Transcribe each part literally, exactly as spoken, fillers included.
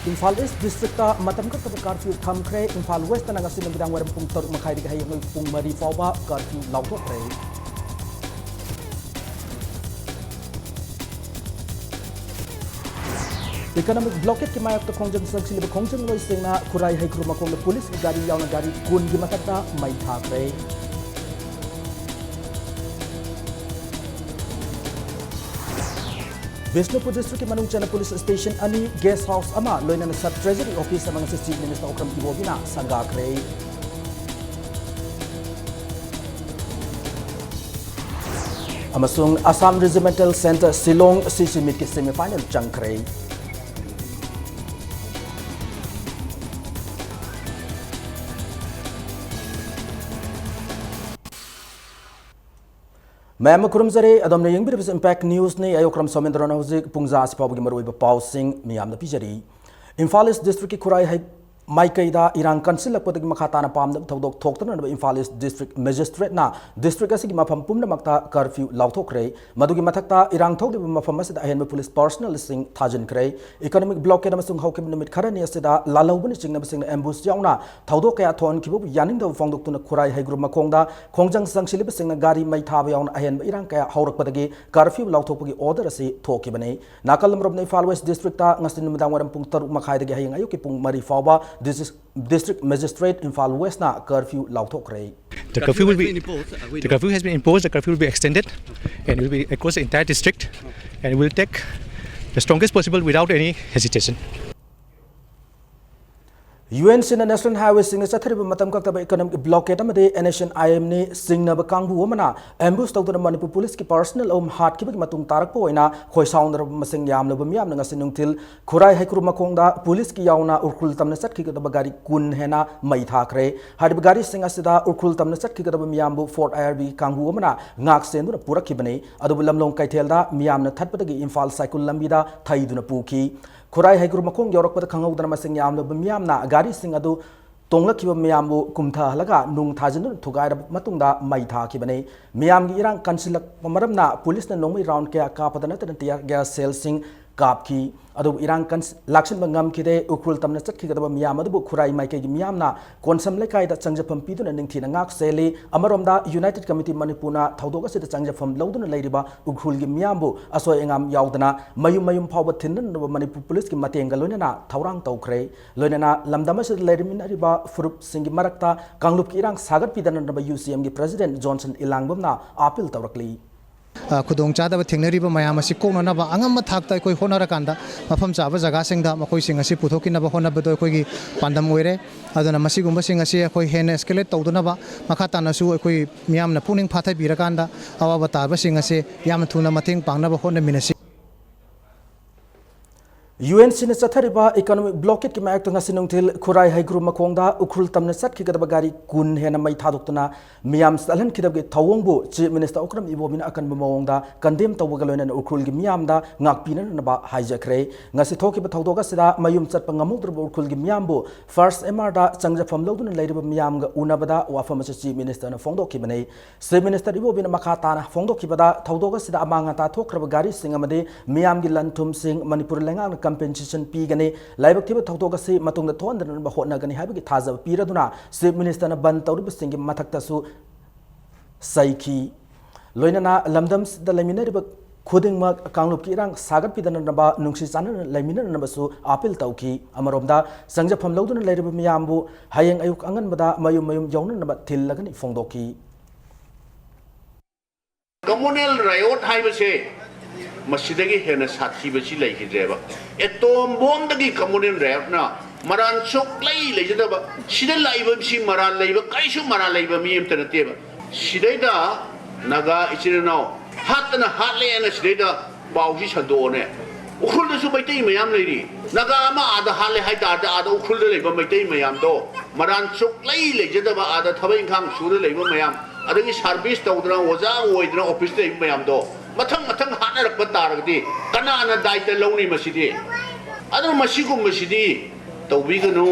ꯏꯝꯐꯥꯜ ꯏꯁ district ꯃꯇꯝ ꯀꯛꯇꯕ curfew ꯊꯝꯈ꯭ꯔꯦ꯫ ꯏꯝꯐꯥꯜ ꯋꯦꯁꯇꯅ ꯉꯁꯤ ꯅꯨꯃꯤꯗꯥꯡ ꯋꯥꯏꯔꯝ ꯄꯨꯡ ꯇꯔꯨꯛ ꯃꯈꯥꯏꯗꯒꯤ ꯍꯌꯦꯡ ꯑꯌꯨꯛ ꯄꯨꯡ ꯃꯔꯤ ꯐꯥꯎꯕ ꯀꯥꯔꯐ꯭ꯌꯨ ꯂꯥꯎꯊꯣꯛꯈ꯭ꯔꯦ꯫ ꯏꯀꯣꯅꯣꯃꯤꯛ ꯕ꯭ꯂꯣꯀꯦꯠꯀꯤ ꯃꯥꯌꯣꯛꯇ ꯈꯣꯡꯖꯪ ꯆꯪꯁꯤꯜꯂꯤꯕ ꯈꯣꯡꯖꯪꯂꯣꯏꯁꯤꯡꯅ ꯈꯨꯔꯥꯏ ꯍꯩꯀ꯭ꯔꯨ ꯃꯈꯣꯡꯗ ꯄꯨꯂꯤꯁꯀꯤ ꯒꯥꯔꯤ ꯌꯥꯎꯅ ꯒꯥꯔꯤ ꯀꯨꯟꯒꯤ ꯃꯊꯛꯇ ꯃꯩ ꯊꯥꯈ꯭ꯔꯦ꯫ ꯕꯤꯁꯅꯨꯄꯨꯔ ꯗꯤꯁꯇ꯭ꯔꯤꯛꯀꯤ ꯃꯅꯨꯡ ꯆꯟꯅ ꯄꯨꯂꯤꯁ ꯁ꯭ꯇꯦꯁꯟ ꯑꯅꯤ, ꯒꯦꯁ ꯍꯥꯎꯁ ꯑꯃ, ꯂꯣꯏꯅꯅ ꯁꯕ ꯇ꯭ꯔꯦꯖꯔꯤ ꯑꯣꯐꯤꯁ ꯑꯃ ꯉꯁꯤ ꯆꯤꯐ ꯃꯤꯅꯤꯁꯇꯔ ꯑꯣꯀ꯭ꯔꯝ ꯏꯕꯣꯕꯤꯅ ꯁꯪꯒꯥꯈ꯭ꯔꯦ꯫ ꯑꯃꯁꯨꯡ ꯑꯁꯥꯝ ꯔꯤꯖꯤꯃꯦꯟꯇꯦꯜ ꯁꯦꯟꯇꯔ ꯁꯤꯂꯣꯡ ꯁꯤꯁꯤ ꯃꯤꯠꯀꯤ ꯁꯦꯃꯤꯐꯥꯏꯅꯦꯜ ꯆꯪꯈ꯭ꯔꯦ꯫ ꯃꯌꯥꯝ ꯑꯃ ꯈꯨꯔꯨꯝꯖꯔꯤ꯫ ꯑꯗꯣꯝꯅ ꯌꯦꯡꯕꯤꯔꯤꯕꯁꯤ ꯏꯝꯄꯦꯛ ꯅ꯭ꯌꯨꯁꯅꯤ꯫ ꯑꯩ ꯑꯣꯀ꯭ꯔꯝ ꯁꯣꯃꯦꯟꯗ꯭ꯔꯣꯅ ꯍꯧꯖꯤꯛ ꯄꯨꯡꯖꯥ ꯑꯁꯤ ꯐꯥꯎꯕꯒꯤ ꯃꯔꯨꯑꯣꯏꯕ ꯄꯥꯎꯁꯤꯡ ꯃꯤꯌꯥꯝꯗ ꯄꯤꯖꯔꯤ꯫ ꯏꯝꯐꯥꯜ ꯏꯁ ꯗꯤꯁꯇ꯭ꯔꯤꯛꯀꯤ ꯈꯨꯔꯥꯏ ꯍꯩ-, ꯃꯥꯏꯀꯩꯗ ꯏꯔꯥꯡ ꯀꯟꯁꯤꯜꯂꯛꯄꯗꯒꯤ ꯃꯈꯥ ꯇꯥꯅ ꯄꯥꯝꯗꯕ ꯊꯧꯗꯣꯛ ꯊꯣꯛꯇꯅꯅꯕ ꯏꯝꯐꯥꯜ ꯏꯁ ꯗꯤꯁꯇ꯭ꯔꯤꯛ ꯃꯦꯖꯤꯁꯇ꯭ꯔꯦꯠꯅ ꯗꯤꯁꯇ꯭ꯔꯤꯛ ꯑꯁꯤꯒꯤ ꯃꯐꯝ ꯄꯨꯝꯅꯃꯛꯇ ꯀꯔꯐ꯭ꯌꯨ ꯂꯥꯎꯊꯣꯛꯈ꯭ꯔꯦ꯫ ꯃꯗꯨꯒꯤ ꯃꯊꯛꯇ ꯏꯔꯥꯡ ꯊꯣꯛꯂꯤꯕ ꯃꯐꯝ ꯑꯁꯤꯗ ꯑꯍꯦꯟꯕ ꯄꯨꯂꯤꯁ ꯄꯥꯔꯁꯅꯦꯜꯁꯤꯡ ꯊꯥꯖꯤꯟꯈ꯭ꯔꯦ꯫ ꯏꯀꯣꯅꯣꯃꯤꯛ ꯕ꯭ꯂꯣꯀꯦꯠ ꯑꯃꯁꯨꯡ ꯍꯧꯈꯤꯕ ꯅꯨꯃꯤꯠ ꯈꯔꯅꯤ ꯑꯁꯤꯗ ꯂꯥꯜꯍꯧꯕꯅꯆꯤꯡꯕꯁꯤꯡꯅ ꯑꯦꯝꯕꯨꯁ ꯌꯥꯎꯅ ꯊꯧꯗꯣꯛ ꯀꯌꯥ ꯊꯣꯛꯍꯟꯈꯤꯕꯕꯨ ꯌꯥꯅꯤꯡꯗꯕ ꯐꯣꯡꯗꯣꯛꯇꯨꯅ ꯈꯨꯔꯥꯏ ꯍꯩꯒ꯭ꯔꯨ ꯃꯈꯣꯡꯗ ꯈꯣꯡꯖꯪ ꯆꯪꯁꯤꯜꯂꯤꯕꯁꯤꯡꯅ ꯒꯥꯔꯤ ꯃꯩ ꯊꯥꯕ ꯌꯥꯎꯅ ꯑꯍꯦꯟꯕ ꯏꯔꯥꯡ ꯀꯌꯥ ꯍꯧꯔꯛꯄꯗꯒꯤ ꯀꯔꯐ꯭ꯌꯨ ꯂꯥꯎꯊꯣꯛꯄꯒꯤ ꯑꯣꯔꯗꯔ ꯑꯁꯤ ꯊꯣꯛꯈꯤꯕꯅꯤ꯫ ꯅꯥꯀꯜ ꯑꯃꯔꯣꯝꯗ ꯏꯝꯐꯥꯜ ꯋꯦꯁ ꯗꯤꯁꯇ꯭ꯔꯤꯛꯇ ꯉꯁꯤ ꯅꯨꯃꯤꯗꯥꯡ ꯋꯥꯏꯔꯝ ꯄꯨꯡ ꯇꯔꯨꯛ ꯃꯈꯥꯏꯗꯒꯤ ꯍꯌꯦꯡ ꯑꯌꯨꯛꯀꯤ ꯄꯨꯡ ꯃꯔꯤ ꯐꯥꯎꯕ ꯗꯤꯁ-, ꯗꯤꯁꯇ꯭ꯔꯤꯛ ꯃꯦꯖꯤꯁꯇ꯭ꯔꯦꯠ ꯏꯝꯐꯥꯜ ꯋꯦꯁꯅ ꯀꯔꯐ꯭ꯌꯨ ꯂꯥꯎꯊꯣꯛꯈ꯭ꯔꯦ꯫ The curfew will be, the curfew has been imposed. The curfew will be extended and will be across the entire district and will take the strongest possible without any hesitation. U N ꯁꯤꯅ national ꯍꯥꯏꯋꯦꯁꯤꯡꯗ ꯆꯠꯊꯔꯤꯕ ꯃꯇꯝ ꯀꯛꯇꯕ economic blockade ꯑꯃꯗꯤ N S N I ꯑꯦꯝꯅꯤ ꯆꯤꯡꯅꯕ ꯀꯥꯡꯕꯨ ꯑꯃꯅ ꯑꯦꯝꯕꯨꯁ ꯇꯧꯗꯨꯅ ꯃꯅꯤꯄꯨꯔ ꯄꯨꯂꯤꯁꯀꯤ ꯄꯥꯔꯁꯅꯦꯜ ꯑꯍꯨꯝ ꯍꯥꯠꯈꯤꯕꯒꯤ ꯃꯇꯨꯡ ꯇꯥꯔꯛꯄ ꯑꯣꯏꯅ ꯈꯣꯏꯁꯥꯎꯅꯔꯕ ꯃꯁꯤꯡ ꯌꯥꯝꯂꯕ ꯃꯤꯌꯥꯝꯅ ꯉꯁꯤ ꯅꯨꯡꯊꯤꯜ ꯈꯨꯔꯥꯏ ꯍꯩꯀ꯭ꯔꯨ ꯃꯈꯣꯡꯗ ꯄꯨꯂꯤꯁꯀꯤ ꯌꯥꯎꯅ ꯎꯈ꯭ꯔꯨꯜ ꯇꯝꯅ ꯆꯠꯈꯤꯒꯗꯕ ꯒꯥꯔꯤ ꯀꯨꯟ ꯍꯦꯟꯅ ꯃꯩ ꯊꯥꯈ꯭ꯔꯦ꯫ ꯍꯥꯏꯔꯤꯕ ꯒꯥꯔꯤꯁꯤꯡ ꯑꯁꯤꯗ ꯎꯈ꯭ꯔꯨꯜ ꯇꯝꯅ ꯆꯠꯈꯤꯒꯗꯕ ꯃꯤꯌꯥꯝꯕꯨ ꯐꯣꯔꯠ ꯑꯥꯏ ꯑꯥꯔ ꯕꯤ ꯀꯥꯡꯕꯨ ꯑꯃꯅ ꯉꯥꯛ ꯁꯦꯟꯗꯨꯅ ꯄꯨꯔꯛꯈꯤꯕꯅꯤ꯫ ꯑꯗꯨꯕꯨ ꯂꯝꯂꯣꯡ ꯀꯩꯊꯦꯜꯗ ꯃꯤꯌꯥꯝꯅ ꯊꯠꯄꯗꯒꯤ ꯏꯝꯐꯥꯜ ꯁꯥꯏꯀꯨꯜ ꯂꯝꯕꯤꯗ ꯊꯩꯗꯨꯅ ꯄꯨꯈꯤ꯫ ꯈꯨꯔꯥꯏ ꯍꯩꯒ꯭ꯔꯨ ꯃꯈꯣꯡ ꯌꯧꯔꯛꯄꯗ ꯈꯪꯍꯧꯗꯅ ꯃꯁꯤꯡ ꯌꯥꯝꯂꯕ ꯃꯤꯌꯥꯝꯅ ꯒꯥꯔꯤꯁꯤꯡ ꯑꯗꯨ ꯇꯣꯡꯂꯛꯈꯤꯕ ꯃꯤꯌꯥꯝꯕꯨ ꯀꯨꯝꯊꯍꯜꯂꯒ ꯅꯨꯡ ꯊꯥꯖꯤꯟꯗꯨꯅ ꯊꯨꯒꯥꯏꯔꯕ ꯃꯇꯨꯡꯗ ꯃꯩ ꯊꯥꯈꯤꯕꯅꯤ꯫ ꯃꯤꯌꯥꯝꯒꯤ ꯏꯔꯥꯡ ꯀꯟꯁꯤꯜꯂꯛꯄ ꯃꯔꯝꯅ ꯄꯨꯂꯤꯁꯅ ꯅꯣꯡꯃꯩ ꯔꯥꯎꯟ ꯀꯌꯥ ꯀꯥꯞꯄꯗ ꯅꯠꯇꯅ ꯇꯤꯌꯥꯔ ꯒ꯭ꯌꯥꯁ ꯁꯦꯜꯁꯤꯡ ꯀꯥꯞꯈꯤ꯫ ꯑꯗꯨꯕꯨ ꯏꯔꯥꯡ ꯀꯟ-, ꯂꯥꯛꯁꯤꯟꯕ ꯉꯝꯈꯤꯗꯦ꯫ ꯎꯈ꯭ꯔꯨꯜ ꯇꯝꯅ ꯆꯠꯈꯤꯒꯗꯕ ꯃꯤꯌꯥꯝ ꯑꯗꯨꯕꯨ ꯈꯨꯔꯥꯏ ꯃꯥꯏꯀꯩꯒꯤ ꯃꯤꯌꯥꯝꯅ ꯀꯣꯟꯁꯝ ꯂꯩꯀꯥꯏꯗ ꯆꯪꯖꯐꯝ ꯄꯤꯗꯨꯅ ꯅꯤꯡꯊꯤꯅ ꯉꯥꯛ ꯁꯦꯜꯂꯤ꯫ ꯑꯃꯔꯣꯝꯗ United Committee ꯃꯅꯤꯄꯨꯔꯅ ꯊꯧꯗꯣꯛ ꯑꯁꯤꯗ ꯆꯪꯖꯐꯝ ꯂꯧꯗꯨꯅ ꯂꯩꯔꯤꯕ ꯎꯈ꯭ꯔꯨꯜꯒꯤ ꯃꯤꯌꯥꯝꯕꯨ ꯑꯁꯣꯏ ꯑꯉꯥꯝ ꯌꯥꯎꯗꯅ ꯃꯌꯨꯝ ꯃꯌꯨꯝ ꯐꯥꯎꯕ ꯊꯤꯟꯅꯅꯕ ꯃꯅꯤꯄꯨꯔ ꯄꯨꯂꯤꯁꯀꯤ ꯃꯇꯦꯡꯒ ꯂꯣꯏꯅꯅ ꯊꯧꯔꯥꯡ ꯇꯧꯈ꯭ꯔꯦ꯫ ꯂꯣꯏꯅꯅ ꯂꯝꯗꯝ ꯑꯁꯤꯗ ꯂꯩꯔꯤꯕ ꯐꯨꯔꯨꯞꯁꯤꯡꯒꯤ ꯃꯔꯛꯇ ꯀꯥꯡꯂꯨꯞꯀꯤ ꯏꯔꯥꯡ ꯁꯥꯒꯠꯄꯤꯗꯅꯅꯕ UCMꯒꯤ President Johnson ꯏꯂꯥꯡꯕꯝꯅ appeal ꯇꯧꯔꯛꯂꯤ꯫ ꯑ, ꯈꯨꯗꯣꯡꯆꯥꯗꯕ ꯊꯦꯡꯅꯔꯤꯕ ꯃꯌꯥꯝ ꯑꯁꯤ ꯀꯣꯛꯅꯅꯕ ꯑꯉꯝꯕ ꯊꯥꯛꯇ ꯑꯩꯈꯣꯏ ꯍꯣꯠꯅꯔꯀꯥꯟꯗ ꯃꯐꯝ ꯆꯥꯕ ꯖꯒꯥꯁꯤꯡꯗ ꯃꯈꯣꯏꯁꯤꯡ ꯑꯁꯤ ꯄꯨꯊꯣꯛꯈꯤꯅꯕ ꯍꯣꯠꯅꯕꯗꯣ ꯑꯩꯈꯣꯏꯒꯤ ꯄꯥꯟꯗꯝ ꯑꯣꯏꯔꯦ꯫ ꯑꯗꯨꯅ ꯃꯁꯤꯒꯨꯝꯕꯁꯤꯡ ꯑꯁꯤ ꯑꯩꯈꯣꯏ ꯍꯦꯟꯅ escalate ꯇꯧꯗꯅꯕ ꯃꯈꯥ ꯇꯥꯅꯁꯨ ꯑꯩꯈꯣꯏ ꯃꯤꯌꯥꯝꯅ ꯄꯨꯛꯅꯤꯡ ꯐꯥꯊꯕꯤꯔꯀꯥꯟꯗ ꯑꯋꯥꯕ ꯇꯥꯕꯁꯤꯡ ꯑꯁꯤ ꯌꯥꯝꯅ ꯊꯨꯅ ꯃꯇꯦꯡ ꯄꯥꯡꯅꯕ ꯍꯣꯠꯅꯃꯤꯟꯅꯁꯤ꯫ UNCꯅ ꯆꯠꯊꯔꯤꯕ economic blockadeꯀꯤ ꯃꯥꯌꯣꯛꯇ ꯉꯁꯤ ꯅꯨꯡꯊꯤꯜ ꯈꯨꯔꯥꯏ ꯍꯩꯒ꯭ꯔꯨ ꯃꯈꯣꯡꯗ ꯎꯈ꯭ꯔꯨꯜ ꯇꯝꯅ ꯆꯠꯈꯤꯒꯗꯕ ꯒꯥꯔꯤ ꯀꯨꯟ ꯍꯦꯟꯅ ꯃꯩ ꯊꯥꯗꯣꯛꯇꯨꯅ ꯃꯤꯌꯥꯝ ꯆꯠꯍꯟꯈꯤꯗꯕꯒꯤ ꯊꯧꯑꯣꯡꯕꯨ Chief Minister ꯑꯣꯀ꯭ꯔꯝ ꯏꯕꯣꯕꯤꯅ ꯑꯀꯟꯕ ꯃꯑꯣꯡꯗ condemn ꯇꯧꯕꯒ ꯂꯣꯏꯅꯅ ꯎꯈ꯭ꯔꯨꯜꯒꯤ ꯃꯤꯌꯥꯝꯗ ꯉꯥꯛꯄꯤꯅꯅꯕ ꯍꯥꯏꯖꯈ꯭ꯔꯦ꯫ ꯉꯁꯤ ꯊꯣꯛꯈꯤꯕ ꯊꯧꯗꯣꯛ ꯑꯁꯤꯗ ꯃꯌꯨꯝ ꯆꯠꯄ ꯉꯝꯍꯧꯗ꯭ꯔꯕ ꯎꯈ꯭ꯔꯨꯜꯒꯤ ꯃꯤꯌꯥꯝꯕꯨ First MRꯗ ꯆꯪꯖꯐꯝ ꯂꯧꯗꯨꯅ ꯂꯩꯔꯤꯕ ꯃꯤꯌꯥꯝꯒ ꯎꯅꯕꯗ ꯋꯥꯐꯝ ꯑꯁꯤ Chief Ministerꯅ ꯐꯣꯡꯗꯣꯛꯈꯤꯕꯅꯤ꯫ Chief Minister ꯏꯕꯣꯕꯤꯅ ꯃꯈꯥ ꯇꯥꯅ ꯐꯣꯡꯗꯣꯛꯈꯤꯕꯗ, ꯊꯧꯗꯣꯛ ꯑꯁꯤꯗ ꯑꯃꯥꯡ ꯑꯇꯥ ꯊꯣꯛꯈ꯭ꯔꯕ ꯒꯥꯔꯤꯁꯤꯡ ꯑꯃꯗꯤ ꯃꯤꯌꯥꯝꯒꯤ ꯂꯟ ꯊꯨꯝꯁꯤꯡ ꯃꯅꯤꯄꯨꯔ ꯂꯩꯉꯥꯛꯅ compensation ꯄꯤꯒꯅꯤ꯫ ꯂꯥꯏꯕꯛ ꯊꯤꯕ ꯊꯧꯗꯣꯛ ꯑꯁꯤ ꯃꯇꯨꯡꯗ ꯊꯣꯛꯍꯟꯗꯅꯕ ꯍꯣꯠꯅꯒꯅꯤ ꯍꯥꯏꯕꯒꯤ ꯊꯥꯖꯕ ꯄꯤꯔꯗꯨꯅ Chief Ministerꯅ ꯕꯟ ꯇꯧꯔꯤꯕꯁꯤꯡꯒꯤ ꯃꯊꯛꯇꯁꯨ ꯆꯩꯈꯤ꯫ ꯂꯣꯏꯅꯅ ꯂꯝꯗꯝꯁꯤꯗ ꯂꯩꯃꯤꯟꯅꯔꯤꯕ ꯈꯨꯗꯤꯡꯃꯛ ꯀꯥꯡꯂꯨꯞꯀꯤ ꯏꯔꯥꯡ ꯁꯥꯒꯠꯄꯤꯗꯅꯕ ꯅꯨꯡꯁꯤ ꯆꯥꯟꯅꯅ ꯂꯩꯃꯤꯟꯅꯅꯕꯁꯨ appeal ꯇꯧꯈꯤ꯫ ꯑꯃꯔꯣꯝꯗ ꯆꯪꯖꯐꯝ ꯂꯧꯗꯨꯅ ꯂꯩꯔꯤꯕ ꯃꯤꯌꯥꯝꯕꯨ ꯍꯌꯦꯡ ꯑꯌꯨꯛ ꯑꯉꯟꯕꯗ ꯃꯌꯨꯝ ꯃꯌꯨꯝ ꯌꯧꯅꯅꯕ ꯊꯤꯜꯂꯒꯅꯤ ꯐꯣꯡꯗꯣꯛꯈꯤ꯫ Communal riot ꯍꯥꯏꯕꯁꯦ ꯃꯁꯤꯗꯒꯤ ꯍꯦꯟꯅ ꯁꯥꯊꯤꯕꯁꯤ ꯂꯩꯈꯤꯗ꯭ꯔꯦꯕ꯫ Atom bombꯗꯒꯤ communal riotꯅ ꯃꯔꯥꯟ ꯁꯨꯛꯂꯩ ꯂꯩꯖꯗꯕ, ꯁꯤꯗ ꯂꯥꯛꯏꯕꯁꯤ ꯃꯔꯥꯜ ꯂꯩꯕ, ꯀꯔꯤꯁꯨ ꯃꯔꯥꯜ ꯂꯩꯕ ꯃꯤ ꯑꯃꯇ ꯅꯠꯇꯦꯕ꯫ ꯁꯤꯗꯩꯗ ꯅꯥꯒꯥ ꯏꯆꯤꯟ ꯏꯅꯥꯎ ꯍꯥꯠꯇꯅ ꯍꯥꯠꯂꯦꯅ ꯁꯤꯗꯩꯗ ꯄꯥꯎꯁꯤ ꯁꯟꯗꯣꯛꯑꯣꯅꯦ꯫ ꯎꯈ꯭ꯔꯨꯜꯗꯁꯨ ꯃꯩꯇꯩ ꯃꯌꯥꯝ ꯂꯩꯔꯤ꯫ ꯅꯥꯒꯥ ꯑꯃ ꯑꯥꯗ ꯍꯥꯠꯂꯦ ꯍꯥꯏ ꯇꯥꯔꯗꯤ, ꯑꯥꯗ ꯎꯈ꯭ꯔꯨꯜꯗ ꯂꯩꯕ ꯃꯩꯇꯩ ꯃꯌꯥꯝꯗꯣ, ꯃꯔꯥꯟ ꯁꯨꯛꯂꯩ ꯂꯩꯖꯗꯕ, ꯑꯥꯗ ꯊꯕꯛ ꯏꯪꯈꯥꯡ ꯁꯨꯔ ꯂꯩꯕ ꯃꯌꯥꯝ, ꯑꯗꯒꯤ service ꯇꯧꯗꯅ, ꯑꯣꯖꯥ ꯑꯣꯏꯗꯅ office ꯂꯩꯕ ꯃꯌꯥꯝꯗꯣ ꯃꯊꯪ ꯃꯊꯪ ꯍꯥꯠꯅꯔꯛꯄ ꯇꯥꯔꯒꯗꯤ ꯀꯅꯥꯅ ꯗꯥꯏꯇ ꯂꯧꯅꯤ ꯃꯁꯤꯗꯤ? ꯑꯗꯨꯅ ꯃꯁꯤꯒꯨꯝꯕꯁꯤꯗꯤ ꯇꯧꯕꯤꯒꯅꯨ꯫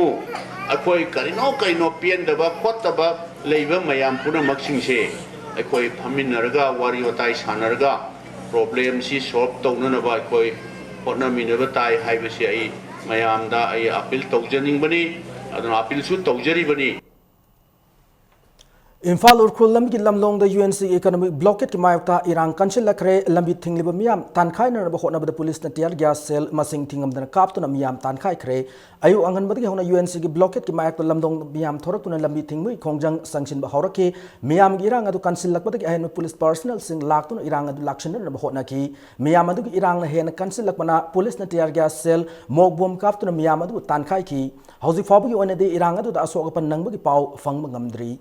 ꯑꯩꯈꯣꯏ ꯀꯔꯤꯅꯣ ꯀꯔꯤꯅꯣ ꯄꯦꯟꯗꯕ ꯈꯣꯠꯇꯕ ꯂꯩꯕ ꯃꯌꯥꯝ ꯄꯨꯝꯅꯃꯛꯁꯤꯡꯁꯦ ꯑꯩꯈꯣꯏ ꯐꯝꯃꯤꯟꯅꯔꯒ, ꯋꯥꯔꯤ ꯋꯥꯇꯥꯏ ꯁꯥꯟꯅꯔꯒ problemꯁꯤ solve ꯇꯧꯅꯅꯕ ꯑꯩꯈꯣꯏ ꯍꯣꯠꯅꯃꯤꯟꯅꯕ ꯇꯥꯏ ꯍꯥꯏꯕꯁꯤ ꯑꯩ ꯃꯌꯥꯝꯗ ꯑꯩ ꯑꯥꯄꯤꯜ ꯇꯧꯖꯅꯤꯡꯕꯅꯤ꯫ ꯑꯗꯨꯅ ꯑꯥꯄꯤꯜꯁꯨ ꯇꯧꯖꯔꯤꯕꯅꯤ꯫ ꯏꯝꯐꯥꯜ ꯎꯈ꯭ꯔꯨꯜ ꯂꯝꯕꯤꯒꯤ ꯂꯝꯂꯣꯡꯗ ꯌꯨ ꯑꯦꯟ ꯁꯤꯒꯤ ꯏꯀꯣꯅꯣꯃꯤꯛ ꯕ꯭ꯂꯣꯀꯦꯠꯀꯤ ꯃꯥꯌꯣꯛꯇ ꯏꯔꯥꯡ ꯀꯟꯁꯤꯜꯂꯛꯈ꯭ꯔꯦ꯫ ꯂꯝꯕꯤ ꯊꯤꯡꯂꯤꯕ ꯃꯤꯌꯥꯝ ꯇꯥꯟꯈꯥꯏꯅꯅꯕ ꯍꯣꯠꯅꯕꯗ ꯄꯨꯂꯤꯁꯅ ꯇꯤꯌꯔ ꯒ꯭ꯌꯥꯁ ꯁꯦꯜ ꯃꯁꯤꯡ ꯊꯤꯉꯝꯗꯅ ꯀꯥꯞꯇꯨꯅ ꯃꯤꯌꯥꯝ ꯇꯥꯟꯈꯥꯏꯈ꯭ꯔꯦ꯫ ꯑꯌꯨꯛ ꯑꯉꯟꯕꯗꯒꯤ ꯍꯧꯅ ꯌꯨ ꯑꯦꯟ ꯁꯤꯒꯤ ꯕ꯭ꯂꯣꯀꯦꯠꯀꯤ ꯃꯥꯌꯣꯛꯇ ꯂꯝꯗꯣꯡꯗ ꯃꯤꯌꯥꯝ ꯊꯣꯔꯛꯇꯨꯅ ꯂꯝꯕꯤ ꯊꯤꯡꯕꯒꯤ ꯈꯣꯡꯖꯪ ꯆꯪꯁꯤꯟꯕ ꯍꯧꯔꯛꯈꯤ꯫ ꯃꯤꯌꯥꯝꯒꯤ ꯏꯔꯥꯡ ꯑꯗꯨ ꯀꯟꯁꯤꯜꯂꯛꯄꯗꯒꯤ ꯑꯍꯦꯟꯕ ꯄꯨꯂꯤꯁ ꯄꯥꯔꯁꯅꯦꯜꯁꯤꯡ ꯂꯥꯛꯇꯨꯅ ꯏꯔꯥꯡ ꯑꯗꯨ ꯂꯥꯛꯁꯤꯟꯅꯅꯕ ꯍꯣꯠꯅꯈꯤ꯫ ꯃꯤꯌꯥꯝ ꯑꯗꯨꯒꯤ ꯏꯔꯥꯡꯅ ꯍꯦꯟꯅ ꯀꯟꯁꯤꯜꯂꯛꯄꯅ ꯄꯨꯂꯤꯁꯅ ꯇꯤꯌꯔ ꯒ꯭ꯌꯥꯁ ꯁꯦꯜ, ꯃꯣꯛ ꯕꯣꯝ ꯀꯥꯞꯇꯨꯅ ꯃꯤꯌꯥꯝ ꯑꯗꯨꯕꯨ ꯇꯥꯟꯈꯥꯏꯈꯤ꯫ ꯍꯧꯖꯤꯛ ꯐꯥꯎꯕꯒꯤ ꯑꯣꯏꯅꯗꯤ ꯏꯔꯥꯡ ꯑꯗꯨꯗ ꯑꯁꯣꯛ ꯑꯄꯟ ꯅꯪꯕꯒꯤ ꯄꯥꯎ ꯐꯪꯕ ꯉꯝꯗ꯭ꯔꯤ꯫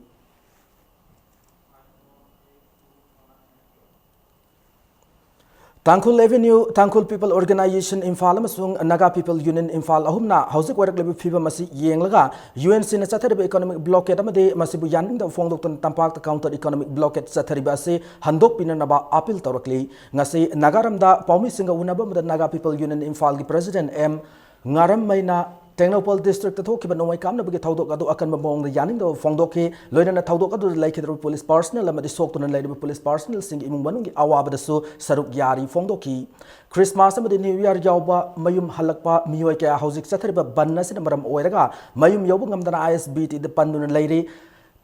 ꯇꯥꯡꯈꯨꯜ ꯑꯦꯚꯦꯅ꯭ꯌꯨ, ꯇꯥꯡꯈꯨꯜ ꯄꯤꯄꯜ ꯑꯣꯔꯒꯅꯥꯏꯖꯦꯁꯟ ꯏꯝꯐꯥꯜ ꯑꯃꯁꯨꯡ ꯅꯥꯒꯥ ꯄꯤꯄꯜ ꯌꯨꯅꯤꯌꯟ ꯏꯝꯐꯥꯜ ꯑꯍꯨꯝꯅ ꯍꯧꯖꯤꯛ ꯑꯣꯏꯔꯛꯂꯤꯕ ꯐꯤꯕꯝ ꯑꯁꯤ ꯌꯦꯡꯂꯒ ꯌꯨ ꯑꯦꯟ ꯁꯤꯅ ꯆꯠꯊꯔꯤꯕ ꯏꯀꯣꯅꯣꯃꯤꯛ ꯕ꯭ꯂꯣꯀꯦꯠ ꯑꯃꯗꯤ ꯃꯁꯤꯕꯨ ꯌꯥꯅꯤꯡꯗꯕ ꯐꯣꯡꯗꯣꯛꯇꯨꯅ ꯇꯝꯄꯥꯛꯇ ꯀꯥꯎꯟꯇꯔ ꯏꯀꯣꯅꯣꯃꯤꯛ ꯕ꯭ꯂꯣꯀꯦꯠ ꯆꯠꯊꯔꯤꯕ ꯑꯁꯤ ꯍꯟꯗꯣꯛꯄꯤꯅꯅꯕ ꯑꯥꯄꯤꯜ ꯇꯧꯔꯛꯂꯤ꯫ ꯉꯁꯤ ꯅꯥꯒꯥꯔꯝꯗ ꯄꯥꯎꯃꯤꯁꯤꯡꯒ ꯎꯅꯕ ꯑꯃꯗ ꯅꯥꯒꯥ ꯄꯤꯄꯜ ꯌꯨꯅꯤꯌꯟ ꯏꯝꯐꯥꯜꯒꯤ ꯄ꯭ꯔꯦꯁꯤꯗꯦꯟꯠ ꯑꯦꯝ ꯉꯥꯔꯝꯃꯩꯅ ꯇꯦꯡꯅꯧꯄꯜ ꯗꯤꯁꯇ꯭ꯔꯤꯛꯇ ꯊꯣꯛꯈꯤꯕ ꯅꯣꯡꯃꯩ ꯀꯥꯞꯅꯕꯒꯤ ꯊꯧꯗꯣꯛ ꯑꯗꯨ ꯑꯀꯟꯕ ꯃꯑꯣꯡꯗ ꯌꯥꯅꯤꯡꯗꯕ ꯐꯣꯡꯗꯣꯛꯈꯤ꯫ ꯂꯣꯏꯅꯅ ꯊꯧꯗꯣꯛ ꯑꯗꯨꯗ ꯂꯩꯈꯤꯗ꯭ꯔꯕ ꯄꯨꯂꯤꯁ ꯄꯥꯔꯁꯅꯦꯜ ꯑꯃꯗꯤ ꯁꯣꯛꯇꯨꯅ ꯂꯩꯔꯤꯕ ꯄꯨꯂꯤꯁ ꯄꯥꯔꯁꯅꯦꯜꯁꯤꯡꯒꯤ ꯏꯃꯨꯡ ꯃꯅꯨꯡꯒꯤ ꯑꯋꯥꯕꯗꯁꯨ ꯁꯔꯨꯛ ꯌꯥꯔꯤ ꯐꯣꯡꯗꯣꯛꯈꯤ꯫ ꯈ꯭ꯔꯤꯁꯃꯥꯁ ꯑꯃꯗꯤ ꯅ꯭ꯌꯨ ꯏꯌꯥꯔ ꯌꯥꯎꯕ ꯃꯌꯨꯝ ꯍꯜꯂꯛꯄ ꯃꯤꯑꯣꯏ ꯀꯌꯥ ꯍꯧꯖꯤꯛ ꯆꯠꯊꯔꯤꯕ ꯕꯟ ꯑꯁꯤꯅ ꯃꯔꯝ ꯑꯣꯏꯔꯒ ꯃꯌꯨꯝ ꯌꯧꯕ ꯉꯝꯗꯅ ꯑꯥꯏ ꯑꯦꯁ ꯕꯤ ꯇꯤꯗ ꯄꯟꯗꯨꯅ ꯂꯩꯔꯤ꯫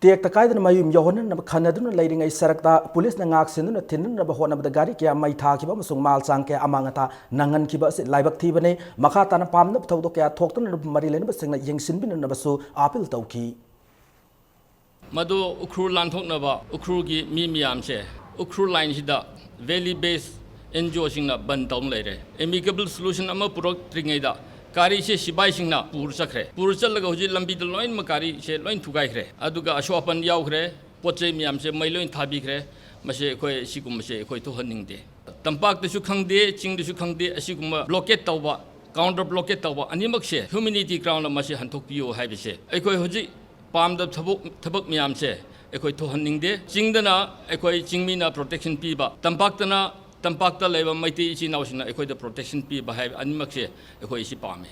ꯇꯦꯛꯇ ꯀꯥꯏꯗꯅ ꯃꯌꯨꯝ ꯌꯧꯍꯟꯅꯅꯕ ꯈꯟꯅꯗꯨꯅ ꯂꯩꯔꯤꯉꯩ ꯁꯔꯛꯇ ꯄꯨꯂꯤꯁꯅ ꯉꯥꯛ ꯁꯦꯟꯗꯨꯅ ꯊꯤꯟꯅꯅꯕ ꯍꯣꯠꯅꯕꯗ ꯒꯥꯔꯤ ꯀꯌꯥ ꯃꯩ ꯊꯥꯈꯤꯕ ꯑꯃꯁꯨꯡ ꯃꯥꯜ ꯆꯥꯡ ꯀꯌꯥ ꯑꯃꯥꯡ ꯑꯇꯥ ꯅꯪꯍꯟꯈꯤꯕ ꯑꯁꯤ ꯂꯥꯏꯕꯛ ꯊꯤꯕꯅꯤ꯫ ꯃꯈꯥ ꯇꯥꯅ ꯄꯥꯝꯅꯕ ꯊꯧꯗꯣꯛ ꯀꯌꯥ ꯊꯣꯛꯇꯅꯕ ꯃꯔꯤ ꯂꯩꯅꯕꯁꯤꯡꯅ ꯌꯦꯡꯁꯤꯟꯕꯤꯅꯅꯕꯁꯨ ꯑꯥꯄꯤꯜ ꯇꯧꯈꯤ꯫ ꯃꯗꯨ ꯎꯈ꯭ꯔꯨꯜ ꯂꯥꯟꯊꯣꯛꯅꯕ ꯎꯈ꯭ꯔꯨꯜꯒꯤ ꯃꯤ ꯃꯌꯥꯝꯁꯦ ꯎꯈ꯭ꯔꯨꯜ ꯂꯥꯏꯟꯁꯤꯗ ꯚꯦꯂꯤ ꯕꯦꯁ ꯑꯦꯟ ꯖꯤ ꯑꯣꯁꯤꯡꯅ ꯕꯟ ꯇꯧꯗꯨꯅ ꯂꯩꯔꯦ꯫ ꯑꯦꯃꯤꯀꯦꯕꯜ ꯁꯣꯂꯨꯁꯟ ꯑꯃ ꯄꯨꯔꯛꯇ꯭ꯔꯤꯉꯩꯗ ꯒꯥꯔꯤꯁꯦ ꯁꯤꯕꯥꯏꯁꯤꯡꯅ ꯄꯨꯔ ꯆꯠꯈ꯭ꯔꯦ꯫ ꯄꯨꯔ ꯆꯠꯂꯒ ꯍꯧꯖꯤꯛ ꯂꯝꯕꯤꯗ ꯂꯣꯏꯅꯃꯛ ꯒꯥꯔꯤꯁꯦ ꯂꯣꯏ ꯊꯨꯒꯥꯏꯈ꯭ꯔꯦ꯫ ꯑꯗꯨꯒ ꯑꯁꯣꯛ ꯑꯄꯟ ꯌꯥꯎꯈ꯭ꯔꯦ꯫ ꯄꯣꯠ ꯆꯩ ꯃꯌꯥꯝꯁꯦ ꯃꯩ ꯂꯣꯏ ꯊꯥꯕꯤꯈ꯭ꯔꯦ꯫ ꯃꯁꯤ ꯑꯩꯈꯣꯏ ꯁꯤꯒꯨꯝꯕꯁꯦ ꯑꯩꯈꯣꯏ ꯊꯣꯛꯍꯟꯅꯤꯡꯗꯦ꯫ ꯇꯝꯄꯥꯛꯇꯁꯨ ꯈꯪꯗꯦ, ꯆꯤꯡꯗꯁꯨ ꯈꯪꯗꯦ, ꯑꯁꯤꯒꯨꯝꯕ ꯕ꯭ꯂꯣꯀꯦꯠ ꯇꯧꯕ, ꯀꯥꯎꯟꯇꯔ ꯕ꯭ꯂꯣꯀꯦꯠ ꯇꯧꯕ ꯑꯅꯤꯃꯛꯁꯦ ꯍ꯭ꯌꯨꯃꯦꯅꯤꯇꯤ ꯒ꯭ꯔꯥꯎꯟꯗ ꯃꯁꯤ ꯍꯟꯊꯣꯛꯄꯤꯌꯨ ꯍꯥꯏꯕꯁꯦ ꯑꯩꯈꯣꯏ ꯍꯧꯖꯤꯛ ꯄꯥꯝꯗꯕ ꯊꯕꯛ, ꯊꯕꯛ ꯃꯌꯥꯝꯁꯦ ꯑꯩꯈꯣꯏ ꯊꯣꯛꯍꯟꯅꯤꯡꯗꯦ꯫ ꯆꯤꯡꯗꯅ ꯑꯩꯈꯣꯏ ꯆꯤꯡꯃꯤꯅ ꯄ꯭ꯔꯣꯇꯦꯛꯁꯟ ꯄꯤꯕ, ꯇꯝꯄꯥꯛꯇꯅ, ꯇꯝꯄꯥꯛꯇ ꯂꯩꯕ ꯃꯩꯇꯩ ꯏꯆꯤꯟ ꯏꯅꯥꯎꯁꯤꯡꯅ ꯑꯩꯈꯣꯏꯗ ꯄ꯭ꯔꯣꯇꯦꯛꯁꯟ ꯄꯤꯕ ꯍꯥꯏꯕ ꯑꯅꯤꯃꯛꯁꯦ ꯑꯩꯈꯣꯏ ꯁꯤ ꯄꯥꯝꯃꯤ꯫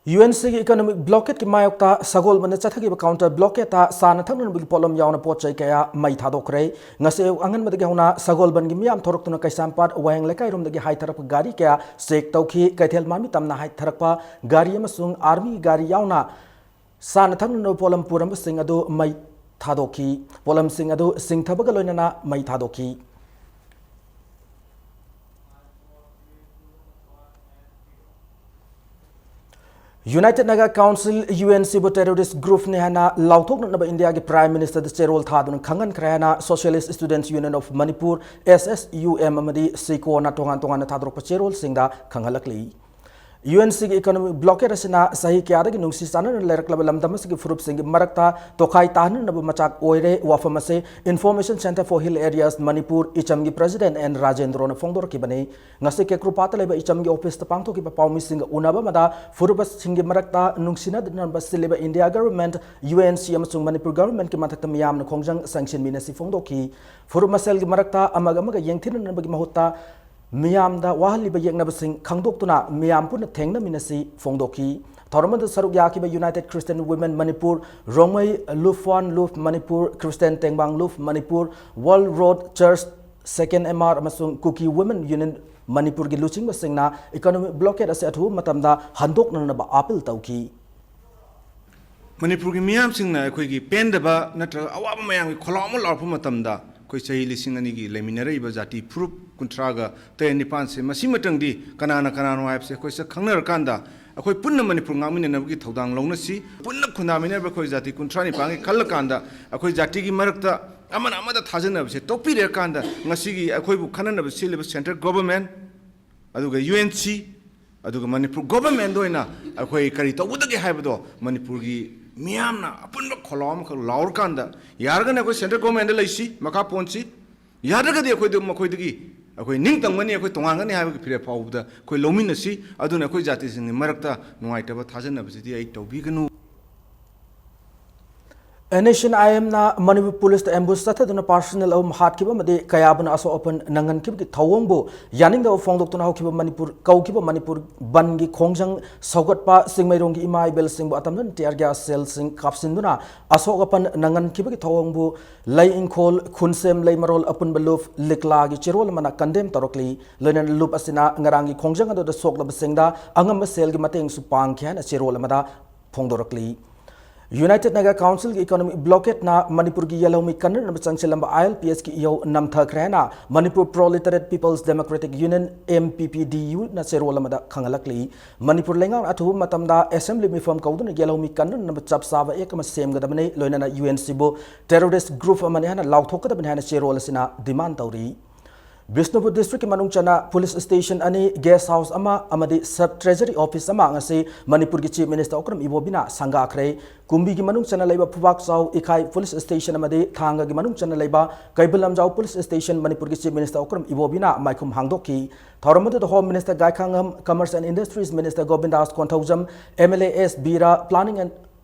UNCꯒꯤ economic blockadeꯀꯤ ꯃꯥꯌꯣꯛꯇ ꯁꯒꯣꯜꯕꯟꯗ ꯆꯠꯊꯈꯤꯕ counter blockadeꯇ ꯆꯥꯅ ꯊꯛꯅꯅꯕꯒꯤ ꯄꯣꯠꯂꯝ ꯌꯥꯎꯅ ꯄꯣꯠ ꯆꯩ ꯀꯌꯥ ꯃꯩ ꯊꯥꯗꯣꯛꯈ꯭ꯔꯦ꯫ ꯉꯁꯤ ꯑꯌꯨꯛ ꯑꯉꯟꯕꯗꯒꯤ ꯍꯧꯅ ꯁꯒꯣꯜꯕꯟꯒꯤ ꯃꯤꯌꯥꯝ ꯊꯣꯔꯛꯇꯨꯅ ꯀꯩꯁꯥꯝꯄꯥꯠ ꯋꯥꯍꯦꯡ ꯂꯩꯀꯥꯏꯔꯣꯝꯗꯒꯤ ꯍꯥꯏꯊꯔꯛꯄ ꯒꯥꯔꯤ ꯀꯌꯥ check ꯇꯧꯈꯤ꯫ ꯀꯩꯊꯦꯜ ꯃꯃꯤ ꯇꯝꯅ ꯍꯥꯏꯊꯔꯛꯄ ꯒꯥꯔꯤ ꯑꯃꯁꯨꯡ army ꯒꯥꯔꯤ ꯌꯥꯎꯅ ꯆꯥꯅ ꯊꯛꯅꯅꯕ ꯄꯣꯠꯂꯝ ꯄꯨꯔꯝꯕꯁꯤꯡ ꯑꯗꯨ ꯃꯩ ꯊꯥꯗꯣꯛꯈꯤ꯫ ꯄꯣꯠꯂꯝꯁꯤꯡ ꯑꯗꯨ ꯆꯤꯡꯊꯕꯒ ꯂꯣꯏꯅꯅ ꯃꯩ ꯊꯥꯗꯣꯛꯈꯤ꯫ United Naga Council, UNCꯕꯨ terrorist groupꯅꯤ ꯍꯥꯏꯅ ꯂꯥꯎꯊꯣꯛꯅꯅꯕ ꯏꯟꯗꯤꯌꯥꯒꯤ Prime Ministerꯗ ꯆꯦꯔꯣꯜ ꯊꯥꯗꯨꯅ ꯈꯪꯍꯟꯈ꯭ꯔꯦ ꯍꯥꯏꯅ Socialist Students Union of Manipur, SSUM, ꯑꯃꯗꯤ CECOꯅ ꯇꯣꯉꯥꯟ ꯇꯣꯉꯥꯟꯅ ꯊꯥꯗꯣꯔꯛꯄ ꯆꯦꯔꯣꯜꯁꯤꯡꯗ ꯈꯪꯍꯜꯂꯛꯂꯤ꯫ UNCꯒꯤ economic blockade ꯑꯁꯤꯅ ꯆꯍꯤ ꯀꯌꯥꯗꯒꯤ ꯅꯨꯡꯁꯤ ꯆꯥꯟꯅꯅ ꯂꯩꯔꯛꯂꯕ ꯂꯝꯗꯝ ꯑꯁꯤꯒꯤ ꯐꯨꯔꯨꯞꯁꯤꯡꯒꯤ ꯃꯔꯛꯇ ꯇꯣꯈꯥꯏ ꯇꯥꯍꯟꯅꯅꯕ ꯃꯆꯥꯛ ꯑꯣꯏꯔꯦ꯫ ꯋꯥꯐꯝ ꯑꯁꯤ Information Centre for Hill Areas Manipur, ꯏꯆꯝꯒꯤ President ꯑꯦꯟ ꯔꯥꯖꯦꯟꯗ꯭ꯔꯣꯅ ꯐꯣꯡꯗꯣꯔꯛꯈꯤꯕꯅꯤ꯫ ꯉꯁꯤ ꯀꯦꯀ꯭ꯔꯨꯄꯥꯠꯇ ꯂꯩꯕ ꯏꯆꯝꯒꯤ officeꯇ ꯄꯥꯡꯊꯣꯛꯈꯤꯕ ꯄꯥꯎꯃꯤꯁꯤꯡꯒ ꯎꯅꯕ ꯑꯃꯗ ꯐꯨꯔꯨꯞꯁꯤꯡꯒꯤ ꯃꯔꯛꯇ ꯅꯨꯡꯁꯤꯅꯗꯅꯕ ꯁꯤꯜꯂꯤꯕ ꯏꯟꯗꯤꯌꯥ government, UNC ꯑꯃꯁꯨꯡ ꯃꯅꯤꯄꯨꯔ governmentꯀꯤ ꯃꯊꯛꯇ ꯃꯤꯌꯥꯝꯅ ꯈꯣꯡꯖꯪ ꯆꯪꯁꯤꯟꯃꯤꯟꯅꯁꯤ ꯐꯣꯡꯗꯣꯛꯈꯤ꯫ ꯐꯨꯔꯨꯞ ꯃꯁꯦꯜꯒꯤ ꯃꯔꯛꯇ ꯑꯃꯒ ꯑꯃꯒ ꯌꯦꯡꯊꯤꯅꯅꯕꯒꯤ ꯃꯍꯨꯠꯇ ꯃꯤꯌꯥꯝꯗ ꯋꯥꯍꯜꯂꯤꯕ ꯌꯦꯛꯅꯕꯁꯤꯡ ꯈꯪꯗꯣꯛꯇꯨꯅ ꯃꯤꯌꯥꯝ ꯄꯨꯟꯅ ꯊꯦꯡꯅꯃꯤꯟꯅꯁꯤ ꯐꯣꯡꯗꯣꯛꯈꯤ꯫ ꯊꯧꯔꯝ ꯑꯗꯨꯗ ꯁꯔꯨꯛ ꯌꯥꯈꯤꯕ United Christian Women Manipur, Rongmei ꯂꯨꯞ ꯋꯥꯟ ꯂꯨꯞ ꯃꯅꯤꯄꯨꯔ, ꯈ꯭ꯔꯤꯁꯇꯤꯌꯥꯟ ꯇꯦꯡꯕꯥꯡ ꯂꯨꯞ Manipur, World Road Church Second MR ꯑꯃꯁꯨꯡ Kuki Women Union ꯃꯅꯤꯄꯨꯔꯒꯤ ꯂꯨꯆꯤꯡꯕꯁꯤꯡꯅ economic blockade ꯑꯁꯤ ꯑꯊꯨꯕ ꯃꯇꯝꯗ ꯍꯟꯗꯣꯛꯅꯅꯕ appeal ꯇꯧꯈꯤ꯫ ꯃꯅꯤꯄꯨꯔꯒꯤ ꯃꯤꯌꯥꯝꯁꯤꯡꯅ ꯑꯩꯈꯣꯏꯒꯤ ꯄꯦꯟꯗꯕ ꯅꯠꯇ꯭ꯔꯒ ꯑꯋꯥꯕ ꯃꯌꯥꯝꯒꯤ ꯈꯣꯜꯂꯥꯎ ꯑꯃ ꯂꯥꯎꯔꯛꯄ ꯃꯇꯝꯗ, ꯑꯩꯈꯣꯏ ꯆꯍꯤ ꯂꯤꯁꯤꯡ ꯑꯅꯤꯒꯤ ꯂꯩꯃꯤꯟꯅꯔꯛꯏꯕ ꯖꯥꯇꯤ ꯐꯨꯔꯨꯞ ꯀꯨꯟꯊ꯭ꯔꯥꯒ ꯇꯔꯦꯠ ꯅꯤꯄꯥꯟꯁꯦ ꯃꯁꯤꯃꯇꯪꯗꯤ ꯀꯅꯥꯅ ꯀꯅꯥꯅꯣ ꯍꯥꯏꯕꯁꯦ ꯑꯩꯈꯣꯏ ꯁꯛ ꯈꯪꯅꯔꯀꯥꯟꯗ, ꯑꯩꯈꯣꯏ ꯄꯨꯟꯅ ꯃꯅꯤꯄꯨꯔ ꯉꯥꯛꯃꯤꯟꯅꯅꯕꯒꯤ ꯊꯧꯗꯥꯡ ꯂꯧꯅꯁꯤ꯫ ꯄꯨꯟꯅ ꯈꯨꯟꯗꯥꯃꯤꯟꯅꯔꯤꯕ ꯑꯩꯈꯣꯏ ꯖꯥꯇꯤ ꯀꯨꯟꯊ꯭ꯔꯥ ꯅꯤꯄꯥꯟꯒꯤ ꯈꯜꯂꯀꯥꯟꯗ, ꯑꯩꯈꯣꯏ ꯖꯥꯇꯤꯒꯤ ꯃꯔꯛꯇ ꯑꯃꯅ ꯑꯃꯗ ꯊꯥꯖꯅꯕꯁꯦ ꯇꯣꯛꯄꯤꯔꯀꯥꯟꯗ, ꯉꯁꯤꯒꯤ ꯑꯩꯈꯣꯏꯕꯨ ꯈꯟꯅꯅꯕ ꯁꯤꯜꯂꯤꯕ central government, ꯑꯗꯨꯒ UNC, ꯑꯗꯨꯒ ꯃꯅꯤꯄꯨꯔ governmentꯗ ꯑꯣꯏꯅ ꯑꯩꯈꯣꯏ ꯀꯔꯤ ꯇꯧꯒꯗꯒꯦ ꯍꯥꯏꯕꯗꯣ ꯃꯅꯤꯄꯨꯔꯒꯤ ꯃꯤꯌꯥꯝꯅ ꯑꯄꯨꯟꯕ ꯈꯣꯜꯂꯥꯎ ꯑꯃꯈꯛ ꯂꯥꯎꯔꯀꯥꯟꯗ, ꯌꯥꯔꯒꯅ ꯑꯩꯈꯣꯏ central governmentꯗ ꯂꯩꯁꯤ, ꯃꯈꯥ ꯄꯣꯟꯁꯤ, ꯌꯥꯗ꯭ꯔꯒꯗꯤ ꯑꯩꯈꯣꯏꯗ, ꯃꯈꯣꯏꯗꯒꯤ ꯑꯩꯈꯣꯏ ꯅꯤꯡꯇꯝꯒꯅꯤ, ꯑꯩꯈꯣꯏ ꯇꯣꯉꯥꯟꯒꯅꯤ ꯍꯥꯏꯕꯒꯤ ꯐꯤꯔꯦꯞ ꯐꯥꯎꯕꯗ ꯑꯩꯈꯣꯏ ꯂꯧꯃꯤꯟꯅꯁꯤ꯫ ꯑꯗꯨꯅ ꯑꯩꯈꯣꯏ ꯖꯥꯇꯤꯁꯤꯡꯒꯤ ꯃꯔꯛꯇ ꯅꯨꯡꯉꯥꯏꯇꯕ ꯊꯥꯖꯅꯕꯁꯤꯗꯤ ꯑꯩ ꯇꯧꯕꯤꯒꯅꯨ꯫ NSCN-IM-ꯅ ꯃꯅꯤꯄꯨꯔ ꯄꯨꯂꯤꯁꯇ ambush ꯆꯠꯊꯗꯨꯅ personnel ꯑꯍꯨꯝ ꯍꯥꯠꯈꯤꯕ ꯑꯃꯗꯤ ꯀꯌꯥꯕꯨꯅ ꯑꯁꯣꯛ ꯑꯄꯟ ꯅꯪꯍꯟꯈꯤꯕꯒꯤ ꯊꯧꯑꯣꯡꯕꯨ ꯌꯥꯅꯤꯡꯗꯕ ꯐꯣꯡꯗꯣꯛꯇꯨꯅ ꯍꯧꯈꯤꯕ ꯃꯅꯤꯄꯨꯔ ꯀꯧꯈꯤꯕ ꯃꯅꯤꯄꯨꯔ ꯕꯟꯒꯤ ꯈꯣꯡꯖꯪ ꯁꯧꯒꯠꯄ ꯆꯤꯡꯃꯩꯔꯣꯡꯒꯤ ꯏꯃꯥ ꯏꯕꯦꯜꯁꯤꯡꯕꯨ ꯑꯇꯝꯅꯅ tear gas shellꯁꯤꯡ ꯀꯥꯞꯁꯤꯟꯗꯨꯅ ꯑꯁꯣꯛ ꯑꯄꯟ ꯅꯪꯍꯟꯈꯤꯕꯒꯤ ꯊꯧꯑꯣꯡꯕꯨ ꯂꯩ ꯏꯪꯈꯣꯜ, ꯈꯨꯟꯁꯦꯝ, ꯂꯩꯃꯔꯣꯜ, ꯑꯄꯨꯟꯕ ꯂꯨꯞ, ꯂꯤꯛꯂꯥꯒꯤ ꯆꯦꯔꯣꯜ ꯑꯃꯅ condemn ꯇꯧꯔꯛꯂꯤ꯫ ꯂꯣꯏꯅꯅ ꯂꯨꯞ ꯑꯁꯤꯅ ꯉꯔꯥꯡꯒꯤ ꯈꯣꯡꯖꯪ ꯑꯗꯨꯗ ꯁꯣꯛꯂꯕꯁꯤꯡꯗ ꯑꯉꯝꯕ ꯁꯦꯜꯒꯤ ꯃꯇꯦꯡꯁꯨ ꯄꯥꯡꯈꯤ ꯍꯥꯏꯅ ꯆꯦꯔꯣꯜ ꯑꯃꯗ ꯐꯣꯡꯗꯣꯔꯛꯂꯤ꯫ United Naga Council-ꯒꯤ economic blockade-ꯅ ꯃꯅꯤꯄꯨꯔꯒꯤ ꯌꯦꯜꯍꯧꯃꯤ ꯀꯟꯅꯅꯕ ꯆꯪꯁꯤꯜꯂꯝꯕ ILPS-ꯀꯤ ꯏꯍꯧ ꯅꯝꯊꯈ꯭ꯔꯦ ꯍꯥꯏꯅ Manipur Proletariat People's Democratic Union, MPPDU-ꯅ ꯆꯦꯔꯣꯜ ꯑꯃꯗ ꯈꯪꯍꯜꯂꯛꯂꯤ꯫ ꯃꯅꯤꯄꯨꯔ ꯂꯩꯉꯥꯛꯅ ꯑꯊꯨꯕ ꯃꯇꯝꯗ assembly ꯃꯤꯐꯝ ꯀꯧꯗꯨꯅ ꯌꯦꯜꯍꯧꯃꯤ ꯀꯟꯅꯅꯕ ꯆꯞ ꯆꯥꯕ act ꯑꯃ ꯁꯦꯝꯒꯗꯕꯅꯤ, ꯂꯣꯏꯅꯅ UNC-ꯕꯨ terrorist group ꯑꯃꯅꯤ ꯍꯥꯏꯅ ꯂꯥꯎꯊꯣꯛꯀꯗꯕꯅꯤ ꯍꯥꯏꯅ ꯆꯦꯔꯣꯜ ꯑꯁꯤꯅ demand ꯇꯧꯔꯤ꯫ ꯕꯤꯁꯅꯨꯄꯨꯔ district-ꯀꯤ ꯃꯅꯨꯡ ꯆꯟꯅ police station ꯑꯅꯤ, guest house ꯑꯃ ꯑꯃꯗꯤ sub treasury office ꯑꯃ ꯉꯁꯤ ꯃꯅꯤꯄꯨꯔꯒꯤ Chief Minister ꯑꯣꯀ꯭ꯔꯝ ꯏꯕꯣꯕꯤꯅ ꯁꯪꯒꯥꯈ꯭ꯔꯦ꯫ ꯀꯨꯝꯕꯤꯒꯤ ꯃꯅꯨꯡ ꯆꯟꯅ ꯂꯩꯕ ꯐꯨꯕꯥꯛꯆꯥꯎ ꯏꯈꯥꯏ police station ꯑꯃꯗꯤ ꯊꯥꯡꯒꯒꯤ ꯃꯅꯨꯡ ꯆꯟꯅ ꯂꯩꯕ ꯀꯩꯕꯨꯜ ꯂꯝꯖꯥꯎ police station ꯃꯅꯤꯄꯨꯔꯒꯤ Chief Minister ꯑꯣꯀ꯭ꯔꯝ ꯏꯕꯣꯕꯤꯅ ꯃꯥꯏꯈꯨꯝ ꯍꯥꯡꯗꯣꯛꯈꯤ꯫ ꯊꯧꯔꯝ ꯑꯗꯨꯗ Home Minister Gaikhangam, Commerce and Industries Minister Govindas Konthoujam, MLA S Bira, Planning and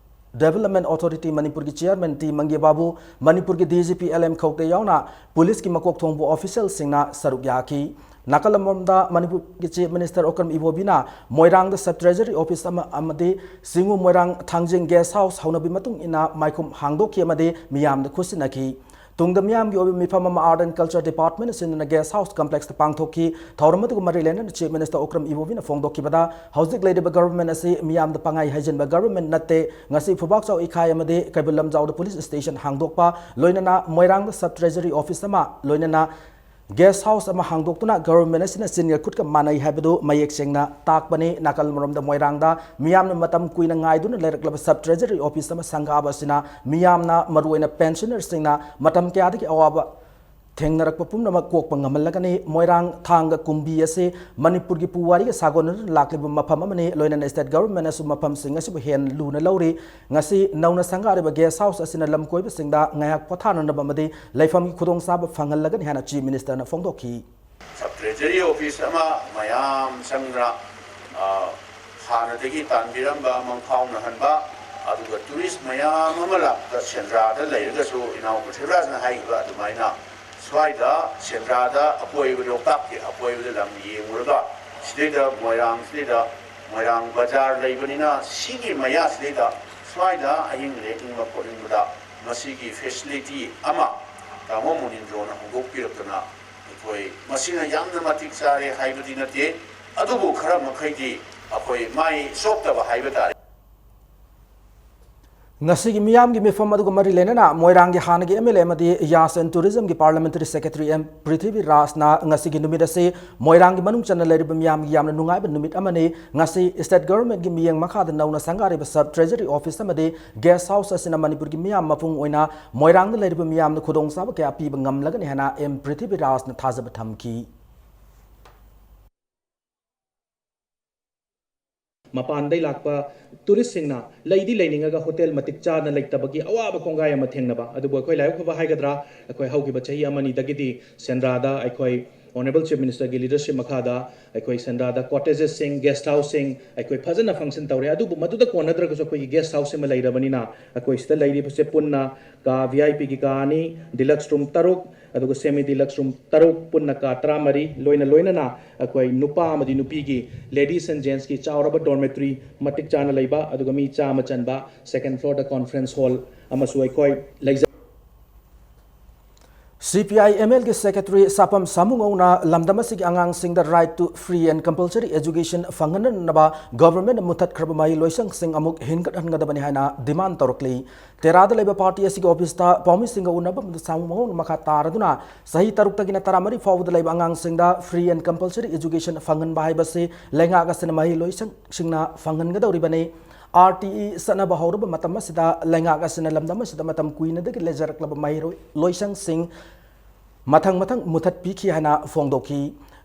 Development Authority ꯃꯅꯤꯄꯨꯔꯒꯤ Chairman ꯇꯤ ꯃꯪꯒꯦ ꯕꯥꯕꯨ, ꯃꯅꯤꯄꯨꯔꯒꯤ DGP ꯑꯦꯜ ꯑꯦꯝ ꯈꯧꯇꯦ ꯌꯥꯎꯅ police-ꯀꯤ ꯃꯀꯣꯛ ꯊꯣꯡꯕ official-ꯁꯤꯡꯅ ꯁꯔꯨꯛ ꯌꯥꯈꯤ꯫ ꯅꯥꯀꯜ ꯑꯃꯔꯣꯝꯗ ꯃꯅꯤꯄꯨꯔꯒꯤ Chief Minister ꯑꯣꯀ꯭ꯔꯝ ꯏꯕꯣꯕꯤꯅ ꯃꯣꯏꯔꯥꯡꯗ sub treasury office ꯑꯃ ꯑꯃꯗꯤ ꯆꯤꯡꯉꯨ ꯃꯣꯏꯔꯥꯡ ꯊꯥꯡꯖꯤꯡ guest house ꯍꯧꯅꯕꯤ ꯃꯇꯨꯡ ꯏꯟꯅ ꯃꯥꯏꯈꯨꯝ ꯍꯥꯡꯗꯣꯛꯈꯤ ꯑꯃꯗꯤ ꯃꯤꯌꯥꯝꯗ ꯈꯨꯠꯁꯤꯟꯅꯈꯤ꯫ ꯇꯨꯡꯗ ꯃꯤꯌꯥꯝꯒꯤ ꯑꯣꯏꯕ ꯃꯤꯐꯝ ꯑꯃ Art and Culture Department ꯑꯁꯤꯟꯅ guest house complex-ꯇ ꯄꯥꯡꯊꯣꯛꯈꯤ꯫ ꯊꯧꯔꯝ ꯑꯗꯨꯒ ꯃꯔꯤ ꯂꯩꯅꯅ Chief Minister ꯑꯣꯀ꯭ꯔꯝ ꯏꯕꯣꯕꯤꯅ ꯐꯣꯡꯗꯣꯛꯈꯤꯕꯗ, ꯍꯧꯖꯤꯛ ꯂꯩꯔꯤꯕ government ꯑꯁꯤ ꯃꯤꯌꯥꯝꯗ ꯄꯪꯍꯥꯏ ꯍꯥꯏꯖꯤꯟꯕ government ꯅꯠꯇꯦ꯫ ꯉꯁꯤ ꯐꯨꯕꯥꯛꯆꯥꯎ ꯏꯈꯥꯏ ꯑꯃꯗꯤ ꯀꯩꯕꯨꯜ ꯂꯝꯖꯥꯎꯗ police station ꯍꯥꯡꯗꯣꯛꯄ, ꯂꯣꯏꯅꯅ ꯃꯣꯏꯔꯥꯡꯗ sub treasury office ꯑꯃ, ꯂꯣꯏꯅꯅ guest house ꯑꯃ ꯍꯥꯡꯗꯣꯛꯇꯨꯅ government ꯑꯁꯤꯅ ꯆꯤꯟꯒ ꯈꯨꯠꯀ ꯃꯥꯟꯅꯩ ꯍꯥꯏꯕꯗꯨ ꯃꯌꯦꯛ ꯁꯦꯡꯅ ꯇꯥꯛꯄꯅꯤ꯫ ꯅꯥꯀꯜ ꯑꯃꯔꯣꯝꯗ ꯃꯣꯏꯔꯥꯡꯗ ꯃꯤꯌꯥꯝꯅ ꯃꯇꯝ ꯀꯨꯏꯅ ꯉꯥꯏꯗꯨꯅ ꯂꯩꯔꯛꯂꯕ sub treasury office ꯑꯃ ꯁꯪꯒꯥꯕ ꯑꯁꯤꯅ ꯃꯤꯌꯥꯝꯅ, ꯃꯔꯨꯑꯣꯏꯅ pensioner-ꯁꯤꯡꯅ ꯃꯇꯝ ꯀꯌꯥꯗꯒꯤ ꯑꯋꯥꯕ ꯊꯦꯡꯅꯔꯛꯄ ꯄꯨꯝꯅꯃꯛ ꯀꯣꯛꯄ ꯉꯝꯍꯜꯂꯒꯅꯤ꯫ ꯃꯣꯏꯔꯥꯡ ꯊꯥꯡꯒ ꯀꯨꯝꯕꯤ ꯑꯁꯤ ꯃꯅꯤꯄꯨꯔꯒꯤ ꯄꯨꯋꯥꯔꯤꯒ ꯁꯥꯒꯣꯟꯅꯗꯨꯅ ꯂꯥꯛꯂꯤꯕ ꯃꯐꯝ ꯑꯃꯅꯤ꯫ ꯂꯣꯏꯅꯅ state government-ꯅꯁꯨ ꯃꯐꯝꯁꯤꯡ ꯑꯁꯤꯕꯨ ꯍꯦꯟꯅ ꯂꯨꯅ ꯂꯧꯔꯤ꯫ ꯉꯁꯤ ꯅꯧꯅ ꯁꯪꯒꯥꯔꯤꯕ guest house ꯑꯁꯤꯅ ꯂꯝ ꯀꯣꯏꯕꯁꯤꯡꯗ ꯉꯥꯏꯍꯥꯛ ꯄꯣꯊꯥꯅꯅꯕ ꯑꯃꯗꯤ ꯂꯩꯐꯝꯒꯤ ꯈꯨꯗꯣꯡꯆꯥꯕ ꯐꯪꯍꯜꯂꯒꯅꯤ ꯍꯥꯏꯅ Chief Minister-ꯅ ꯐꯣꯡꯗꯣꯛꯈꯤ꯫ Sub treasury office ꯑꯃ ꯃꯌꯥꯝ ꯆꯪꯗꯅ, ꯑ, ꯍꯥꯟꯅꯗꯒꯤ ꯇꯥꯟꯕꯤꯔꯝꯕ ꯃꯪꯐꯥꯎꯅꯍꯟꯕ, ꯑꯗꯨꯒ ꯇꯨꯔꯤꯁ ꯃꯌꯥꯝ ꯑꯃ ꯂꯥꯛꯄꯗ ꯁꯦꯟꯗ꯭ꯔꯥꯗ ꯂꯩꯔꯒꯁꯨ ꯏꯅꯥꯎ ꯄ꯭ꯔꯤꯊꯤꯕꯤꯔꯥꯖꯅ ꯍꯥꯏꯈꯤꯕ ꯑꯗꯨꯃꯥꯏꯅ ꯁ꯭ꯋꯥꯏꯗ ꯁꯦꯟꯗ꯭ꯔꯥꯗ ꯑꯀꯣꯏꯕ, ꯂꯣꯛꯇꯥꯛꯀꯤ ꯑꯀꯣꯏꯕꯗ ꯂꯝ ꯌꯦꯡꯉꯨꯔꯒ ꯁꯤꯗꯩꯗ ꯃꯣꯏꯔꯥꯡꯁꯤꯗꯩꯗ ꯃꯣꯏꯔꯥꯡ ꯕꯖꯥꯔ ꯂꯩꯕꯅꯤꯅ ꯁꯤꯒꯤ ꯃꯌꯥꯁꯤꯗꯩꯗ ꯁ꯭ꯋꯥꯏꯗ ꯑꯍꯤꯡ ꯂꯦꯛꯅꯤꯡꯕ ꯈꯣꯠꯅꯤꯡꯕꯗ ꯃꯁꯤꯒꯤ ꯐꯦꯁꯤꯂꯤꯇꯤ ꯑꯃ ꯇꯥꯃꯣ ꯃꯣꯅꯤꯟꯗ꯭ꯔꯣꯅ ꯍꯧꯗꯣꯛꯄꯤꯔꯛꯇꯅ ꯑꯩꯈꯣꯏ ꯃꯁꯤꯅ ꯌꯥꯝꯅ ꯃꯇꯤꯛ ꯆꯥꯔꯦ ꯍꯥꯏꯕꯗꯤ ꯅꯠꯇꯦ, ꯑꯗꯨꯕꯨ ꯈꯔ ꯃꯈꯩꯗꯤ ꯑꯩꯈꯣꯏ ꯃꯥꯏ ꯆꯣꯞꯇꯕ ꯍꯥꯏꯕ ꯇꯥꯔꯦ꯫ ꯉꯁꯤꯒꯤ ꯃꯤꯌꯥꯝꯒꯤ ꯃꯤꯐꯝ ꯑꯗꯨꯒ ꯃꯔꯤ ꯂꯩꯅꯅ ꯃꯣꯏꯔꯥꯡꯒꯤ ꯍꯥꯟꯅꯒꯤ ꯑꯦꯝ ꯑꯦꯜ ꯑꯦ ꯑꯃꯗꯤ ꯌꯥꯁ ꯑꯦꯟ ꯇꯨꯔꯤꯖꯝꯒꯤ ꯄꯥꯔꯂꯤꯌꯥꯃꯦꯟꯇꯔꯤ ꯁꯦꯀ꯭ꯔꯦꯇꯔꯤ ꯑꯦꯝ ꯄ꯭ꯔꯤꯊꯤꯕꯤꯔꯥꯖꯅ ꯉꯁꯤꯒꯤ ꯅꯨꯃꯤꯠ ꯑꯁꯤ ꯃꯣꯏꯔꯥꯡꯒꯤ ꯃꯅꯨꯡ ꯆꯟꯅ ꯂꯩꯔꯤꯕ ꯃꯤꯌꯥꯝꯒꯤ ꯌꯥꯝꯅ ꯅꯨꯡꯉꯥꯏꯕ ꯅꯨꯃꯤꯠ ꯑꯃꯅꯤ꯫ ꯉꯁꯤ ꯁ꯭ꯇꯦꯠ ꯒꯚꯔꯟꯃꯦꯟꯠꯀꯤ ꯃꯤꯠꯌꯦꯡ ꯃꯈꯥꯗ ꯅꯧꯅ ꯁꯪꯒꯥꯔꯤꯕ ꯁꯕ ꯇ꯭ꯔꯦꯖꯔꯤ ꯑꯣꯐꯤꯁ ꯑꯃꯗꯤ ꯒꯦꯁ ꯍꯥꯎꯁ ꯑꯁꯤꯅ ꯃꯅꯤꯄꯨꯔꯒꯤ ꯃꯤꯌꯥꯝ ꯃꯄꯨꯡ ꯑꯣꯏꯅ ꯃꯣꯏꯔꯥꯡꯗ ꯂꯩꯔꯤꯕ ꯃꯤꯌꯥꯝꯗ ꯈꯨꯗꯣꯡꯆꯥꯕ ꯀꯌꯥ ꯄꯤꯕ ꯉꯝꯂꯒꯅꯤ ꯍꯥꯏꯅ ꯑꯦꯝ ꯄ꯭ꯔꯤꯊꯤꯕꯤꯔꯥꯖꯅ ꯊꯥꯖꯕ ꯊꯝꯈꯤ꯫ ꯃꯄꯥꯟꯗꯩ ꯂꯥꯛꯄ ꯇꯨꯔꯤꯁꯁꯤꯡꯅ ꯂꯩꯗꯤ ꯂꯩꯅꯤꯡꯉꯒ ꯍꯣꯇꯦꯜ ꯃꯇꯤꯛ ꯆꯥꯅ ꯂꯩꯇꯕꯒꯤ ꯑꯋꯥꯕ ꯀꯣꯡꯒꯥꯏ ꯑꯃ ꯊꯦꯡꯅꯕ꯫ ꯑꯗꯨꯕꯨ ꯑꯩꯈꯣꯏ ꯂꯥꯏꯕꯛ ꯐꯕ ꯍꯥꯏꯒꯗ꯭ꯔꯥ, ꯑꯩꯈꯣꯏ ꯍꯧꯈꯤꯕ ꯆꯍꯤ ꯑꯃꯅꯤꯗꯒꯤꯗꯤ ꯁꯦꯟꯗ꯭ꯔꯥꯗ ꯑꯩꯈꯣꯏ ꯑꯣꯅꯔꯦꯕꯜ ꯆꯤꯐ ꯃꯤꯅꯤꯁꯇꯔꯒꯤ ꯂꯤꯗꯔꯁꯤꯞ ꯃꯈꯥꯗ ꯑꯩꯈꯣꯏ ꯁꯦꯟꯗ꯭ꯔꯥꯗ ꯀꯣꯇꯦꯖꯦꯁꯁꯤꯡ, ꯒꯦꯁ ꯍꯥꯎꯁꯁꯤꯡ ꯑꯩꯈꯣꯏ ꯐꯖꯅ ꯐꯪꯁꯟ ꯇꯧꯔꯦ꯫ ꯑꯗꯨꯕꯨ ꯃꯗꯨꯗ ꯀꯣꯟꯅꯗ꯭ꯔꯒꯁꯨ ꯑꯩꯈꯣꯏꯒꯤ ꯒꯦꯁ ꯍꯥꯎꯁ ꯑꯃ ꯂꯩꯔꯕꯅꯤꯅ ꯑꯩꯈꯣꯏ ꯁꯤꯗ ꯂꯩꯔꯤꯕꯁꯦ ꯄꯨꯟꯅ ꯀꯥ, ꯚꯤ ꯑꯥꯏ ꯄꯤꯒꯤ ꯀꯥ ꯑꯅꯤ, ꯗꯤꯂꯛꯁ ꯔꯨꯝ ꯇꯔꯨꯛ, ꯑꯗꯨꯒ ꯁꯦꯃꯤ ꯗꯤꯂꯛꯁ ꯔꯨꯝ ꯇꯔꯨꯛ, ꯄꯨꯟꯅ ꯀꯥ ꯇꯔꯥꯃꯔꯤ, ꯂꯣꯏꯅ ꯂꯣꯏꯅꯅ ꯑꯩꯈꯣꯏ ꯅꯨꯄꯥ ꯑꯃꯗꯤ ꯅꯨꯄꯤꯒꯤ, ꯂꯦꯗꯤꯁ ꯑꯦꯟ ꯖꯦꯟꯁꯀꯤ ꯆꯥꯎꯔꯕ ꯗꯣꯔꯃꯦꯇꯔꯤ ꯃꯇꯤꯛ ꯆꯥꯅ ꯂꯩꯕ, ꯑꯗꯨꯒ ꯃꯤ ꯆꯥꯝꯃ ꯆꯟꯕ ꯁꯦꯀꯦꯟ ꯐ꯭ꯂꯣꯔꯗ ꯀꯣꯟꯐ꯭ꯔꯦꯟꯁ ꯍꯣꯜ ꯑꯃꯁꯨ ꯑꯩꯈꯣꯏ ꯂꯩꯖꯩ꯫ ꯁꯤ P I M algae secretary ꯁꯥꯄꯝ ꯁꯥꯃꯨꯉꯧꯅ ꯂꯝꯗꯝ ꯑꯁꯤꯒꯤ ꯑꯉꯥꯡꯁꯤꯡꯗ right to free and compulsory education ꯐꯪꯍꯟꯅꯅꯕ ꯒꯚꯔꯟꯃꯦꯟꯠꯅ ꯃꯨꯊꯠꯈ꯭ꯔꯕ ꯃꯍꯩ ꯂꯣꯏꯁꯪꯁꯤꯡ ꯑꯃꯨꯛ ꯍꯤꯡꯒꯠꯍꯟꯒꯗꯕꯅꯤ ꯍꯥꯏꯅ ꯗꯤꯃꯥꯟ ꯇꯧꯔꯛꯂꯤ꯫ ꯇꯦꯔꯥꯗ ꯂꯩꯕ ꯄꯥꯔꯇꯤ ꯑꯁꯤꯒꯤ ꯑꯣꯐꯤꯁꯇ ꯄꯥꯎꯃꯤꯁꯤꯡꯒ ꯎꯅꯕ ꯑꯃꯗ ꯁꯥꯃꯨꯉꯧꯅ ꯃꯈꯥ ꯇꯥꯔꯗꯨꯅ ꯆꯍꯤ ꯇꯔꯨꯛꯇꯒꯤꯅ ꯇꯔꯥꯃꯔꯤ ꯐꯥꯎꯕꯗ ꯂꯩꯕ ꯑꯉꯥꯡꯁꯤꯡꯗ free and compulsory education ꯐꯪꯍꯟꯕ ꯍꯥꯏꯕꯁꯤ ꯂꯩꯉꯥꯛ ꯑꯁꯤꯅ ꯃꯍꯩ ꯂꯣꯏꯁꯪꯁꯤꯡꯅ ꯐꯪꯍꯟꯒꯗꯧꯔꯤꯕꯅꯤ꯫ ꯑꯥꯔ ꯇꯤ ꯏ ꯆꯠꯅꯕ ꯍꯧꯔꯕ ꯃꯇꯝ ꯑꯁꯤꯗ ꯂꯩꯉꯥꯛ ꯑꯁꯤꯅ ꯂꯝꯗꯝ ꯑꯁꯤꯗ ꯃꯇꯝ ꯀꯨꯏꯅꯗꯒꯤ ꯂꯩꯖꯔꯛꯂꯕ ꯃꯍꯩꯔꯣꯏ ꯂꯣꯏꯁꯪꯁꯤꯡ ꯃꯊꯪ ꯃꯊꯪ ꯃꯨꯊꯠꯄꯤꯈꯤ ꯍꯥꯏꯅ ꯐꯣꯡꯗꯣꯛꯈꯤ꯫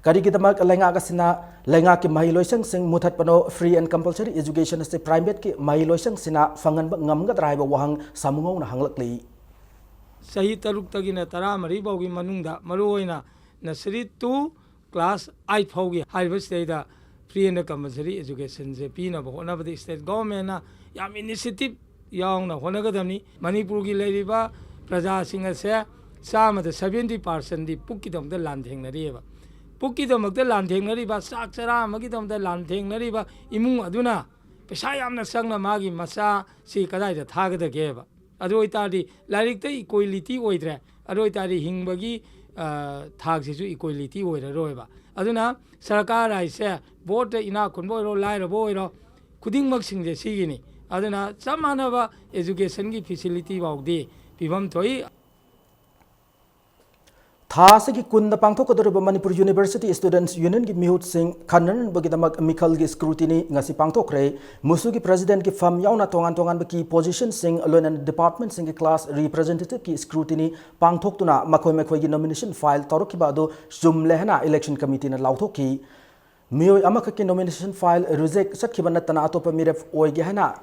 ꯀꯔꯤꯒꯤꯗꯃꯛ ꯂꯩꯉꯥꯛ ꯑꯁꯤꯅ ꯂꯩꯉꯥꯛꯀꯤ ꯃꯍꯩ ꯂꯣꯏꯁꯪꯁꯤꯡ ꯃꯨꯊꯠꯄꯅꯣ? Free and compulsory education ꯑꯁꯤ ꯄ꯭ꯔꯥꯏꯚꯦꯠꯀꯤ ꯃꯍꯩ ꯂꯣꯏꯁꯪꯁꯤꯅ ꯐꯪꯍꯟꯕ ꯉꯝꯒꯗ꯭ꯔꯥ ꯍꯥꯏꯕ ꯋꯥꯍꯪ ꯁꯥꯃꯨꯉꯧꯅ ꯍꯪꯂꯛꯂꯤ꯫ ꯆꯍꯤ ꯇꯔꯨꯛꯇꯒꯤꯅ ꯇꯔꯥꯃꯔꯤ ꯐꯥꯎꯒꯤ ꯃꯅꯨꯡꯗ, ꯃꯔꯨꯑꯣꯏꯅ nursery to class eight ꯐꯥꯎꯒꯤ ꯍꯥꯏꯔꯤꯕ ꯁꯤꯗꯩꯗ Free and compulsory educationꯁꯦ ꯄꯤꯅꯕ ꯍꯣꯠꯅꯕꯗ state governmentꯅ ꯌꯥꯝ initiative ꯌꯥꯎꯅ ꯍꯣꯠꯅꯒꯗꯕꯅꯤ꯫ ꯃꯅꯤꯄꯨꯔꯒꯤ ꯂꯩꯔꯤꯕ ꯄ꯭ꯔꯖꯥꯁꯤꯡ ꯑꯁꯦ ꯆꯥꯝꯃꯗ seventy percentꯗꯤ ꯄꯨꯛꯀꯤꯗꯃꯛꯇ ꯂꯥꯟꯊꯦꯡꯅꯔꯤꯑꯕ꯫ ꯄꯨꯛꯀꯤꯗꯃꯛꯇ ꯂꯥꯟꯊꯦꯡꯅꯔꯤꯕ, ꯆꯥꯛ ꯆꯔꯥ ꯑꯃꯒꯤꯗꯃꯛꯇ ꯂꯥꯟꯊꯦꯡꯅꯔꯤꯕ ꯏꯃꯨꯡ ꯑꯗꯨꯅ ꯄꯩꯁꯥ ꯌꯥꯝꯅ ꯆꯪꯅ ꯃꯥꯒꯤ ꯃꯆꯥꯁꯤ ꯀꯗꯥꯏꯗ ꯊꯥꯒꯗꯒꯦꯕ? ꯑꯗꯨ ꯑꯣꯏꯇꯥꯔꯗꯤ ꯂꯥꯏꯔꯤꯛꯇ equality ꯑꯣꯏꯗ꯭ꯔꯦ, ꯑꯗꯨ ꯑꯣꯏꯇꯥꯔꯗꯤ ꯍꯤꯡꯕꯒꯤ, ꯑ, ꯊꯥꯛꯁꯤꯁꯨ equality ꯑꯣꯏꯔꯔꯣꯏꯕ꯫ ꯑꯗꯨꯅ ꯁꯔꯀꯥꯔ ꯍꯥꯏꯁꯦ ꯚꯣꯠꯇ ꯏꯅꯥꯛ ꯈꯨꯟꯕ ꯑꯣꯏꯔꯣ, ꯂꯥꯏꯔꯕ ꯑꯣꯏꯔꯣ, ꯈꯨꯗꯤꯡꯃꯛꯁꯤꯡꯁꯦ ꯁꯤꯒꯤꯅꯤ꯫ ꯑꯗꯨꯅ ꯆꯞ ꯃꯥꯟꯅꯕ educationꯒꯤ facility ꯐꯥꯎꯗꯤ ꯄꯤꯐꯝ ꯊꯣꯛꯏ꯫ ꯊꯥ ꯑꯁꯤꯒꯤ ꯀꯨꯟꯗ ꯄꯥꯡꯊꯣꯛꯀꯗꯧꯔꯤꯕ ꯃꯅꯤꯄꯨꯔ University Students Unionꯒꯤ ꯃꯤꯍꯨꯠꯁꯤꯡ ꯈꯟꯅꯅꯕꯒꯤꯗꯃꯛ ꯃꯤꯈꯜꯒꯤ scrutiny ꯉꯁꯤ ꯄꯥꯡꯊꯣꯛꯈ꯭ꯔꯦ꯫ ꯃꯨꯁꯨꯒꯤ presidentꯀꯤ ꯐꯝ ꯌꯥꯎꯅ ꯇꯣꯉꯥꯟ ꯇꯣꯉꯥꯟꯕ key positionꯁꯤꯡ, ꯂꯣꯏꯅꯅ departmentꯁꯤꯡꯒꯤ class representativeꯀꯤ scrutiny ꯄꯥꯡꯊꯣꯛꯇꯨꯅ ꯃꯈꯣꯏ ꯃꯈꯣꯏꯒꯤ nomination file ꯇꯧꯔꯛꯈꯤꯕ ꯑꯗꯨ ꯆꯨꯝꯂꯦ ꯍꯥꯏꯅ election committeeꯅ ꯂꯥꯎꯊꯣꯛꯈꯤ꯫ ꯃꯤꯑꯣꯏ ꯑꯃꯈꯛꯀꯤ nomination file reject ꯆꯠꯈꯤꯕ ꯅꯠꯇꯅ ꯑꯇꯣꯞꯄ ꯃꯤꯔꯦꯞ ꯑꯣꯏꯒꯦ ꯍꯥꯏꯅ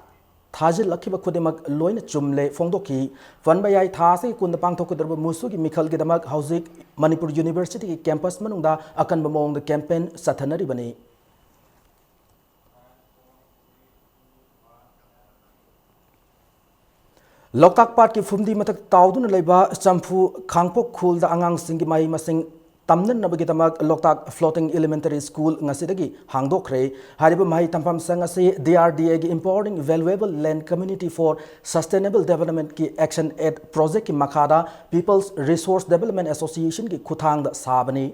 ꯊꯥꯖꯤꯜꯂꯛꯈꯤꯕ ꯈꯨꯗꯤꯡꯃꯛ ꯂꯣꯏꯅ ꯆꯨꯝꯂꯦ ꯐꯣꯡꯗꯣꯛꯈꯤ꯫ ꯐꯟꯕ ꯌꯥꯏ ꯊꯥ ꯑꯁꯤꯒꯤ ꯀꯨꯟꯗ ꯄꯥꯡꯊꯣꯛꯀꯗꯧꯔꯤꯕ ꯃꯨꯁꯨꯒꯤ ꯃꯤꯈꯜꯒꯤꯗꯃꯛ ꯍꯧꯖꯤꯛ ꯃꯅꯤꯄꯨꯔ Universityꯒꯤ campus ꯃꯅꯨꯡꯗ ꯑꯀꯟꯕ ꯃꯑꯣꯡꯗ campaign ꯆꯠꯊꯅꯔꯤꯕꯅꯤ꯫ ꯂꯣꯛꯇꯥꯛ ꯄꯥꯠꯀꯤ ꯐꯨꯝꯗꯤ ꯃꯊꯛ ꯇꯥꯎꯗꯨꯅ ꯂꯩꯕ ꯆꯝꯐꯨ ꯈꯥꯡꯄꯣꯛ ꯈꯨꯜꯗ ꯑꯉꯥꯡꯁꯤꯡꯒꯤ ꯃꯍꯩ ꯃꯁꯤꯡ ꯇꯝꯅꯅꯕꯒꯤꯗꯃꯛ ꯂꯣꯛꯇꯥꯛ Floating Elementary School ꯉꯁꯤꯗꯒꯤ ꯍꯥꯡꯗꯣꯛꯈ꯭ꯔꯦ꯫ ꯍꯥꯏꯔꯤꯕ ꯃꯍꯩ ꯇꯝꯐꯝ ꯁꯪ ꯑꯁꯤ DRDAꯒꯤ Empowering Valuable Land Community for Sustainable Developmentꯀꯤ Action Aid Projectꯀꯤ ꯃꯈꯥꯗ People's Resource Development Associationꯒꯤ ꯈꯨꯠꯊꯥꯡꯗ ꯁꯥꯕꯅꯤ꯫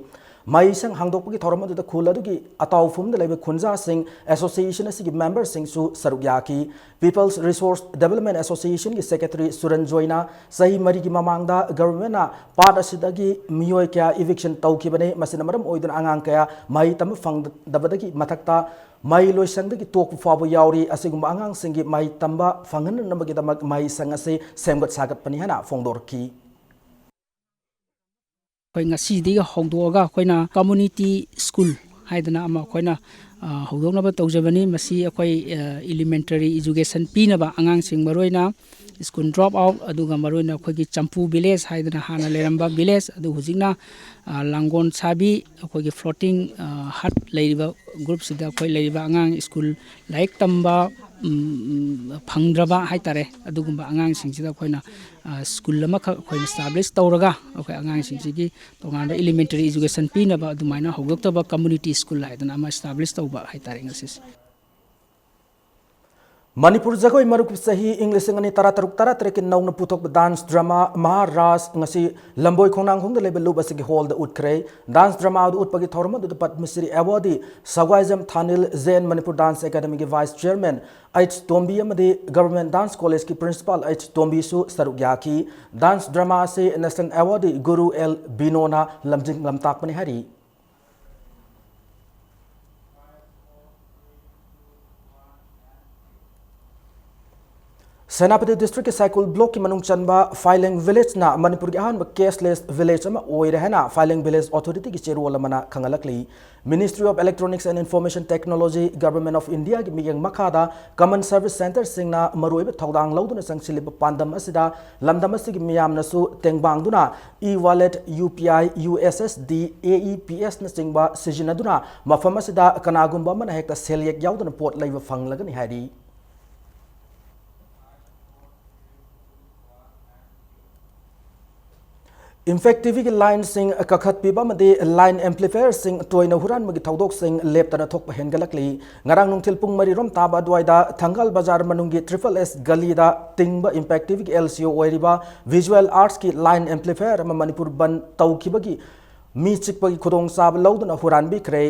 ꯃꯍꯩꯁꯪ ꯍꯥꯡꯗꯣꯛꯄꯒꯤ ꯊꯧꯔꯝ ꯑꯗꯨꯗ ꯈꯨꯜ ꯑꯗꯨꯒꯤ ꯑꯇꯥꯎꯐꯝꯗ ꯂꯩꯕ ꯈꯨꯟꯖꯥꯁꯤꯡ, association ꯑꯁꯤꯒꯤ memberꯁꯤꯡꯁꯨ ꯁꯔꯨꯛ ꯌꯥꯈꯤ꯫ People's Resource Development Associationꯒꯤ secretary ꯁꯨꯔꯟꯖꯣꯏꯅ ꯆꯍꯤ ꯃꯔꯤꯒꯤ ꯃꯃꯥꯡꯗ governmentꯅ ꯄꯥꯠ ꯑꯁꯤꯗꯒꯤ ꯃꯤꯑꯣꯏ ꯀꯌꯥ eviction ꯇꯧꯈꯤꯕꯅꯤ꯫ ꯃꯁꯤꯅ ꯃꯔꯝ ꯑꯣꯏꯗꯨꯅ ꯑꯉꯥꯡ ꯀꯌꯥ ꯃꯍꯩ ꯇꯝꯕ ꯐꯪꯗꯕꯗꯒꯤ ꯃꯊꯛꯇ ꯃꯍꯩ ꯂꯣꯏꯁꯪꯗꯒꯤ ꯇꯣꯛꯄ ꯐꯥꯎꯕ ꯌꯥꯎꯔꯤ꯫ ꯑꯁꯤꯒꯨꯝꯕ ꯑꯉꯥꯡꯁꯤꯡꯒꯤ ꯃꯍꯩ ꯇꯝꯕ ꯐꯪꯍꯟꯅꯅꯕꯒꯤꯗꯃꯛ ꯃꯍꯩꯁꯪ ꯑꯁꯤ ꯁꯦꯝꯒꯠ ꯁꯥꯒꯠꯄꯅꯤ ꯍꯥꯏꯅ ꯐꯣꯡꯗꯣꯔꯛꯈꯤ꯫ ꯑꯩꯈꯣꯏ ꯉꯁꯤꯗꯒꯤ ꯍꯧꯗꯣꯛꯑꯒ ꯑꯩꯈꯣꯏꯅ community school ꯍꯥꯏꯗꯅ ꯑꯃ ꯑꯩꯈꯣꯏꯅ, ꯑ, ꯍꯧꯗꯣꯛꯅꯕ ꯇꯧꯖꯕꯅꯤ꯫ ꯃꯁꯤ ꯑꯩꯈꯣꯏ, ꯑ, elementary education ꯄꯤꯅꯕ ꯑꯉꯥꯡꯁꯤꯡ, ꯃꯔꯨꯑꯣꯏꯅ school drop out, ꯑꯗꯨꯒ ꯃꯔꯨꯑꯣꯏꯅ ꯑꯩꯈꯣꯏꯒꯤ ꯆꯝꯄꯨ village ꯍꯥꯏꯗꯅ ꯍꯥꯟꯅ ꯂꯩꯔꯝꯕ village, ꯑꯗꯨ ꯍꯧꯖꯤꯛꯅ, ꯑ, ꯂꯥꯡꯒꯣꯜ ꯁꯥꯕꯤ, ꯑꯩꯈꯣꯏꯒꯤ floating, ꯑ, hut ꯂꯩꯔꯤꯕ groupꯁꯤꯗ ꯑꯩꯈꯣꯏ ꯂꯩꯔꯤꯕ ꯑꯉꯥꯡ school ꯂꯥꯏꯔꯤꯛ ꯇꯝꯕ, ꯎꯝ, ꯎꯝ, ꯐꯪꯗ꯭ꯔꯕ ꯍꯥꯏꯇꯥꯔꯦ, ꯑꯗꯨꯒꯨꯝꯕ ꯑꯉꯥꯡꯁꯤꯡꯁꯤꯗ ꯑꯩꯈꯣꯏꯅ, ꯑ, school ꯑꯃꯈꯛ ꯑꯩꯈꯣꯏꯅ establish ꯇꯧꯔꯒ, ꯑꯩꯈꯣꯏ ꯑꯉꯥꯡꯁꯤꯡꯁꯤꯒꯤ ꯇꯣꯉꯥꯟꯕ elementary education ꯄꯤꯅꯕ ꯑꯗꯨꯃꯥꯏꯅ ꯍꯧꯗꯣꯛꯇꯕ community school ꯍꯥꯏꯗꯅ ꯑꯃ establish ꯇꯧꯕ ꯍꯥꯏꯇꯥꯔꯦ ꯉꯁꯤꯁꯦ꯫ ꯃꯅꯤꯄꯨꯔ ꯖꯒꯣꯏ ꯃꯔꯨꯞꯀꯤ ꯆꯍꯤ ꯏꯪ ꯂꯤꯁꯤꯡ ꯑꯅꯤ ꯇꯔꯥꯇꯔꯨꯛ ꯇꯔꯥꯇꯔꯦꯠꯀꯤ ꯅꯧꯅ ꯄꯨꯊꯣꯛꯄ dance drama ꯃꯍꯥꯔꯥꯖ ꯉꯁꯤ ꯂꯝꯕꯣꯏ ꯈꯣꯡꯅꯥꯡꯈꯣꯡꯗ ꯂꯩꯕ ꯂꯨꯞ ꯑꯁꯤꯒꯤ hallꯗ ꯎꯠꯈ꯭ꯔꯦ꯫ Dance drama ꯑꯗꯨ ꯎꯠꯄꯒꯤ ꯊꯧꯔꯝ ꯑꯗꯨꯗ Padmashri awardee Sagwaijam Thanil, J N Manipur dance academyꯒꯤ vice chairman ꯑꯩꯆ ꯇꯣꯝꯕꯤ ꯑꯃꯗꯤ Government Dance Collegeꯀꯤ principal ꯑꯩꯆ ꯇꯣꯝꯕꯤꯁꯨ ꯁꯔꯨꯛ ꯌꯥꯈꯤ꯫ Dance drama ꯑꯁꯤ national awardee ꯒꯨꯔꯨ ꯑꯦꯜ ꯕꯤꯅꯣꯅ ꯂꯝꯖꯤꯡ ꯂꯝꯇꯥꯛꯄꯅꯤ ꯍꯥꯏꯔꯤ꯫ ꯁꯦꯅꯥꯄꯇꯤ districtꯀꯤ ꯁꯥꯏꯀꯨꯜ blockꯀꯤ ꯃꯅꯨꯡ ꯆꯟꯕ ꯐꯥꯏꯂꯦꯡ villageꯅ ꯃꯅꯤꯄꯨꯔꯒꯤ ꯑꯍꯥꯟꯕ cashless village ꯑꯃ ꯑꯣꯏꯔꯦ ꯍꯥꯏꯅ ꯐꯥꯏꯂꯦꯡ village authorityꯒꯤ ꯆꯦꯔꯣꯜ ꯑꯃꯅ ꯈꯪꯍꯜꯂꯛꯂꯤ꯫ Ministry of Electronics and Information Technology, Government of Indiaꯒꯤ ꯃꯤꯠꯌꯦꯡ ꯃꯈꯥꯗ common service centreꯁꯤꯡꯅ ꯃꯔꯨꯑꯣꯏꯕ ꯊꯧꯗꯥꯡ ꯂꯧꯗꯨꯅ ꯆꯪꯁꯤꯜꯂꯤꯕ ꯄꯥꯟꯗꯝ ꯑꯁꯤꯗ ꯂꯝꯗꯝ ꯑꯁꯤꯒꯤ ꯃꯤꯌꯥꯝꯅꯁꯨ ꯇꯦꯡꯕꯥꯡꯗꯨꯅ e-wallet, UPI, USSD, AePSꯅꯆꯤꯡꯕ ꯁꯤꯖꯤꯟꯅꯗꯨꯅ ꯃꯐꯝ ꯑꯁꯤꯗ ꯀꯅꯥꯒꯨꯝꯕ ꯑꯃꯅ ꯍꯦꯛꯇ ꯁꯦꯜꯌꯦꯛ ꯌꯥꯎꯗꯅ ꯄꯣꯠ ꯂꯩꯕ ꯐꯪꯂꯒꯅꯤ ꯍꯥꯏꯔꯤ꯫ Impact TVꯒꯤ lineꯁꯤꯡ ꯀꯛꯈꯠꯄꯤꯕ ꯑꯃꯗꯤ line amplifierꯁꯤꯡ ꯇꯣꯏꯅ ꯍꯨꯔꯥꯟꯕꯒꯤ ꯊꯧꯗꯣꯛꯁꯤꯡ ꯂꯦꯞꯇꯅ ꯊꯣꯛꯄ ꯍꯦꯟꯒꯠꯂꯛꯂꯤ꯫ ꯉꯔꯥꯡ ꯅꯨꯡꯊꯤꯜ ꯄꯨꯡ ꯃꯔꯤ ꯔꯣꯝ ꯇꯥꯕ ꯑꯗꯨꯋꯥꯏꯗ ꯊꯪꯒꯥꯜ ꯕꯖꯥꯔ ꯃꯅꯨꯡꯒꯤ triple S ꯒꯂꯤꯗ ꯇꯤꯡꯕ Impact TVꯒꯤ LCO ꯑꯣꯏꯔꯤꯕ Visual Artsꯀꯤ line amplifier ꯑꯃ ꯃꯅꯤꯄꯨꯔ ꯕꯟ ꯇꯧꯈꯤꯕꯒꯤ ꯃꯤ ꯆꯤꯛꯄꯒꯤ ꯈꯨꯗꯣꯡꯆꯥꯕ ꯂꯧꯗꯨꯅ ꯍꯨꯔꯥꯟꯕꯤꯈ꯭ꯔꯦ꯫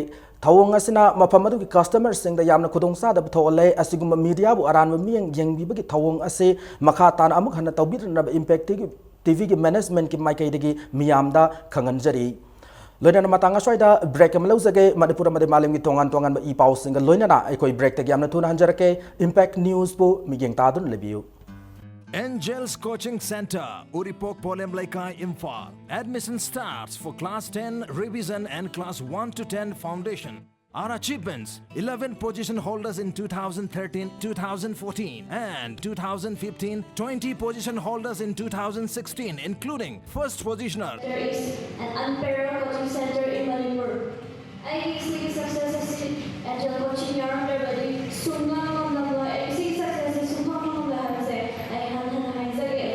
ꯊꯧꯑꯣꯡ ꯑꯁꯤꯅ ꯃꯐꯝ ꯑꯗꯨꯒꯤ customerꯁꯤꯡꯗ ꯌꯥꯝꯅ ꯈꯨꯗꯣꯡꯆꯥꯗꯕ ꯊꯣꯛꯍꯜꯂꯦ꯫ ꯑꯁꯤꯒꯨꯝꯕ mediaꯕꯨ ꯑꯔꯥꯟꯕ ꯃꯤꯠꯌꯦꯡ ꯌꯦꯡꯕꯤꯕꯒꯤ ꯊꯧꯑꯣꯡ ꯑꯁꯤ ꯃꯈꯥ ꯇꯥꯅ ꯑꯃꯨꯛ ꯍꯟꯅ ꯇꯧꯕꯤꯗꯅꯕ Impact TVꯒꯤ managementꯀꯤ ꯃꯥꯏꯀꯩꯗꯒꯤ ꯃꯤꯌꯥꯝꯗ ꯈꯪꯍꯟꯖꯔꯤ꯫ ꯂꯣꯏꯅꯅ ꯃꯇꯥꯡ ꯑꯁ꯭ꯋꯥꯏꯗ break ꯑꯃ ꯂꯧꯖꯒꯦ꯫ ꯃꯅꯤꯄꯨꯔ ꯑꯃꯗꯤ ꯃꯥꯂꯦꯝꯒꯤ ꯇꯣꯉꯥꯟ ꯇꯣꯉꯥꯟꯕ ꯏ ꯄꯥꯎꯁꯤꯡꯒ ꯂꯣꯏꯅꯅ ꯑꯩꯈꯣꯏ breakꯇꯒꯤ ꯌꯥꯝꯅ ꯊꯨꯅ ꯍꯟꯖꯔꯛꯀꯦ꯫ Impact Newsꯄꯨ ꯃꯤꯠꯌꯦꯡ ꯇꯥꯗꯨꯅ ꯂꯩꯕꯤꯌꯨ꯫ Angels Coaching Centre, Uripok Polem Leikai, Imphal. Admission starts for class ten revision and class one to ten foundation. Our achievements: eleven position holders in two thousand thirteen, two thousand fourteen, and two thousand fifteen, twenty position holders in two thousand sixteen, including first positioner. There is an unparalleled coaching center in Manipur. ꯑꯩꯒꯤ ꯁꯤꯒꯤ success ꯑꯁꯤ Angel coaching ꯌꯥꯎꯔꯝꯗ꯭ꯔꯕꯗꯤ ꯁꯨꯡꯉꯝ ꯉꯝꯂꯝꯂꯣꯏ꯫ ꯑꯩ ꯁꯤꯒꯤ success ꯑꯁꯤ ꯁꯨꯡꯐꯪ ꯐꯪꯂꯣꯏ ꯍꯥꯏꯕꯁꯦ ꯑꯩ ꯍꯟꯅ ꯍꯟꯅ ꯍꯥꯏꯖꯒꯦ꯫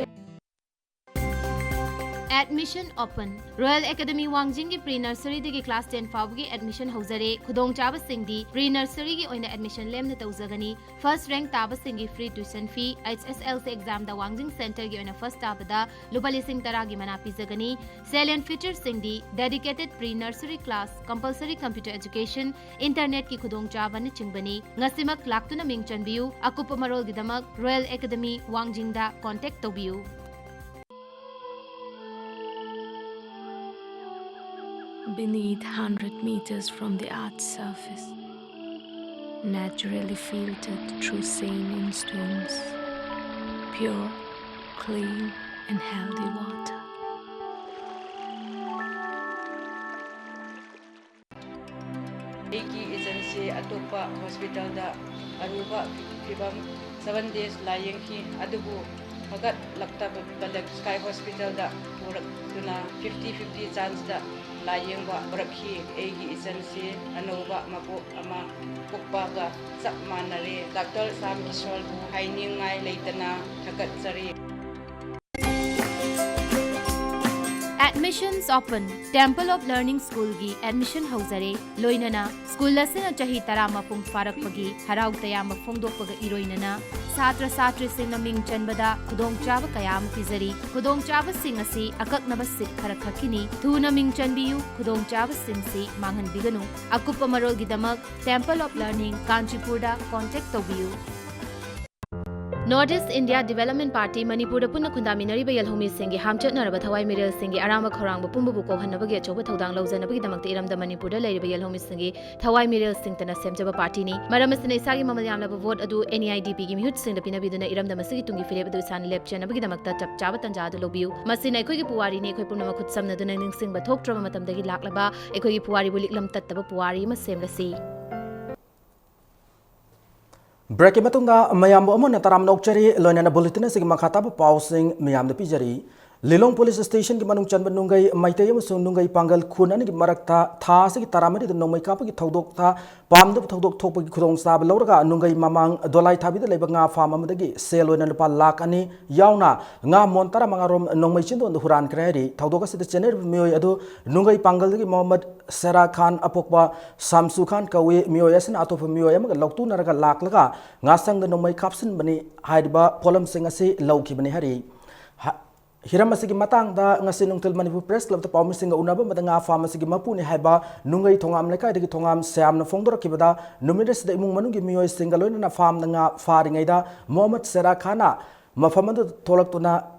Admission open. Royal Academy ꯋꯥꯡꯖꯤꯡꯒꯤ pre nurseryꯗꯒꯤ class ten ꯐꯥꯎꯕꯒꯤ admission ꯍꯧꯖꯔꯦ꯫ ꯈꯨꯗꯣꯡꯆꯥꯕꯁꯤꯡꯗꯤ: pre nurseryꯒꯤ ꯑꯣꯏꯅ admission ꯂꯦꯝꯅ ꯇꯧꯖꯒꯅꯤ꯫ First rank ꯇꯥꯕꯁꯤꯡꯒꯤ free tuition fee, H S L C examꯗ ꯋꯥꯡꯖꯤꯡ centerꯒꯤ ꯑꯣꯏꯅ first ꯇꯥꯕꯗ ꯂꯨꯄꯥ ꯂꯤꯁꯤꯡ ꯇꯔꯥꯒꯤ ꯃꯅꯥ ꯄꯤꯖꯒꯅꯤ꯫ Salient featuresꯁꯤꯡꯗꯤ dedicated pre nursery class, compulsory computer education, internetꯀꯤ ꯈꯨꯗꯣꯡꯆꯥꯕꯅꯆꯤꯡꯕꯅꯤ꯫ ꯉꯁꯤꯃꯛ ꯂꯥꯛꯇꯨꯅ ꯃꯤꯡ ꯆꯟꯕꯤꯌꯨ꯫ ꯑꯀꯨꯞꯄ ꯃꯔꯣꯜꯒꯤꯗꯃꯛ Royal Academy ꯋꯥꯡꯖꯤꯡꯗ contact ꯇꯧꯕꯤꯌꯨ꯫ Beneath, hundred meters from the earth's surface, naturally filtered through saline stones, pure, clean, and healthy water. ꯑꯩꯒꯤ ꯏꯆꯟꯁꯤ ꯑꯇꯣꯞꯄ hospitalꯗ ꯑꯔꯨꯕ ꯐꯤꯕꯝ seven days ꯂꯥꯌꯦꯡꯈꯤ, ꯑꯗꯨꯕꯨ ꯐꯒꯠꯂꯛꯇꯕ ꯁ꯭ꯀꯥꯏ hospitalꯗ ꯄꯨꯔꯛꯇꯨꯅ fifty fifty chanceꯗ ꯂꯥꯌꯦꯡꯕ ꯍꯧꯔꯛꯈꯤ꯫ ꯑꯩꯒꯤ ꯏꯆꯟꯁꯤ ꯑꯅꯧꯕ ꯃꯄꯣꯛ ꯑꯃ ꯄꯣꯛꯄꯒ ꯆꯞ ꯃꯥꯟꯅꯔꯦ꯫ ꯗꯥꯛꯇꯔ ꯁ꯭ꯌꯥꯝ ꯀꯤꯁꯣꯔꯕꯨ ꯍꯥꯏꯅꯤꯡꯉꯥꯏ ꯂꯩꯇꯅ ꯊꯥꯒꯠꯆꯔꯤ꯫ Admissions open. Temple of Learning Schoolꯒꯤ admission ꯍꯧꯖꯔꯦ꯫ ꯂꯣꯏꯅꯅ school ꯑꯁꯤꯅ ꯆꯍꯤ ꯇꯔꯥ ꯃꯄꯨꯡ ꯐꯥꯔꯛꯄꯒꯤ ꯍꯔꯥꯎ ꯇꯌꯥꯝꯕ ꯐꯣꯡꯗꯣꯛꯄꯒ ꯏꯔꯣꯏꯅꯅ ꯁꯥꯇ꯭ꯔ ꯁꯥꯇ꯭ꯔꯤꯁꯤꯡꯅ ꯃꯤꯡ ꯆꯟꯕꯗ ꯈꯨꯗꯣꯡꯆꯥꯕ ꯀꯌꯥ ꯑꯃ ꯄꯤꯖꯔꯤ꯫ ꯈꯨꯗꯣꯡꯆꯥꯕꯁꯤꯡ ꯑꯁꯤ ꯑꯀꯛꯅꯕ seat ꯈꯔꯈꯛꯀꯤꯅꯤ꯫ ꯊꯨꯅ ꯃꯤꯡ ꯆꯟꯕꯤꯌꯨ, ꯈꯨꯗꯣꯡꯆꯥꯕꯁꯤꯡꯁꯤ ꯃꯥꯡꯍꯟꯕꯤꯒꯅꯨ꯫ ꯑꯀꯨꯞꯄ ꯃꯔꯣꯜꯒꯤꯗꯃꯛ Temple of Learning ꯀꯥꯟꯆꯤꯄꯨꯔꯗ contact ꯇꯧꯕꯤꯌꯨ꯫ North East India Development Party ꯃꯅꯤꯄꯨꯔꯗ ꯄꯨꯟꯅ ꯈꯨꯟꯗꯥꯃꯤꯟꯅꯔꯤꯕ ꯌꯦꯜꯍꯧꯃꯤꯁꯤꯡꯒꯤ ꯍꯥꯝꯆꯠꯅꯔꯕ ꯊꯋꯥꯏ ꯃꯤꯔꯦꯜꯁꯤꯡꯒꯤ ꯑꯔꯥꯝꯕ ꯈꯧꯔꯥꯡꯕ ꯄꯨꯝꯕꯕꯨ ꯀꯣꯛꯍꯟꯅꯕꯒꯤ ꯑꯆꯧꯕ ꯊꯧꯗꯥꯡ ꯂꯧꯖꯅꯕꯒꯤꯗꯃꯛꯇ ꯏꯔꯝꯗꯝ ꯃꯅꯤꯄꯨꯔꯗ ꯂꯩꯔꯤꯕ ꯌꯦꯜꯍꯧꯃꯤꯁꯤꯡꯒꯤ ꯊꯋꯥꯏ ꯃꯤꯔꯦꯜꯁꯤꯡꯇꯅ ꯁꯦꯝꯖꯕ ꯄꯥꯔꯇꯤꯅꯤ꯫ ꯃꯔꯝ ꯑꯁꯤꯅ ꯏꯁꯥꯒꯤ ꯃꯃꯜ ꯌꯥꯝꯂꯕ ꯚꯣꯠ ꯑꯗꯨ N E I D P ꯒꯤ ꯃꯤꯍꯨꯠꯁꯤꯡꯗ ꯄꯤꯅꯕꯤꯗꯨꯅ ꯏꯔꯝꯗꯝ ꯑꯁꯤꯒꯤ ꯇꯨꯡꯒꯤ ꯐꯤꯔꯦꯞ ꯑꯗꯨ ꯏꯁꯥꯅ ꯂꯦꯞꯆꯅꯕꯒꯤꯗꯃꯛꯇ ꯆꯞ ꯆꯥꯕ ꯇꯥꯟꯖꯥ ꯑꯗꯨ ꯂꯧꯕꯤꯌꯨ꯫ ꯃꯁꯤꯅ ꯑꯩꯈꯣꯏꯒꯤ ꯄꯨꯋꯥꯔꯤꯅꯤ꯫ ꯑꯩꯈꯣꯏ ꯄꯨꯝꯅꯃꯛ ꯈꯨꯠꯁꯝꯅꯗꯨꯅ ꯅꯤꯡꯁꯤꯡꯕ ꯊꯣꯛꯇ꯭ꯔꯕ ꯃꯇꯝꯗꯒꯤ ꯂꯥꯛꯂꯕ ꯑꯩꯈꯣꯏꯒꯤ ꯄꯨꯋꯥꯔꯤꯕꯨ ꯂꯤꯛꯂꯝ ꯇꯠꯇꯕ ꯄꯨꯋꯥꯔꯤ ꯑꯃ ꯁꯦꯝꯂꯁꯤ꯫ ꯕ꯭ꯔꯦꯛꯀꯤ ꯃꯇꯨꯡꯗ ꯃꯌꯥꯝꯕꯨ ꯑꯃꯨꯛ ꯍꯟꯅ ꯇꯔꯥꯝꯅ ꯑꯣꯛꯆꯔꯤ꯫ ꯂꯣꯏꯅꯅ ꯕꯨꯂꯦꯇꯤꯟ ꯑꯁꯤꯒꯤ ꯃꯈꯥ ꯇꯥꯕ ꯄꯥꯎꯁꯤꯡ ꯃꯌꯥꯝꯗ ꯄꯤꯖꯔꯤ꯫ ꯂꯤꯂꯣꯡ ꯄꯨꯂꯤꯁ ꯁ꯭ꯇꯦꯁꯟꯒꯤ ꯃꯅꯨꯡ ꯆꯟꯕ ꯅꯨꯡꯒꯩ ꯃꯩꯇꯩ ꯑꯃꯁꯨꯡ ꯅꯨꯡꯒꯩ ꯄꯥꯡꯒꯜ ꯈꯨꯟ ꯑꯅꯤꯒꯤ ꯃꯔꯛꯇ ꯊꯥ ꯑꯁꯤꯒꯤ ꯇꯔꯥꯃꯔꯤꯗ ꯅꯣꯡꯃꯩ ꯀꯥꯞꯄꯒꯤ ꯊꯧꯗꯣꯛꯇ ꯄꯥꯝꯗꯕ ꯊꯧꯗꯣꯛ ꯊꯣꯛꯄꯒꯤ ꯈꯨꯗꯣꯡꯆꯥꯕ ꯂꯧꯔꯒ ꯅꯨꯡꯒꯩ ꯃꯃꯥꯡ ꯗꯣꯂꯥꯏꯊꯥꯕꯤꯗ ꯂꯩꯕ ꯉꯥ ꯐꯥꯔꯝ ꯑꯃꯗꯒꯤ ꯁꯦꯜ ꯑꯣꯏꯅ ꯂꯨꯄꯥ ꯂꯥꯈ ꯑꯅꯤ ꯌꯥꯎꯅ ꯉꯥ ꯃꯣꯟ ꯇꯔꯥꯃꯉꯥ ꯔꯣꯝ ꯅꯣꯡꯃꯩ ꯆꯤꯟꯗꯣꯟꯗ ꯍꯨꯔꯥꯟꯈ꯭ꯔꯦ ꯍꯥꯏꯔꯤ꯫ ꯊꯧꯗꯣꯛ ꯑꯁꯤꯗ ꯆꯦꯟꯅꯔꯤꯕ ꯃꯤꯑꯣꯏ ꯑꯗꯨ ꯅꯨꯡꯒꯩ ꯄꯥꯡꯒꯜꯗꯒꯤ ꯃꯣꯍꯝꯃꯗ ꯁꯦꯔꯥ ꯈꯥꯟ, ꯑꯄꯣꯛꯄ ꯁꯥꯝꯁꯨ ꯈꯥꯟ ꯀꯧꯏ꯫ ꯃꯤꯑꯣꯏ ꯑꯁꯤꯅ ꯑꯇꯣꯞꯄ ꯃꯤꯑꯣꯏ ꯑꯃꯒ ꯂꯧꯇꯨꯅꯔꯒ ꯂꯥꯛꯂꯒ ꯉꯥꯁꯪꯗ ꯅꯣꯡꯃꯩ ꯀꯥꯞꯁꯤꯟꯕꯅꯤ꯫ ꯍꯥꯏꯔꯤꯕ ꯄꯣꯠꯂꯝꯁꯤꯡ ꯑꯁꯤ ꯂꯧꯈꯤꯕꯅꯤ ꯍꯥꯏꯔꯤ꯫ ꯍ-, ꯍꯤꯔꯝ ꯑꯁꯤꯒꯤ ꯃꯇꯥꯡꯗ ꯉꯁꯤ ꯅꯨꯡꯊꯤꯜ ꯃꯅꯤꯄꯨꯔ ꯄ꯭ꯔꯦꯁ ꯀ꯭ꯂꯕꯇ ꯄꯥꯎꯃꯤꯁꯤꯡꯒ ꯎꯅꯕ ꯑꯃꯗ ꯉꯥ ꯐꯥꯔꯝ ꯑꯁꯤꯒꯤ ꯃꯄꯨꯅꯤ ꯍꯥꯏꯕ ꯅꯨꯡꯒꯩ ꯊꯣꯉꯥꯝ ꯂꯩꯀꯥꯏꯗꯒꯤ ꯊꯣꯉꯥꯝ ꯁꯌꯥꯝꯅ ꯐꯣꯡꯗꯣꯔꯛꯈꯤꯕꯗ, ꯅꯨꯃꯤꯠ ꯑꯁꯤꯗ ꯏꯃꯨꯡ ꯃꯅꯨꯡꯒꯤ ꯃꯤꯑꯣꯏꯁꯤꯡꯒ ꯂꯣꯏꯅꯅ ꯐꯥꯔꯝꯗ ꯉꯥ ꯐꯥꯔꯤꯉꯩꯗ ꯃꯣꯍꯝꯃꯗ ꯁꯦꯔꯥ ꯈꯥꯟꯅ ꯃꯐꯝ ꯑꯗꯨꯗ ꯊꯣꯛꯂꯛꯇꯨꯅ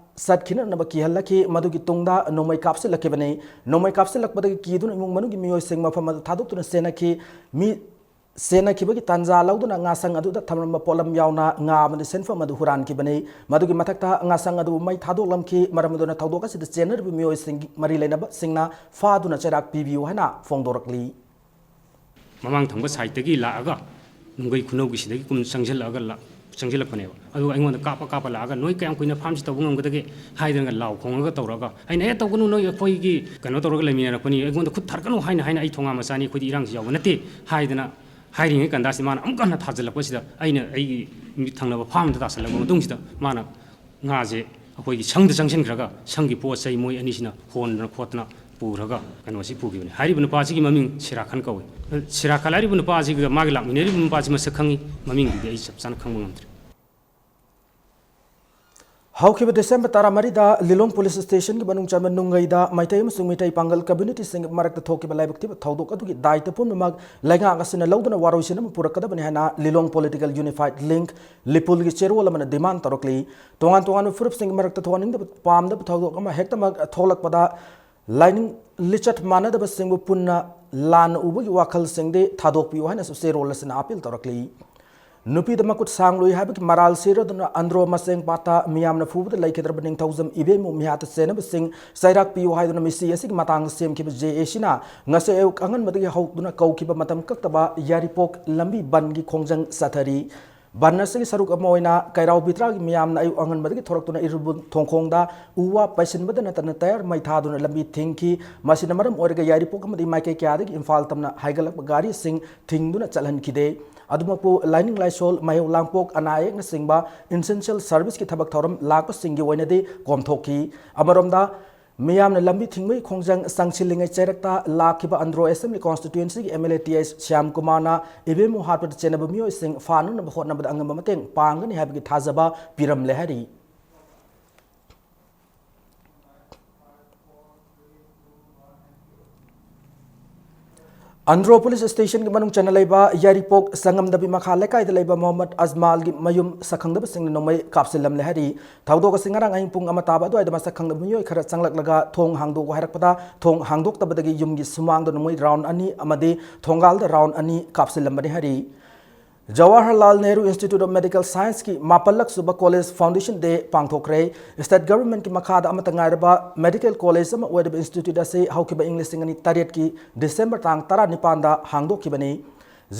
ꯆꯠꯈꯤꯅꯅꯕ ꯀꯤꯍꯜꯂꯛꯈꯤ꯫ ꯃꯗꯨꯒꯤ ꯇꯨꯡꯗ ꯅꯣꯡꯃꯩ ꯀꯥꯞꯁꯤꯜꯂꯛꯈꯤꯕꯅꯤ꯫ ꯅꯣꯡꯃꯩ ꯀꯥꯞꯁꯤꯜꯂꯛꯄꯗꯒꯤ ꯀꯤꯗꯨꯅ ꯏꯃꯨꯡ ꯃꯅꯨꯡꯒꯤ ꯃꯤꯑꯣꯏꯁꯤꯡ ꯃꯐꯝ ꯑꯗꯨ ꯊꯥꯗꯣꯛꯇꯨꯅ ꯆꯦꯟꯅꯈꯤ꯫ ꯃꯤ ꯆꯦꯟꯅꯈꯤꯕꯒꯤ ꯇꯥꯟꯖꯥ ꯂꯧꯗꯨꯅ ꯉꯥꯁꯪ ꯑꯗꯨꯗ ꯊꯝꯂꯝꯕ ꯄꯣꯠꯂꯝ ꯌꯥꯎꯅ ꯉꯥ ꯑꯃꯗꯤ ꯁꯦꯟꯐꯝ ꯑꯗꯨ ꯍꯨꯔꯥꯟꯈꯤꯕꯅꯤ꯫ ꯃꯗꯨꯒꯤ ꯃꯊꯛꯇ ꯉꯥꯁꯪ ꯑꯗꯨꯕꯨ ꯃꯩ ꯊꯥꯗꯣꯛꯂꯝꯈꯤ꯫ ꯃꯔꯝ ꯑꯗꯨꯅ ꯊꯧꯗꯣꯛ ꯑꯁꯤꯗ ꯆꯦꯟꯅꯔꯤꯕ ꯃꯤꯑꯣꯏꯁꯤꯡ ꯃꯔꯤ ꯂꯩꯅꯕꯁꯤꯡꯅ ꯐꯥꯗꯨꯅ ꯆꯩꯔꯥꯛ ꯄꯤꯕꯤꯌꯨ ꯍꯥꯏꯅ ꯐꯣꯡꯗꯣꯔꯛꯂꯤ꯫ ꯃꯃꯥꯡ ꯊꯪꯕ ꯁꯥꯏꯠꯇꯒꯤ ꯂꯥꯛꯑꯒ ꯅꯨꯡꯒꯩ ꯈꯨꯅꯧꯒꯤꯁꯤꯗꯒꯤ ꯀꯨꯝ ꯆꯪꯁꯤꯜꯂꯛꯑꯒ ꯂꯥꯛ-, ꯆꯪꯁꯤꯜꯂꯛꯄꯅꯦꯕ꯫ ꯑꯗꯨꯒ ꯑꯩꯉꯣꯟꯗ ꯀꯥꯞꯄ ꯀꯥꯞꯄ ꯂꯥꯛꯑꯒ, "ꯅꯣꯏ ꯀꯌꯥꯝ ꯀꯨꯏꯅ ꯐꯥꯔꯝꯁꯤ ꯇꯧꯕ ꯉꯝꯒꯗꯒꯦ?" ꯍꯥꯏꯗꯅꯒ ꯂꯥꯎ ꯈꯣꯡꯉꯒ ꯇꯧꯔꯒ, ꯑꯩꯅ, "ꯑꯦ, ꯇꯧꯒꯅꯨ, ꯅꯣꯏ ꯑꯩꯈꯣꯏꯒꯤ ꯀꯩꯅꯣ ꯇꯧꯔꯒ ꯂꯩꯃꯤꯟꯅꯔꯛꯄꯅꯤ, ꯑꯩꯉꯣꯟꯗ ꯈꯨꯠ ꯊꯥꯔꯛꯀꯅꯨ ꯍꯥꯏꯅ ꯍꯥꯏꯅ ꯑꯩ ꯊꯣꯡꯒꯥ ꯃꯆꯥꯅꯤ, ꯑꯩꯈꯣꯏꯗꯤ ꯏꯔꯥꯡꯁꯤ ꯌꯥꯎꯕ ꯅꯠꯇꯦ" ꯍꯥꯏꯗꯅ ꯍꯥꯏꯔꯤꯉꯩ ꯀꯟꯗꯥꯁꯤ ꯃꯥꯅ ꯑꯃꯨꯛꯀ ꯍꯟꯅ ꯊꯥꯖꯤꯜꯂꯛꯄꯁꯤꯗ ꯑꯩꯅ ꯑꯩꯒꯤ ꯃꯤꯠ ꯊꯪꯅꯕ ꯐꯥꯔꯝꯗ ꯇꯥꯁꯤꯜꯂꯛꯄ ꯃꯇꯨꯡꯁꯤꯗ ꯃꯥꯅ ꯉꯥꯁꯦ ꯑꯩꯈꯣꯏꯒꯤ ꯁꯪꯗ ꯆꯪꯁꯤꯟꯈ꯭ꯔꯒ ꯁꯪꯒꯤ ꯄꯣꯠ ꯆꯩ ꯃꯣꯏ ꯑꯅꯤꯁꯤꯅ ꯍꯣꯟꯗꯅ ꯈꯣꯠꯇꯅ ꯄꯨꯈ꯭ꯔꯒ ꯀꯩꯅꯣꯁꯤ ꯄꯨꯈꯤꯕꯅꯤ꯫ ꯍꯥꯏꯔꯤꯕ ꯅꯨꯄꯥꯁꯤꯒꯤ ꯃꯃꯤꯡ ꯁꯤꯔꯥꯈꯟ ꯀꯧꯏ꯫ ꯁꯤꯔꯥꯈꯟ ꯍꯥꯏꯔꯤꯕ ꯅꯨꯄꯥꯁꯤꯒ ꯃꯥꯒꯤ ꯂꯥꯛꯃꯤꯟꯅꯔꯤꯕ ꯅꯨꯄꯥꯁꯤ ꯃꯁꯛ ꯈꯪꯉꯤ, ꯃꯃꯤꯡꯗꯨꯗꯤ ꯑꯩ ꯆꯞ ꯆꯥꯅ ꯈꯪꯕ ꯉꯝꯗ꯭ꯔꯦ꯫ ꯍꯧꯈꯤꯕ ꯗꯤꯁꯦꯝꯕꯔ ꯇꯔꯥꯃꯔꯤꯗ ꯂꯤꯂꯣꯡ ꯄꯨꯂꯤꯁ ꯁ꯭ꯇꯦꯁꯟꯒꯤ ꯃꯅꯨꯡ ꯆꯟꯕ ꯅꯨꯡꯒꯩꯗ ꯃꯩꯇꯩ ꯑꯃꯁꯨꯡ ꯃꯤꯇꯩ ꯄꯥꯡꯒꯜ ꯀꯝꯃ꯭ꯌꯨꯅꯤꯇꯤꯁꯤꯡꯒꯤ ꯃꯔꯛꯇ ꯊꯣꯛꯈꯤꯕ ꯂꯥꯏꯕꯛ ꯊꯤꯕ ꯊꯧꯗꯣꯛ ꯑꯗꯨꯒꯤ ꯗꯥꯏꯇ ꯄꯨꯝꯅꯃꯛ ꯂꯩꯉꯥꯛ ꯑꯁꯤꯅ ꯂꯧꯗꯨꯅ ꯋꯥꯔꯣꯏꯁꯤꯟ ꯑꯃ ꯄꯨꯔꯛꯀꯗꯕꯅꯤ ꯍꯥꯏꯅ ꯂꯤꯂꯣꯡ ꯄꯣꯂꯤꯇꯤꯀꯦꯜ ꯌꯨꯅꯤꯐꯥꯏꯠ ꯂꯤꯡꯛ, ꯂꯤꯄꯨꯜꯒꯤ ꯆꯦꯔꯣꯜ ꯑꯃꯅ ꯗꯤꯃꯥꯟ ꯇꯧꯔꯛꯂꯤ꯫ ꯇꯣꯉꯥꯟ ꯇꯣꯉꯥꯟꯕ ꯐꯨꯔꯨꯞꯁꯤꯡꯒꯤ ꯃꯔꯛꯇ ꯊꯣꯛꯍꯟꯅꯤꯡꯗꯕ ꯄꯥꯝꯗꯕ ꯊꯧꯗꯣꯛ ꯑꯃ ꯍꯦꯛꯇꯃꯛ ꯊꯣꯛꯂꯛꯄꯗ ꯂꯥꯏꯅꯤꯡ ꯂꯤꯆꯠ ꯃꯥꯟꯅꯗꯕꯁꯤꯡꯕꯨ ꯄꯨꯟꯅ ꯂꯥꯟꯅ ꯎꯕꯒꯤ ꯋꯥꯈꯜꯁꯤꯡꯗꯤ ꯊꯥꯗꯣꯛꯄꯤꯌꯨ ꯍꯥꯏꯅꯁꯨ ꯆꯦꯔꯣꯜ ꯑꯁꯤꯅ ꯑꯥꯄꯤꯜ ꯇꯧꯔꯛꯂꯤ꯫ ꯅꯨꯄꯤꯗ ꯃꯈꯨꯠ ꯁꯥꯡꯂꯨꯏ ꯍꯥꯏꯕꯒꯤ ꯃꯔꯥꯜ ꯁꯤꯔꯗꯨꯅ ꯑꯟꯗ꯭ꯔꯣ ꯃꯆꯦꯡ ꯄꯥꯠꯇ ꯃꯤꯌꯥꯝꯅ ꯐꯨꯕꯗ ꯂꯩꯈꯤꯗ꯭ꯔꯕ ꯅꯤꯡꯊꯧꯖꯝ ꯏꯕꯦꯝꯃꯨ ꯃꯤꯍꯥꯠꯇ ꯆꯦꯟꯅꯕꯁꯤꯡ ꯆꯩꯔꯥꯛ ꯄꯤꯌꯨ ꯍꯥꯏꯗꯨꯅ ꯃꯤꯁꯤ ꯑꯁꯤꯒꯤ ꯃꯇꯥꯡꯗ ꯁꯦꯝꯈꯤꯕ ꯖꯦ ꯑꯦ ꯁꯤꯅ ꯉꯁꯤ ꯑꯌꯨꯛ ꯑꯉꯟꯕꯗꯒꯤ ꯍꯧꯗꯨꯅ ꯀꯧꯈꯤꯕ ꯃꯇꯝ ꯀꯛꯇꯕ ꯌꯥꯏꯔꯤꯄꯣꯛ ꯂꯝꯕꯤ ꯕꯟꯒꯤ ꯈꯣꯡꯖꯪ ꯆꯠꯊꯔꯤ꯫ ꯕꯟ ꯑꯁꯤꯒꯤ ꯁꯔꯨꯛ ꯑꯃ ꯑꯣꯏꯅ ꯀꯩꯔꯥꯎ ꯕꯤꯇ꯭ꯔꯥꯒꯤ ꯃꯤꯌꯥꯝꯅ ꯑꯌꯨꯛ ꯑꯉꯟꯕꯗꯒꯤ ꯊꯣꯔꯛꯇꯨꯅ ꯏꯔꯨꯕꯨ ꯊꯣꯡꯈꯣꯡꯗ ꯎ ꯋꯥ ꯄꯩꯁꯤꯟꯕꯗ ꯅꯠꯇꯅ ꯇꯌꯥꯔ ꯃꯩ ꯊꯥꯗꯨꯅ ꯂꯝꯕꯤ ꯊꯤꯡꯈꯤ꯫ ꯃꯁꯤꯅ ꯃꯔꯝ ꯑꯣꯏꯔꯒ ꯌꯥꯏꯔꯤꯄꯣꯛ ꯑꯃꯗꯤ ꯃꯥꯏꯀꯩ ꯀꯌꯥꯗꯒꯤ ꯏꯝꯐꯥꯜ ꯇꯝꯅ ꯍꯥꯏꯒꯠꯂꯛꯄ ꯒꯥꯔꯤꯁꯤꯡ ꯊꯤꯡꯗꯨꯅ ꯆꯠꯍꯟꯈꯤꯗꯦ꯫ ꯑꯗꯨꯃꯛꯄꯨ ꯂꯥꯏꯅꯤꯡ ꯂꯥꯏꯁꯣꯜ, ꯃꯍꯩ ꯂꯥꯡꯄꯣꯛ, ꯑꯅꯥ ꯑꯌꯦꯛꯅꯆꯤꯡꯕ essential service ꯀꯤ ꯊꯕꯛ ꯊꯧꯔꯝ ꯂꯥꯛꯄꯁꯤꯡꯒꯤ ꯑꯣꯏꯅꯗꯤ ꯀꯣꯝꯊꯣꯛꯈꯤ꯫ ꯑꯃꯔꯣꯝꯗ, ꯃꯤꯌꯥꯝꯅ ꯂꯝꯕꯤ ꯊꯤꯡꯕꯒꯤ ꯈꯣꯡꯖꯪ ꯆꯪꯁꯤꯜꯂꯤꯉꯩ ꯆꯩꯔꯛꯇ ꯂꯥꯛꯈꯤꯕ ꯑꯟꯗ꯭ꯔꯣ ꯑꯦꯁꯦꯝꯕ꯭ꯂꯤ ꯀꯣꯟꯁꯇꯤꯇ꯭ꯋꯦꯟꯁꯤꯒꯤ M L A T H Shyam ꯀꯨꯃꯥꯔꯅ ꯏꯕꯦꯝꯃꯨ ꯍꯥꯠꯄꯗ ꯆꯦꯟꯅꯕ ꯃꯤꯑꯣꯏꯁꯤꯡ ꯐꯥꯅꯅꯕ ꯍꯣꯠꯅꯕꯗ ꯑꯉꯝꯕ ꯃꯇꯦꯡ ꯄꯥꯡꯒꯅꯤ ꯍꯥꯏꯕꯒꯤ ꯊꯥꯖꯕ ꯄꯤꯔꯝꯂꯦ ꯍꯥꯏꯔꯤ꯫ ꯑꯟꯗ꯭ꯔꯣ ꯄꯨꯂꯤꯁ ꯁ꯭ꯇꯦꯁꯟꯒꯤ ꯃꯅꯨꯡ ꯆꯟꯅ ꯂꯩꯕ ꯌꯥꯏꯔꯤꯄꯣꯛ ꯁꯪꯉꯝꯗꯕꯤ ꯃꯈꯥ ꯂꯩꯀꯥꯏꯗ ꯂꯩꯕ ꯃꯣꯍꯝꯃꯗ ꯑꯖꯃꯥꯜꯒꯤ ꯃꯌꯨꯝ ꯁꯛꯈꯪꯗꯕꯁꯤꯡꯅ ꯅꯣꯡꯃꯩ ꯀꯥꯞꯁꯤꯜꯂꯝꯂꯦ ꯍꯥꯏꯔꯤ꯫ ꯊꯧꯗꯣꯛ ꯑꯁꯤ ꯉꯔꯥꯡ ꯑꯍꯤꯡ ꯄꯨꯡ ꯑꯃ ꯇꯥꯕ ꯑꯗꯨꯋꯥꯏꯗ ꯃꯁꯛ ꯈꯪꯗꯕ ꯃꯤꯑꯣꯏ ꯈꯔ ꯆꯪꯂꯛꯂꯒ ꯊꯣꯡ ꯍꯥꯡꯗꯣꯛꯎ ꯍꯥꯏꯔꯛꯄꯗ ꯊꯣꯡ ꯍꯥꯡꯗꯣꯛꯇꯕꯗꯒꯤ ꯌꯨꯝꯒꯤ ꯁꯨꯃꯥꯡꯗ ꯅꯣꯡꯃꯩ ꯔꯥꯎꯟ ꯑꯅꯤ ꯑꯃꯗꯤ ꯊꯣꯡꯒꯥꯜꯗ ꯔꯥꯎꯟ ꯑꯅꯤ ꯀꯥꯞꯁꯤꯜꯂꯝꯕꯅꯤ ꯍꯥꯏꯔꯤ꯫ Jawaharlal Nehru institute of medical ꯁꯥꯏꯟꯁꯀꯤ ꯃꯥꯄꯜꯂꯛ ꯁꯨꯕ ꯀꯣꯂꯦꯖ ꯐꯥꯎꯟꯗꯦꯁꯟ ꯗꯦ ꯄꯥꯡꯊꯣꯛꯈ꯭ꯔꯦ꯫ ꯁ꯭ꯇꯦꯠ ꯒꯚꯔꯟꯃꯦꯟꯠꯀꯤ ꯃꯈꯥꯗ ꯑꯃꯠꯇ ꯉꯥꯏꯔꯕ ꯃꯦꯗꯤꯀꯦꯜ ꯀꯣꯂꯦꯖ ꯑꯃ ꯑꯣꯏꯔꯤꯕ ꯏꯟꯁꯇꯤꯇ꯭ꯌꯨꯠ ꯑꯁꯤ ꯍꯧꯈꯤꯕ ꯏꯪ ꯂꯤꯁꯤꯡ ꯑꯅꯤ ꯇꯔꯦꯠꯀꯤ ꯗꯤꯁꯦꯝꯕꯔ ꯇꯥꯡ ꯇꯔꯥꯅꯤꯄꯥꯟꯗ ꯍꯥꯡꯗꯣꯛꯈꯤꯕꯅꯤ꯫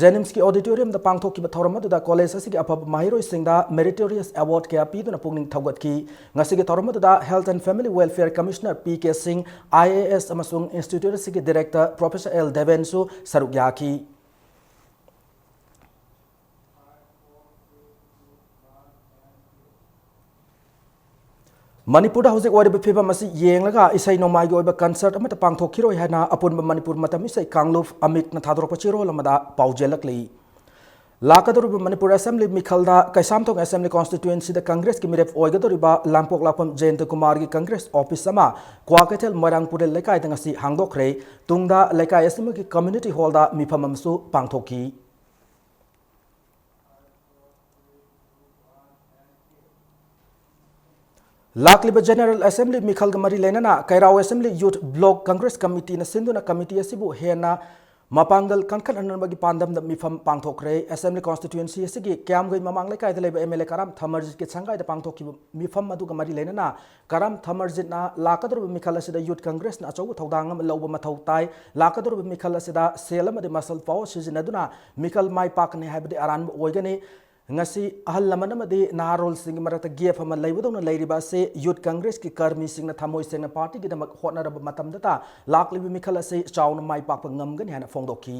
ꯖꯦꯅꯤꯝꯁꯀꯤ ꯑꯣꯗꯤꯇꯣꯔꯤꯌꯝꯗ ꯄꯥꯡꯊꯣꯛꯈꯤꯕ ꯊꯧꯔꯝ ꯑꯗꯨꯗ ꯀꯣꯂꯦꯖ ꯑꯁꯤꯒꯤ ꯑꯐꯕ ꯃꯍꯩꯔꯣꯏꯁꯤꯡꯗ ꯃꯦꯔꯤꯇꯣꯔꯤꯌꯁ ꯑꯦꯋꯥꯔꯗ ꯀꯌꯥ ꯄꯤꯗꯨꯅ ꯄꯨꯛꯅꯤꯡ ꯊꯧꯒꯠꯈꯤ꯫ ꯉꯁꯤꯒꯤ ꯊꯧꯔꯝ ꯑꯗꯨꯗ Health and Family Welfare Commissioner P K ꯁꯤꯡ, ꯑꯥꯏ ꯑꯦ ꯑꯦꯁ, ꯑꯃꯁꯨꯡ ꯏꯟꯁꯇꯤꯇ꯭ꯌꯨꯠ ꯑꯁꯤꯒꯤ ꯗꯤꯔꯦꯛꯇꯔ ꯄ꯭ꯔꯣꯐꯦꯁꯔ ꯑꯦꯜ ꯗꯦꯕꯦꯟꯁꯨ ꯁꯔꯨꯛ ꯌꯥꯈꯤ꯫ ꯃꯅꯤꯄꯨꯔꯗ ꯍꯧꯖꯤꯛ ꯑꯣꯏꯔꯤꯕ ꯐꯤꯕꯝ ꯑꯁꯤ ꯌꯦꯡꯂꯒ ꯏꯁꯩ ꯅꯣꯡꯃꯥꯏꯒꯤ ꯑꯣꯏꯕ ꯀꯟꯁꯔꯠ ꯑꯃꯠꯇ ꯄꯥꯡꯊꯣꯛꯈꯤꯔꯣꯏ ꯍꯥꯏꯅ ꯑꯄꯨꯟꯕ ꯃꯅꯤꯄꯨꯔ ꯃꯇꯝ ꯏꯁꯩ ꯀꯥꯡꯂꯨꯞ ꯑꯃꯤꯛꯅ ꯊꯥꯗꯣꯔꯛꯄ ꯆꯦꯔꯣꯜ ꯑꯃꯗ ꯄꯥꯎꯖꯦꯜꯂꯛꯂꯤ꯫ ꯂꯥꯛꯀꯗꯧꯔꯤꯕ ꯃꯅꯤꯄꯨꯔ ꯑꯦꯁꯦꯝꯕ꯭ꯂꯤ ꯃꯤꯈꯜꯗ ꯀꯩꯁꯥꯝꯊꯣꯡ ꯑꯦꯁꯦꯝꯕ꯭ꯂꯤ ꯀꯣꯟꯁꯇꯤꯇ꯭ꯌꯨꯑꯦꯟꯁꯤꯗ ꯀꯪꯒ꯭ꯔꯦꯁꯀꯤ ꯃꯤꯔꯦꯞ ꯑꯣꯏꯒꯗꯧꯔꯤꯕ ꯂꯥꯡꯄꯣꯛ ꯂꯥꯛꯐꯝ ꯖꯌꯟꯇ ꯀꯨꯃꯥꯔꯒꯤ ꯀꯪꯒ꯭ꯔꯦꯁ ꯑꯣꯐꯤꯁ ꯑꯃ ꯀ꯭ꯋꯥꯀꯩꯊꯦꯜ ꯃꯣꯏꯔꯥꯡ ꯄꯨꯔꯦꯜ ꯂꯩꯀꯥꯏꯗ ꯉꯁꯤ ꯍꯥꯡꯗꯣꯛꯈ꯭ꯔꯦ꯫ ꯇꯨꯡꯗ ꯂꯩꯀꯥꯏ ꯑꯁꯤꯃꯒꯤ ꯀꯝꯃ꯭ꯌꯨꯅꯤꯇꯤ ꯍꯣꯜꯗ ꯃꯤꯐꯝ ꯑꯃꯁꯨ ꯄꯥꯡꯊꯣꯛꯈꯤ꯫ ꯂꯥꯛꯂꯤꯕ ꯖꯦꯅꯔꯦꯜ ꯑꯦꯁꯦꯝꯕ꯭ꯂꯤ ꯃꯤꯈꯜꯒ ꯃꯔꯤ ꯂꯩꯅꯅ ꯀꯩꯔꯥꯎ ꯑꯦꯁꯦꯝꯕ꯭ꯂꯤ ꯌꯨꯊ ꯕ꯭ꯂꯣꯛ ꯀꯪꯒ꯭ꯔꯦꯁ ꯀꯃꯤꯇꯤꯅ ꯁꯤꯟꯗꯨꯅ ꯀꯃꯤꯇꯤ ꯑꯁꯤꯕꯨ ꯍꯦꯟꯅ ꯃꯄꯥꯡꯒꯜ ꯀꯟꯈꯠꯍꯟꯅꯕꯒꯤ ꯄꯥꯟꯗꯝꯗ ꯃꯤꯐꯝ ꯄꯥꯡꯊꯣꯛꯈ꯭ꯔꯦ꯫ ꯑꯦꯁꯦꯝꯕ꯭ꯂꯤ ꯀꯣꯟꯁꯇꯤꯇ꯭ꯌꯨꯑꯦꯟꯁꯤ ꯑꯁꯤꯒꯤ ꯀꯌꯥꯝꯒꯩ ꯃꯃꯥꯡ ꯂꯩꯀꯥꯏꯗ ꯂꯩꯕ ꯑꯦꯝ ꯑꯦꯜ ꯑꯦ ꯀꯔꯥꯝ ꯊꯃꯔꯖꯤꯠꯀꯤ ꯁꯪꯒꯥꯏꯗ ꯄꯥꯡꯊꯣꯛꯈꯤꯕ ꯃꯤꯐꯝ ꯑꯗꯨꯒ ꯃꯔꯤ ꯂꯩꯅꯅ ꯀꯔꯥꯝ ꯊꯃꯔꯖꯤꯠꯅ ꯂꯥꯛꯀꯗꯧꯔꯤꯕ ꯃꯤꯈꯜ ꯑꯁꯤꯗ ꯌꯨꯊ ꯀꯪꯒ꯭ꯔꯦꯁꯅ ꯑꯆꯧꯕ ꯊꯧꯗꯥꯡ ꯑꯃ ꯂꯧꯕ ꯃꯊꯧ ꯇꯥꯏ꯫ ꯂꯥꯛꯀꯗꯧꯔꯤꯕ ꯃꯤꯈꯜ ꯑꯁꯤꯗ ꯁꯦꯜ ꯑꯃꯗꯤ ꯃꯁꯜ ꯄꯥꯋꯔ ꯁꯤꯖꯤꯟꯅꯗꯨꯅ ꯃꯤꯈꯜ ꯃꯥꯏ ꯄꯥꯛꯀꯅꯤ ꯍꯥꯏꯕꯗꯤ ꯑꯔꯥꯟꯕ ꯑꯣꯏꯒꯅꯤ꯫ ꯉꯁꯤ ꯑꯍꯜ ꯂꯃꯟ ꯑꯃꯗꯤ ꯅꯍꯥꯔꯣꯜꯁꯤꯡꯒꯤ ꯃꯔꯛꯇ ꯒꯦꯞ ꯑꯃ ꯂꯩꯕꯗꯧꯅ ꯂꯩꯔꯤꯕ ꯑꯁꯤ ꯌꯨꯊ ꯀꯪꯒ꯭ꯔꯦꯁꯀꯤ ꯀꯔꯃꯤꯁꯤꯡꯅ ꯊꯃꯣꯏ ꯁꯦꯡꯅ ꯄꯥꯔꯇꯤꯒꯤꯗꯃꯛ ꯍꯣꯠꯅꯔꯕ ꯃꯇꯝꯗꯇ ꯂꯥꯛꯂꯤꯕ ꯃꯤꯈꯜ ꯑꯁꯤ ꯆꯥꯎꯅ ꯃꯥꯏ ꯄꯥꯛꯄ ꯉꯝꯒꯅꯤ ꯍꯥꯏꯅ ꯐꯣꯡꯗꯣꯛꯈꯤ꯫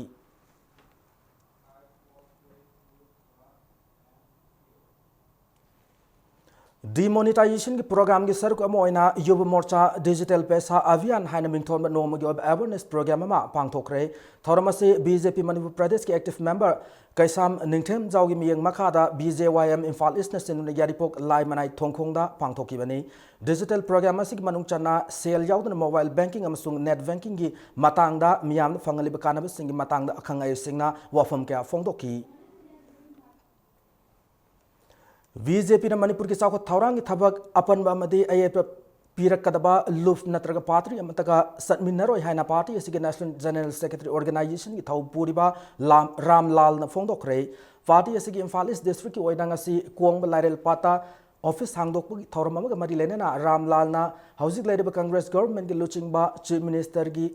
ꯗꯤꯃꯣꯅꯤꯇꯥꯏꯖꯦꯁꯟꯒꯤ ꯄ꯭ꯔꯣꯒ꯭ꯔꯥꯝꯒꯤ ꯁꯔꯨꯛ ꯑꯃ ꯑꯣꯏꯅ ꯌꯨꯕ ꯃꯣꯔꯆꯥ ꯗꯤꯖꯤꯇꯦꯜ ꯄꯦꯁꯥ ꯑꯚꯤꯌꯥꯟ ꯍꯥꯏꯅ ꯃꯤꯡꯊꯣꯟꯕ ꯅꯣꯡꯃꯒꯤ ꯑꯣꯏꯕ ꯑꯦꯋꯦꯔꯅꯦꯁ ꯄ꯭ꯔꯣꯒ꯭ꯔꯥꯝ ꯑꯃ ꯄꯥꯡꯊꯣꯛꯈ꯭ꯔꯦ꯫ ꯊꯧꯔꯝ ꯑꯁꯤ ꯕꯤ ꯖꯦ ꯄꯤ ꯃꯅꯤꯄꯨꯔ ꯄ꯭ꯔꯗꯦꯁꯀꯤ ꯑꯦꯛꯇꯤꯚ ꯃꯦꯝꯕꯔ ꯀꯩꯁꯥꯝ ꯅꯤꯡꯊꯦꯝꯖꯥꯎꯒꯤ ꯃꯤꯠꯌꯦꯡ ꯃꯈꯥꯗ ꯕꯤ ꯖꯦ ꯋꯥꯏ ꯑꯦꯝ ꯏꯝꯐꯥꯜ ꯏꯁꯅ ꯁꯤꯟꯗꯨꯅ ꯌꯥꯏꯔꯤꯄꯣꯛ ꯂꯥꯏꯃꯅꯥꯏ ꯊꯣꯡꯈꯣꯡꯗ ꯄꯥꯡꯊꯣꯛꯈꯤꯕꯅꯤ꯫ ꯗꯤꯖꯤꯇꯦꯜ ꯄ꯭ꯔꯣꯒ꯭ꯔꯥꯝ ꯑꯁꯤꯒꯤ ꯃꯅꯨꯡ ꯆꯟꯅ ꯁꯦꯜ ꯌꯥꯎꯗꯅ ꯃꯣꯕꯥꯏꯜ ꯕꯦꯡꯀꯤꯡ ꯑꯃꯁꯨꯡ ꯅꯦꯠ ꯕꯦꯡꯀꯤꯡꯒꯤ ꯃꯇꯥꯡꯗ ꯃꯤꯌꯥꯝꯗ ꯐꯪꯍꯜꯂꯤꯕ ꯀꯥꯟꯅꯕꯁꯤꯡꯒꯤ ꯃꯇꯥꯡꯗ ꯑꯈꯪ ꯑꯍꯩꯁꯤꯡꯅ ꯋꯥꯐꯝ ꯀꯌꯥ ꯐꯣꯡꯗꯣꯛꯈꯤ꯫ ꯕꯤ ꯖꯦ ꯄꯤꯅ ꯃꯅꯤꯄꯨꯔꯒꯤ ꯆꯥꯎꯈꯠ ꯊꯧꯔꯥꯡꯒꯤ ꯊꯕꯛ ꯑꯄꯟꯕ ꯑꯃꯗꯤ ꯑꯌꯦꯠꯄ ꯄꯤꯔꯛꯀꯗꯕ ꯂꯨꯞ ꯅꯠꯇ꯭ꯔꯒ ꯄꯥꯔꯇꯤ ꯑꯃꯠꯇꯒ ꯆꯠꯃꯤꯟꯅꯔꯣꯏ ꯍꯥꯏꯅ ꯄꯥꯔꯇꯤ ꯑꯁꯤꯒꯤ ꯅꯦꯁꯅꯦꯜ ꯖꯦꯅꯔꯦꯜ ꯁꯦꯀ꯭ꯔꯦꯇꯔꯤ ꯑꯣꯔꯒꯅꯥꯏꯖꯦꯁꯟꯒꯤ ꯊꯧ ꯄꯨꯔꯤꯕ ꯂꯥꯝ-, ꯔꯥꯝ ꯂꯥꯜꯅ ꯐꯣꯡꯗꯣꯛꯈ꯭ꯔꯦ꯫ ꯄꯥꯔꯇꯤ ꯑꯁꯤꯒꯤ ꯏꯝꯐꯥꯜ ꯏꯁ ꯗꯤꯁꯇ꯭ꯔꯤꯛꯀꯤ ꯑꯣꯏꯅ ꯉꯁꯤ ꯀꯣꯡꯕ ꯂꯥꯏꯔꯦꯜ ꯄꯥꯠꯇ ꯑꯣꯐꯤꯁ ꯍꯥꯡꯗꯣꯛꯄꯒꯤ ꯊꯧꯔꯝ ꯑꯃꯒ ꯃꯔꯤ ꯂꯩꯅꯅ ꯔꯥꯝ ꯂꯥꯜꯅ ꯍꯧꯖꯤꯛ ꯂꯩꯔꯤꯕ ꯀꯪꯒ꯭ꯔꯦꯁ ꯒꯣꯚꯔꯟꯃꯦꯟꯠꯀꯤ ꯂꯨꯆꯤꯡꯕ ꯆꯤꯐ ꯃꯤꯅꯤꯁꯇꯔꯒꯤ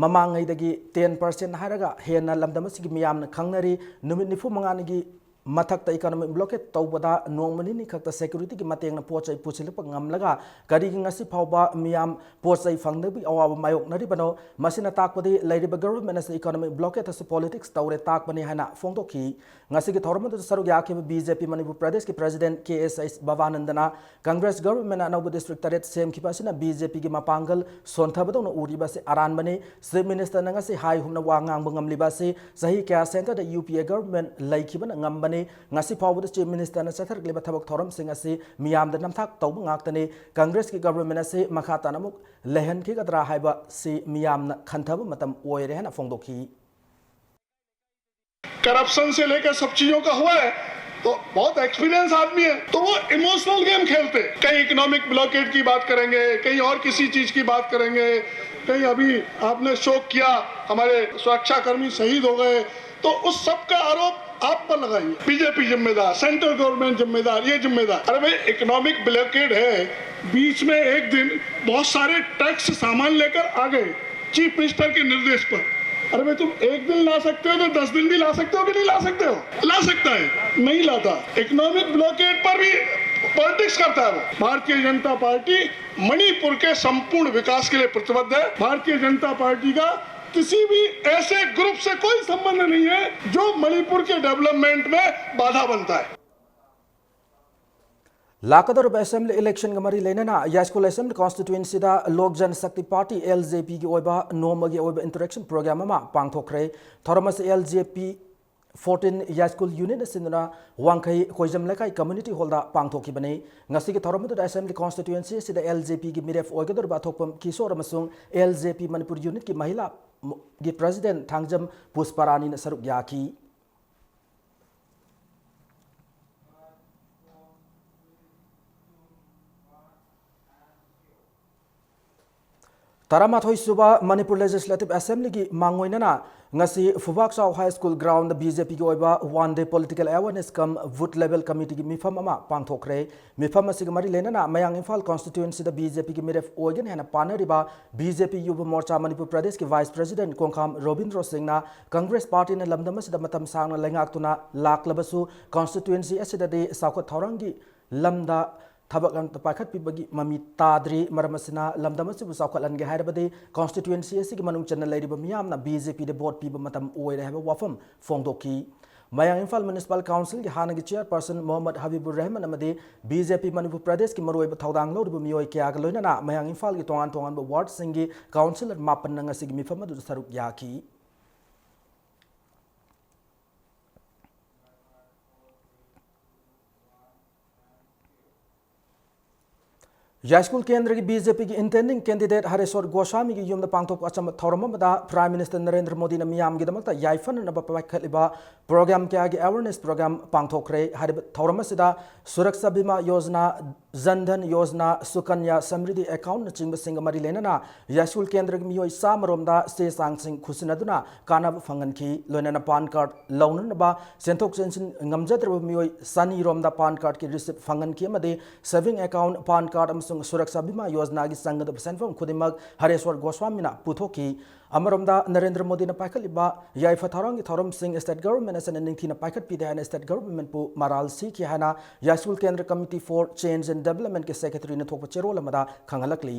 ꯃꯃꯥꯡꯉꯩꯗꯒꯤ ꯇꯦꯟ ꯄꯥꯔꯁꯦꯟꯠ ꯍꯥꯏꯔꯒ ꯍꯦꯟꯅ ꯂꯝꯗꯝ ꯑꯁꯤꯒꯤ ꯃꯤꯌꯥꯝꯅ ꯈꯪꯅꯔꯤ꯫ ꯅꯨꯃꯤꯠ ꯅꯤꯐꯨ ꯃꯉꯥꯅꯤꯒꯤ ꯃꯊꯛꯇ economic blockade ꯇꯧꯕꯗ ꯅꯣꯡꯃ ꯅꯤꯅꯤ ꯈꯛꯇ security ꯒꯤ ꯃꯇꯦꯡꯅ ꯄꯣꯠ ꯆꯩ ꯄꯨꯁꯤꯜꯂꯛꯄ ꯉꯝꯂꯒ ꯀꯔꯤꯒꯤ ꯉꯁꯤ ꯐꯥꯎꯕ ꯃꯤꯌꯥꯝ ꯄꯣꯠ ꯆꯩ ꯐꯪꯗꯕꯒꯤ ꯑꯋꯥꯕ ꯃꯥꯌꯣꯛꯅꯔꯤꯕꯅꯣ? ꯃꯁꯤꯅ ꯇꯥꯛꯄꯗꯤ ꯂꯩꯔꯤꯕ government ꯑꯁꯤ economic blockade ꯑꯁꯤ politics ꯇꯧꯔꯦ ꯇꯥꯛꯄꯅꯤ ꯍꯥꯏꯅ ꯐꯣꯡꯗꯣꯛꯈꯤ꯫ ꯉꯁꯤꯒꯤ ꯊꯧꯔꯝ ꯑꯗꯨꯗ ꯁꯔꯨꯛ ꯌꯥꯈꯤꯕ B J P ꯃꯅꯤꯄꯨꯔ ꯄ꯭ꯔꯗꯦꯁꯀꯤ president K S H ꯚꯕꯥꯅꯟꯗꯅ Congress government ꯅ ꯑꯅꯧꯕ district ꯇꯔꯦꯠ ꯁꯦꯝꯈꯤꯕ ꯑꯁꯤꯅ B J P ꯒꯤ ꯃꯄꯥꯡꯒꯜ ꯁꯣꯟꯊꯕꯗꯧꯅ ꯎꯔꯤꯕ ꯑꯁꯤ ꯑꯔꯥꯟꯕꯅꯤ꯫ Chief Minister ꯅ ꯉꯁꯤ ꯍꯥꯏ ꯍꯨꯝꯅ ꯋꯥ ꯉꯥꯡꯕ ꯉꯝꯂꯤꯕ ꯑꯁꯤ ꯆꯍꯤ ꯀꯌꯥ centre the U P A government ꯂꯩꯈꯤꯕꯅ ꯉꯝꯕꯅꯤ꯫ ꯉꯁꯤ ꯐꯥꯎꯕꯗ Chief Minister ꯅ ꯆꯠꯊꯔꯛꯂꯤꯕ ꯊꯕꯛ ꯊꯧꯔꯝꯁꯤꯡ ꯑꯁꯤ ꯃꯤꯌꯥꯝꯗ ꯅꯝꯊꯥꯛ ꯇꯧꯕ ꯉꯥꯛꯇꯅꯤ꯫ Congress ꯀꯤ government ꯑꯁꯤ ꯃꯈꯥ ꯇꯥꯅ ꯑꯃꯨꯛ ꯂꯩꯍꯟꯈꯤꯒꯗ꯭ꯔꯥ ꯍꯥꯏꯕꯁꯤ ꯃꯤꯌꯥꯝꯅ ꯈꯟꯊꯕ ꯃꯇꯝ ꯑꯣꯏꯔꯦ ꯍꯥꯏꯅ ꯐꯣꯡꯗꯣꯛꯈꯤ꯫ करप्शन से लेकर सब चीजों का हुआ है। तो बहुत एक्सपीरियंस आदमी है, तो वो इमोशनल गेम खेलते हैं। कहीं इकोनॉमिक ब्लॉकेड की बात करेंगे, कहीं और किसी चीज की बात करेंगे, कहीं अभी आपने शोक किया, हमारे सुरक्षाकर्मी शहीद हो गए, तो उस सब का आरोप आप पर लगाइए। बीजेपी जिम्मेदार, सेंट्रल गवर्नमेंट जिम्मेदार, ये जिम्मेदार। अरे भाई, इकोनॉमिक ब्लॉकेड है, बीच में एक दिन बहुत सारे टैक्स सामान लेकर आ गए चीफ मिनिस्टर के निर्देश पर। अरे भाई, तुम एक दिन ला सकते हो तो दस दिन भी ला सकते हो कि नहीं ला सकते हो? ला सकता है, नहीं लाता। इकोनॉमिक ब्लॉकेड पर भी पॉलिटिक्स करता है वो। भारतीय जनता पार्टी मणिपुर के संपूर्ण विकास के लिए प्रतिबद्ध है। भारतीय जनता पार्टी का किसी भी ऐसे ग्रुप से कोई संबंध नहीं है जो मणिपुर के डेवलपमेंट में बाधा बनता है। ꯂꯥꯛꯀꯗꯧꯔꯤꯕ assembly election ꯒ ꯃꯔꯤ ꯂꯩꯅꯅ ꯌꯥꯏꯁ꯭ꯀꯨꯜ assembly constituency ꯗ Lok Jan Shakti Party, L J P ꯒꯤ ꯑꯣꯏꯕ ꯅꯣꯡꯃꯒꯤ ꯑꯣꯏꯕ interaction program ꯑꯃ ꯄꯥꯡꯊꯣꯛꯈ꯭ꯔꯦ꯫ ꯊꯧꯔꯝ ꯑꯁꯤ L J P fourteen ꯌꯥꯏꯁ꯭ꯀꯨꯜ unit ꯅ ꯁꯤꯟꯗꯨꯅ ꯋꯥꯡꯈꯩ ꯈꯣꯏꯖꯝ ꯂꯩꯀꯥꯏ community hall ꯗ ꯄꯥꯡꯊꯣꯛꯈꯤꯕꯅꯤ꯫ ꯉꯁꯤꯒꯤ ꯊꯧꯔꯝ ꯑꯗꯨꯗ assembly constituency ꯑꯁꯤꯗ L J P ꯒꯤ ꯃꯤꯔꯦꯞ ꯑꯣꯏꯒꯗꯧꯔꯤꯕ ꯑꯊꯣꯛꯄꯝ ꯀꯤꯁꯣꯔ ꯑꯃꯁꯨꯡ L J P Manipur unit ꯀꯤ ꯃꯍꯤꯂꯥ ꯒꯤ president ꯊꯥꯡꯖꯝ ꯄꯨꯁꯄꯔꯥꯅꯤꯅ ꯁꯔꯨꯛ ꯌꯥꯈꯤ꯫ ꯇꯔꯥꯃꯥꯊꯣꯏ ꯁꯨꯕ ꯃꯅꯤꯄꯨꯔ ꯂꯦꯖꯤꯁꯂꯦꯇꯤꯚ ꯑꯦꯁꯦꯝꯕ꯭ꯂꯤꯒꯤ ꯃꯥꯡꯑꯣꯏꯅꯅ ꯉꯁꯤ Phubakchao high school ground B J ꯄꯤꯒꯤ ꯑꯣꯏꯕ one day political awareness cum booth level ꯀꯃꯤꯇꯤꯒꯤ ꯃꯤꯐꯝ ꯑꯃ ꯄꯥꯡꯊꯣꯛꯈ꯭ꯔꯦ꯫ ꯃꯤꯐꯝ ꯑꯁꯤꯒ ꯃꯔꯤ ꯂꯩꯅꯅ ꯃꯌꯥꯡ ꯏꯝꯐꯥꯜ ꯀꯣꯟꯁꯇꯤꯇ꯭ꯋꯦꯟꯁꯤꯗ ꯕꯤ ꯖꯦ ꯄꯤꯒꯤ ꯃꯤꯔꯦꯞ ꯑꯣꯏꯒꯅꯤ ꯍꯥꯏꯅ ꯄꯥꯅꯔꯤꯕ ꯕꯤ ꯖꯦ ꯄꯤ ꯌꯨꯕ ꯃꯣꯔꯆꯥ ꯃꯅꯤꯄꯨꯔ ꯄ꯭ꯔꯗꯦꯁꯀꯤ ꯚꯥꯏꯁ ꯄ꯭ꯔꯦꯁꯤꯗꯦꯟꯠ ꯀꯣꯡꯈꯥꯝ ꯔꯣꯕꯤꯟꯗ꯭ꯔꯣ ꯁꯤꯡꯅ ꯀꯪꯒ꯭ꯔꯦꯁ ꯄꯥꯔꯇꯤꯅ ꯂꯝꯗꯝ ꯑꯁꯤꯗ ꯃꯇꯝ ꯁꯥꯡꯅ ꯂꯩꯉꯥꯛꯇꯨꯅ ꯂꯥꯛꯂꯕꯁꯨ ꯀꯣꯟꯁꯇꯤꯇ꯭ꯋꯦꯟꯁꯤ ꯑꯁꯤꯗꯗꯤ ꯆꯥꯎꯈꯠ ꯊꯧꯔꯥꯡꯒꯤ ꯂꯝꯗ ꯊꯕꯛ ꯑꯃꯠꯇ ꯄꯥꯏꯈꯠꯄꯤꯕꯒꯤ ꯃꯃꯤ ꯇꯥꯗ꯭ꯔꯤ꯫ ꯃꯔꯝ ꯑꯁꯤꯅ ꯂꯝꯗꯝ ꯑꯁꯤꯕꯨ ꯆꯥꯎꯈꯠꯍꯟꯒꯦ ꯍꯥꯏꯔꯕꯗꯤ ꯀꯣꯟꯁꯇꯤꯇ꯭ꯋꯦꯟꯁꯤ ꯑꯁꯤꯒꯤ ꯃꯅꯨꯡ ꯆꯟꯅ ꯂꯩꯔꯤꯕ ꯃꯤꯌꯥꯝꯅ ꯕꯤ ꯖꯦ ꯄꯤꯗ ꯚꯣꯠ ꯄꯤꯕ ꯃꯇꯝ ꯑꯣꯏꯔꯦ ꯍꯥꯏꯕ ꯋꯥꯐꯝ ꯐꯣꯡꯗꯣꯛꯈꯤ꯫ ꯃꯌꯥꯡ ꯏꯝꯐꯥꯜ ꯃ꯭ꯌꯨꯅꯤꯁꯤꯄꯥꯜ ꯀꯥꯎꯟꯁꯤꯜꯒꯤ ꯍꯥꯟꯅꯒꯤ ꯆꯤꯌꯔꯄꯔꯁꯟ ꯃꯣꯍꯝꯃꯗ ꯍꯕꯤꯕꯨꯔ ꯔꯍꯃꯟ ꯑꯃꯗꯤ ꯕꯤ ꯖꯦ ꯄꯤ ꯃꯅꯤꯄꯨꯔ ꯄ꯭ꯔꯗꯦꯁꯀꯤ ꯃꯔꯨꯑꯣꯏꯕ ꯊꯧꯗꯥꯡ ꯂꯧꯔꯤꯕ ꯃꯤꯑꯣꯏ ꯀꯌꯥꯒ ꯂꯣꯏꯅꯅ ꯃꯌꯥꯡ ꯏꯝꯐꯥꯜꯒꯤ ꯇꯣꯉꯥꯟ ꯇꯣꯉꯥꯟꯕ ꯋꯥꯔꯗꯁꯤꯡꯒꯤ ꯀꯥꯎꯟꯁꯤꯂꯔ ꯃꯥꯄꯟꯅ ꯉꯁꯤꯒꯤ ꯃꯤꯐꯝ ꯑꯗꯨꯗ ꯁꯔꯨꯛ ꯌꯥꯈꯤ꯫ ꯌꯥꯏꯁ꯭ꯀꯨꯜ ꯀꯦꯟꯗ꯭ꯔꯒꯤ ꯕꯤ ꯖꯦ ꯄꯤꯒꯤ ꯏꯟꯇꯦꯟꯗꯤꯡ ꯀꯦꯟꯗꯤꯗꯦꯠ ꯍꯔꯦꯁ꯭ꯋꯔ ꯒꯣꯁ꯭ꯋꯥꯃꯤꯒꯤ ꯌꯨꯝꯗ ꯄꯥꯡꯊꯣꯛꯄ ꯑꯆꯝꯕ ꯊꯧꯔꯝ ꯑꯃꯗ ꯄ꯭ꯔꯥꯏꯝ ꯃꯤꯅꯤꯁꯇꯔ ꯅꯔꯦꯟꯗ꯭ꯔ ꯃꯣꯗꯤꯅ ꯃꯤꯌꯥꯝꯒꯤꯗꯃꯛꯇ ꯌꯥꯏꯐꯅꯅꯕ ꯄꯥꯏꯈꯠꯂꯤꯕ ꯄ꯭ꯔꯣꯒ꯭ꯔꯥꯝ ꯀꯌꯥꯒꯤ ꯑꯦꯋꯥꯔꯅꯦꯁ ꯄ꯭ꯔꯣꯒ꯭ꯔꯥꯝ ꯄꯥꯡꯊꯣꯛꯈ꯭ꯔꯦ꯫ ꯍꯥꯏꯔꯤꯕ ꯊꯧꯔꯝ ꯑꯁꯤꯗ ꯁꯨꯔꯛꯁꯥ ꯕꯤꯃꯥ ꯌꯣꯖꯅꯥ, ꯖꯟ ꯙꯟ ꯌꯣꯖꯅꯥ, ꯁꯨꯀꯟꯌꯥ ꯁꯝꯔꯤꯗꯤ ꯑꯦꯀꯥꯎꯟꯠꯅꯆꯤꯡꯕꯁꯤꯡꯒ ꯃꯔꯤ ꯂꯩꯅꯅ ꯌꯥꯏꯁ꯭ꯀꯨꯜ ꯀꯦꯟꯗ꯭ꯔꯒꯤ ꯃꯤꯑꯣꯏ ꯆꯥꯝꯃꯔꯣꯝꯗ ꯆꯦ ꯆꯥꯡꯁꯤꯡ ꯈꯨꯠꯁꯤꯟꯅꯗꯨꯅ ꯀꯥꯟꯅꯕ ꯐꯪꯍꯟꯈꯤ꯫ ꯂꯣꯏꯅꯅ ꯄꯥꯟ ꯀꯥꯔꯗ ꯂꯧꯅꯅꯕ ꯆꯦꯟꯊꯣꯛ ꯆꯦꯟꯁꯤꯟ ꯉꯝꯖꯗ꯭ꯔꯕ ꯃꯤꯑꯣꯏ ꯆꯅꯤꯔꯣꯝꯗ ꯄꯥꯟ ꯀꯥꯔꯗꯀꯤ ꯔꯤꯁꯤꯞ ꯐꯪꯍꯟꯈꯤ ꯑꯃꯗꯤ ꯁꯦꯚꯤꯡ ꯑꯦꯀꯥꯎꯟꯠ, ꯄꯥꯟ ꯀꯥꯔꯗ ꯑꯃꯁꯨꯡ ꯁꯨꯔꯛꯁꯥ ꯕꯤꯃꯥ ꯌꯣꯖꯅꯥꯒꯤ ꯆꯪꯒꯗꯕ ꯁꯦꯟꯐꯝ ꯈꯨꯗꯤꯡꯃꯛ ꯍꯔꯦꯁ꯭ꯋꯔ ꯒꯣꯁ꯭ꯋꯥꯃꯤꯅ ꯄꯨꯊꯣꯛꯈꯤ꯫ ꯑꯃꯔꯣꯝꯗ ꯅꯔꯦꯟꯗ꯭ꯔ ꯃꯣꯗꯤꯅ ꯄꯥꯏꯈꯠꯂꯤꯕ ꯌꯥꯏꯐ ꯊꯧꯔꯥꯡꯒꯤ ꯊꯧꯔꯝꯁꯤꯡ ꯁ꯭ꯇꯦꯠ ꯒꯚꯔꯟꯃꯦꯟꯠ ꯑꯁꯤꯅ ꯅꯤꯡꯊꯤꯅ ꯄꯥꯏꯈꯠꯄꯤꯗꯦ ꯍꯥꯏꯅ ꯁ꯭ꯇꯦꯠ ꯒꯚꯔꯟꯃꯦꯟꯠꯄꯨ ꯃꯔꯥꯜ ꯁꯤꯈꯤ ꯍꯥꯏꯅ ꯌꯥꯏꯁ꯭ꯀꯨꯜ ꯀꯦꯟꯗ꯭ꯔ ꯀꯃꯤꯇꯤ ꯐꯣꯔ ꯆꯦꯟꯖ ꯑꯦꯟ ꯗꯦꯕꯂꯞꯃꯦꯟꯠꯀꯤ ꯁꯦꯀ꯭ꯔꯦꯇꯔꯤꯅ ꯊꯣꯛꯄ ꯆꯦꯔꯣꯜ ꯑꯃꯗ ꯈꯪꯍꯜꯂꯛꯂꯤ꯫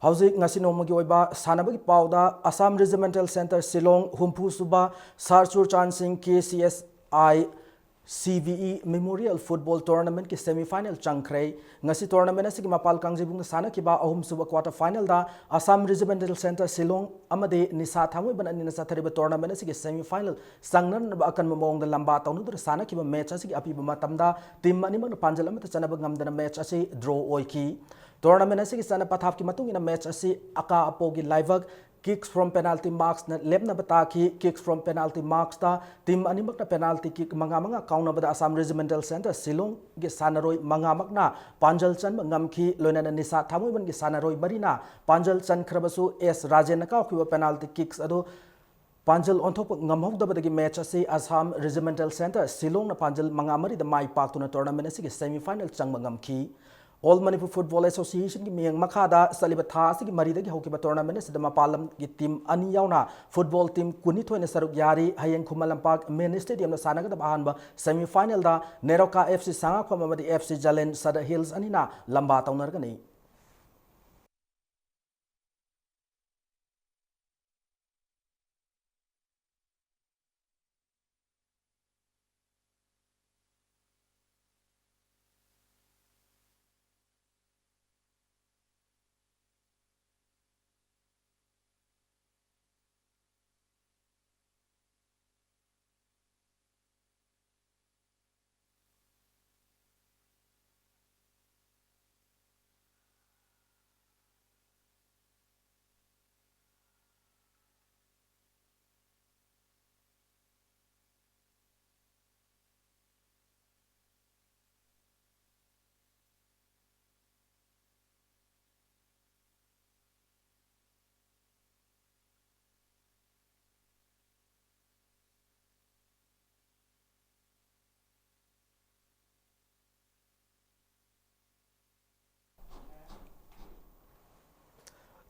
ꯍꯧꯖꯤꯛ ꯉꯁꯤ ꯅꯣꯡꯃꯒꯤ ꯑꯣꯏꯕ ꯁꯥꯟꯅꯕꯒꯤ ꯄꯥꯎꯗ ꯑꯁꯥꯝ ꯔꯤꯖꯤꯃꯦꯟꯇꯦꯜ ꯁꯦꯟꯇꯔ ꯁꯤꯂꯣꯡ ꯍꯨꯝꯐꯨ ꯁꯨꯕ ꯁꯥꯔ ꯆꯨꯔꯆꯥꯟ ꯁꯤꯡ K C S I C V E memorial football ꯇꯣꯔꯅꯥꯃꯦꯟꯠꯀꯤ ꯁꯦꯃꯤ ꯐꯥꯏꯅꯦꯜ ꯆꯪꯈ꯭ꯔꯦ꯫ ꯉꯁꯤ ꯇꯣꯔꯅꯥꯃꯦꯟꯠ ꯑꯁꯤꯒꯤ ꯃꯄꯥꯜ ꯀꯥꯡꯖꯩꯕꯨꯡꯗ ꯁꯥꯟꯅꯈꯤꯕ ꯑꯍꯨꯝꯁꯨꯕ ꯀ꯭ꯋꯥꯇꯔ ꯐꯥꯏꯅꯦꯜꯗ ꯑꯁꯥꯝ ꯔꯤꯖꯤꯃꯦꯟꯇꯦꯜ ꯁꯦꯟꯇꯔ ꯁꯤꯂꯣꯡ ꯑꯃꯗꯤ ꯅꯤꯁꯥ ꯊꯥꯡꯃꯩꯕꯟ ꯑꯅꯤꯅ ꯆꯠꯊꯔꯤꯕ ꯇꯣꯔꯅꯥꯃꯦꯟꯠ ꯑꯁꯤꯒꯤ ꯁꯦꯃꯤ ꯐꯥꯏꯅꯦꯜ ꯆꯪꯅꯅꯕ ꯑꯀꯟꯕ ꯃꯑꯣꯡꯗ ꯂꯝꯕꯥ ꯇꯧꯅꯗꯨꯅ ꯁꯥꯟꯅꯈꯤꯕ ꯃꯦꯆ ꯑꯁꯤꯒꯤ ꯑꯄꯤꯕ ꯃꯇꯝꯗ ꯇꯤꯝ ꯑꯅꯤꯃꯛꯅ ꯄꯥꯟꯖꯜ ꯑꯃꯠꯇ ꯆꯟꯅꯕ ꯉꯝꯗꯅ ꯃꯦꯆ ꯑꯁꯤ ꯗ꯭ꯔꯣ ꯑꯣꯏꯈꯤ꯫ ꯇꯣꯔꯅꯥꯃꯦꯟꯠ ꯑꯁꯤꯒꯤ ꯆꯠꯅ ꯄꯊꯥꯞꯀꯤ ꯃꯇꯨꯡ ꯏꯟꯅ ꯃꯦꯆ ꯑꯁꯤ ꯑꯀꯥ ꯑꯄꯣꯒꯤ ꯂꯥꯏꯕꯛ Kicks from penalty marksꯅ ꯂꯦꯞꯅꯕ ꯇꯥꯈꯤ꯫ Kicks from penalty marksꯇ team ꯑꯅꯤꯃꯛꯅ penalty kick ꯃꯉꯥ ꯃꯉꯥ ꯀꯥꯎꯅꯕꯗ Assam Regimental Centre Shillongꯒꯤ ꯁꯥꯟꯅꯔꯣꯏ ꯃꯉꯥꯃꯛꯅ ꯄꯥꯟꯖꯜ ꯆꯟꯕ ꯉꯝꯈꯤ꯫ ꯂꯣꯏꯅꯅ ꯅꯤꯁꯥ ꯊꯥꯡꯃꯩꯕꯟꯒꯤ ꯁꯥꯟꯅꯔꯣꯏ ꯃꯔꯤꯅ ꯄꯥꯟꯖꯜ ꯆꯟꯈ꯭ꯔꯕꯁꯨ, ꯑꯦꯁ ꯔꯥꯖꯦꯟꯅ ꯀꯥꯎꯈꯤꯕ penalty kicks ꯑꯗꯨ ꯄꯥꯟꯖꯜ ꯑꯣꯟꯊꯣꯛꯄ ꯉꯝꯍꯧꯗꯕꯗꯒꯤ match ꯑꯁꯤ Assam Regimental Centre Shillongꯅ ꯄꯥꯟꯖꯜ ꯃꯉꯥ ꯃꯔꯤꯗ ꯃꯥꯏ ꯄꯥꯛꯇꯨꯅ tournament ꯑꯁꯤꯒꯤ semi final ꯆꯪꯕ ꯉꯝꯈꯤ꯫ All Manipur Football Associationꯒꯤ ꯃꯤꯠꯌꯦꯡ ꯃꯈꯥꯗ ꯆꯠꯂꯤꯕ ꯊꯥ ꯑꯁꯤꯒꯤ ꯃꯔꯤꯗꯒꯤ ꯍꯧꯈꯤꯕ tournament ꯑꯁꯤꯗ ꯃꯄꯥꯟ ꯂꯝꯒꯤ team ꯑꯅꯤ ꯌꯥꯎꯅ football team ꯀꯨꯟꯅꯤꯊꯣꯏꯅ ꯁꯔꯨꯛ ꯌꯥꯔꯤ꯫ ꯍꯌꯦꯡ ꯈꯨꯃꯟ ꯂꯝꯄꯥꯛ mini stadiumꯗ ꯁꯥꯟꯅꯒꯗꯕ ꯑꯍꯥꯟꯕ semi finalꯗ ꯅꯦꯔꯣꯀꯥ F C ꯁꯉꯥꯛꯐꯝ ꯑꯃꯗꯤ F C Jalan Sadar Hills ꯑꯅꯤꯅ ꯂꯝꯕꯥ ꯇꯧꯅꯔꯒꯅꯤ꯫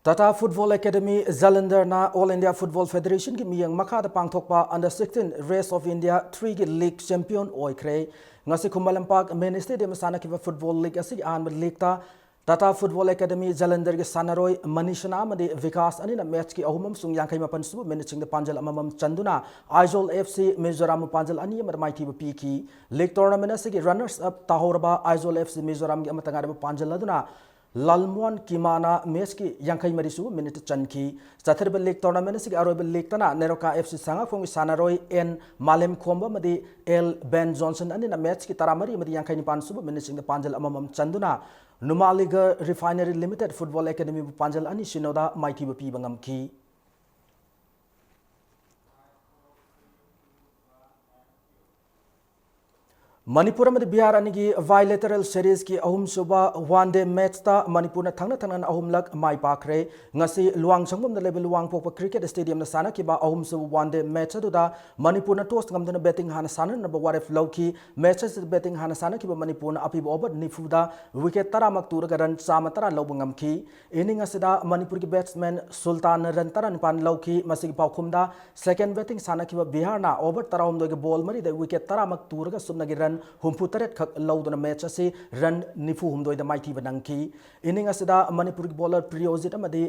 Tata Football Academy Jalandharꯅ All India Football Federationꯒꯤ ꯃꯤꯠꯌꯦꯡ ꯃꯈꯥꯗ ꯄꯥꯡꯊꯣꯛꯄ Under sixteen Race of India threeꯒꯤ league champion ꯑꯣꯏꯈ꯭ꯔꯦ꯫ ꯉꯁꯤ ꯈꯨꯃꯟ ꯂꯝꯄꯥꯛ mini stadiumꯗ ꯁꯥꯟꯅꯈꯤꯕ football league ꯑꯁꯤꯒꯤ ꯑꯍꯥꯟꯕ leagueꯇ Tata Football Academy Jalandharꯒꯤ ꯁꯥꯟꯅꯔꯣꯏ ꯃꯅꯤꯁꯅꯥ ꯑꯃꯗꯤ ꯕꯤꯀꯥꯁ ꯑꯅꯤꯅ matchꯀꯤ ꯑꯍꯨꯝ ꯑꯃꯁꯨꯡ ꯌꯥꯡꯈꯩ ꯃꯥꯄꯟ ꯁꯨꯕ minuteꯁꯤꯡꯗ ꯄꯥꯟꯖꯜ ꯑꯃꯃꯝ ꯆꯟꯗꯨꯅ Aizawl F C Mizoramꯕꯨ ꯄꯥꯟꯖꯜ ꯑꯅꯤ ꯑꯃꯗ ꯃꯥꯏꯊꯤꯕ ꯄꯤꯈꯤ꯫ League tournamentꯅ ꯑꯁꯤꯒꯤ runners up ꯇꯥꯍꯧꯔꯕ Aizawl F C Mizoramꯒꯤ ꯑꯃꯠꯇ ꯉꯥꯏꯔꯕ ꯄꯥꯟꯖꯜ ꯑꯗꯨꯅ ꯂꯜꯃꯣꯍꯟ ꯀꯤꯃꯥꯅ matchꯀꯤ ꯌꯥꯡꯈꯩ ꯃꯔꯤ ꯁꯨꯕ minuteꯇ ꯆꯟꯈꯤ꯫ ꯆꯠꯊꯔꯤꯕ league tournament ꯑꯁꯤꯒꯤ ꯑꯔꯣꯏꯕ leagueꯇꯅ ꯅꯦꯔꯣꯀꯥ F C ꯁꯉꯥꯛꯐꯝꯒꯤ ꯁꯥꯟꯅꯔꯣꯏ ꯑꯦꯟ ꯃꯥꯂꯦꯝꯈꯣꯝꯕ ꯑꯃꯗꯤ ꯑꯦꯜ ꯕꯦꯟ ꯖꯣꯟꯁꯟ ꯑꯅꯤꯅ matchꯀꯤ ꯇꯔꯥꯃꯔꯤ ꯑꯃꯗꯤ ꯌꯥꯡꯈꯩ ꯅꯤꯄꯥꯟ ꯁꯨꯕ minuteꯁꯤꯡꯗ ꯄꯥꯟꯖꯜ ꯑꯃꯃꯝ ꯆꯟꯗꯨꯅ Numaligarh Refinery Limited Football Academyꯕꯨ ꯄꯥꯟꯖꯜ ꯑꯅꯤ ꯁꯤꯅꯣꯗ ꯃꯥꯏꯊꯤꯕ ꯄꯤꯕ ꯉꯝꯈꯤ꯫ ꯃꯅꯤꯄꯨꯔ ꯑꯃꯗꯤ ꯕꯤꯍꯥꯔ ꯑꯅꯤꯒꯤ bilateral seriesꯀꯤ ꯑꯍꯨꯝꯁꯨꯕ one day matchꯇ ꯃꯅꯤꯄꯨꯔꯅ ꯊꯪꯅ ꯊꯪꯅꯅ ꯑꯍꯨꯝꯂꯛ ꯃꯥꯏ ꯄꯥꯛꯈ꯭ꯔꯦ꯫ ꯉꯁꯤ ꯂꯨꯋꯥꯡꯁꯪꯕꯝꯗ ꯂꯩꯕ ꯂꯨꯋꯥꯡꯄꯣꯛꯄ cricket stadiumꯗ ꯁꯥꯟꯅꯈꯤꯕ ꯑꯍꯨꯝꯁꯨꯕ one day match ꯑꯗꯨꯗ ꯃꯅꯤꯄꯨꯔꯅ toss ꯉꯝꯗꯨꯅ batting ꯍꯥꯟꯅ ꯁꯥꯟꯅꯅꯕ ꯋꯥꯔꯦꯞ ꯂꯧꯈꯤ꯫ Match ꯑꯁꯤꯗ batting ꯍꯥꯟꯅ ꯁꯥꯟꯅꯈꯤꯕ ꯃꯅꯤꯄꯨꯔꯅ ꯑꯄꯤꯕ over ꯅꯤꯐꯨꯗ wicket ꯇꯔꯥꯃꯛ ꯇꯨꯔꯒ run ꯆꯥꯝꯃ ꯇꯔꯥ ꯂꯧꯕ ꯉꯝꯈꯤ꯫ Inning ꯑꯁꯤꯗ ꯃꯅꯤꯄꯨꯔꯒꯤ batsman ꯁꯨꯜꯇꯥꯟꯅ run ꯇꯔꯥꯅꯤꯄꯥꯟ ꯂꯧꯈꯤ꯫ ꯃꯁꯤꯒꯤ ꯄꯥꯎꯈꯨꯝꯗ second batting ꯁꯥꯟꯅꯈꯤꯕ ꯕꯤꯍꯥꯔꯅ over ꯇꯔꯥꯍꯨꯝꯗꯣꯏꯒꯤ ball ꯃꯔꯤꯗ wicket ꯇꯔꯥꯃꯛ ꯇꯨꯔꯒ ꯁꯨꯞꯅꯒꯤ run ꯍꯨꯝꯐꯨꯇꯔꯦꯠ ꯈꯛ ꯂꯧꯗꯨꯅ match ꯑꯁꯤ run ꯅꯤꯐꯨꯍꯨꯝꯗꯣꯏꯗ ꯃꯥꯏꯊꯤꯕ ꯅꯪꯈꯤ꯫ Inning ꯑꯁꯤꯗ ꯃꯅꯤꯄꯨꯔꯒꯤ bowler ꯄ꯭ꯔꯤꯌꯣꯖꯤꯠ ꯑꯃꯗꯤ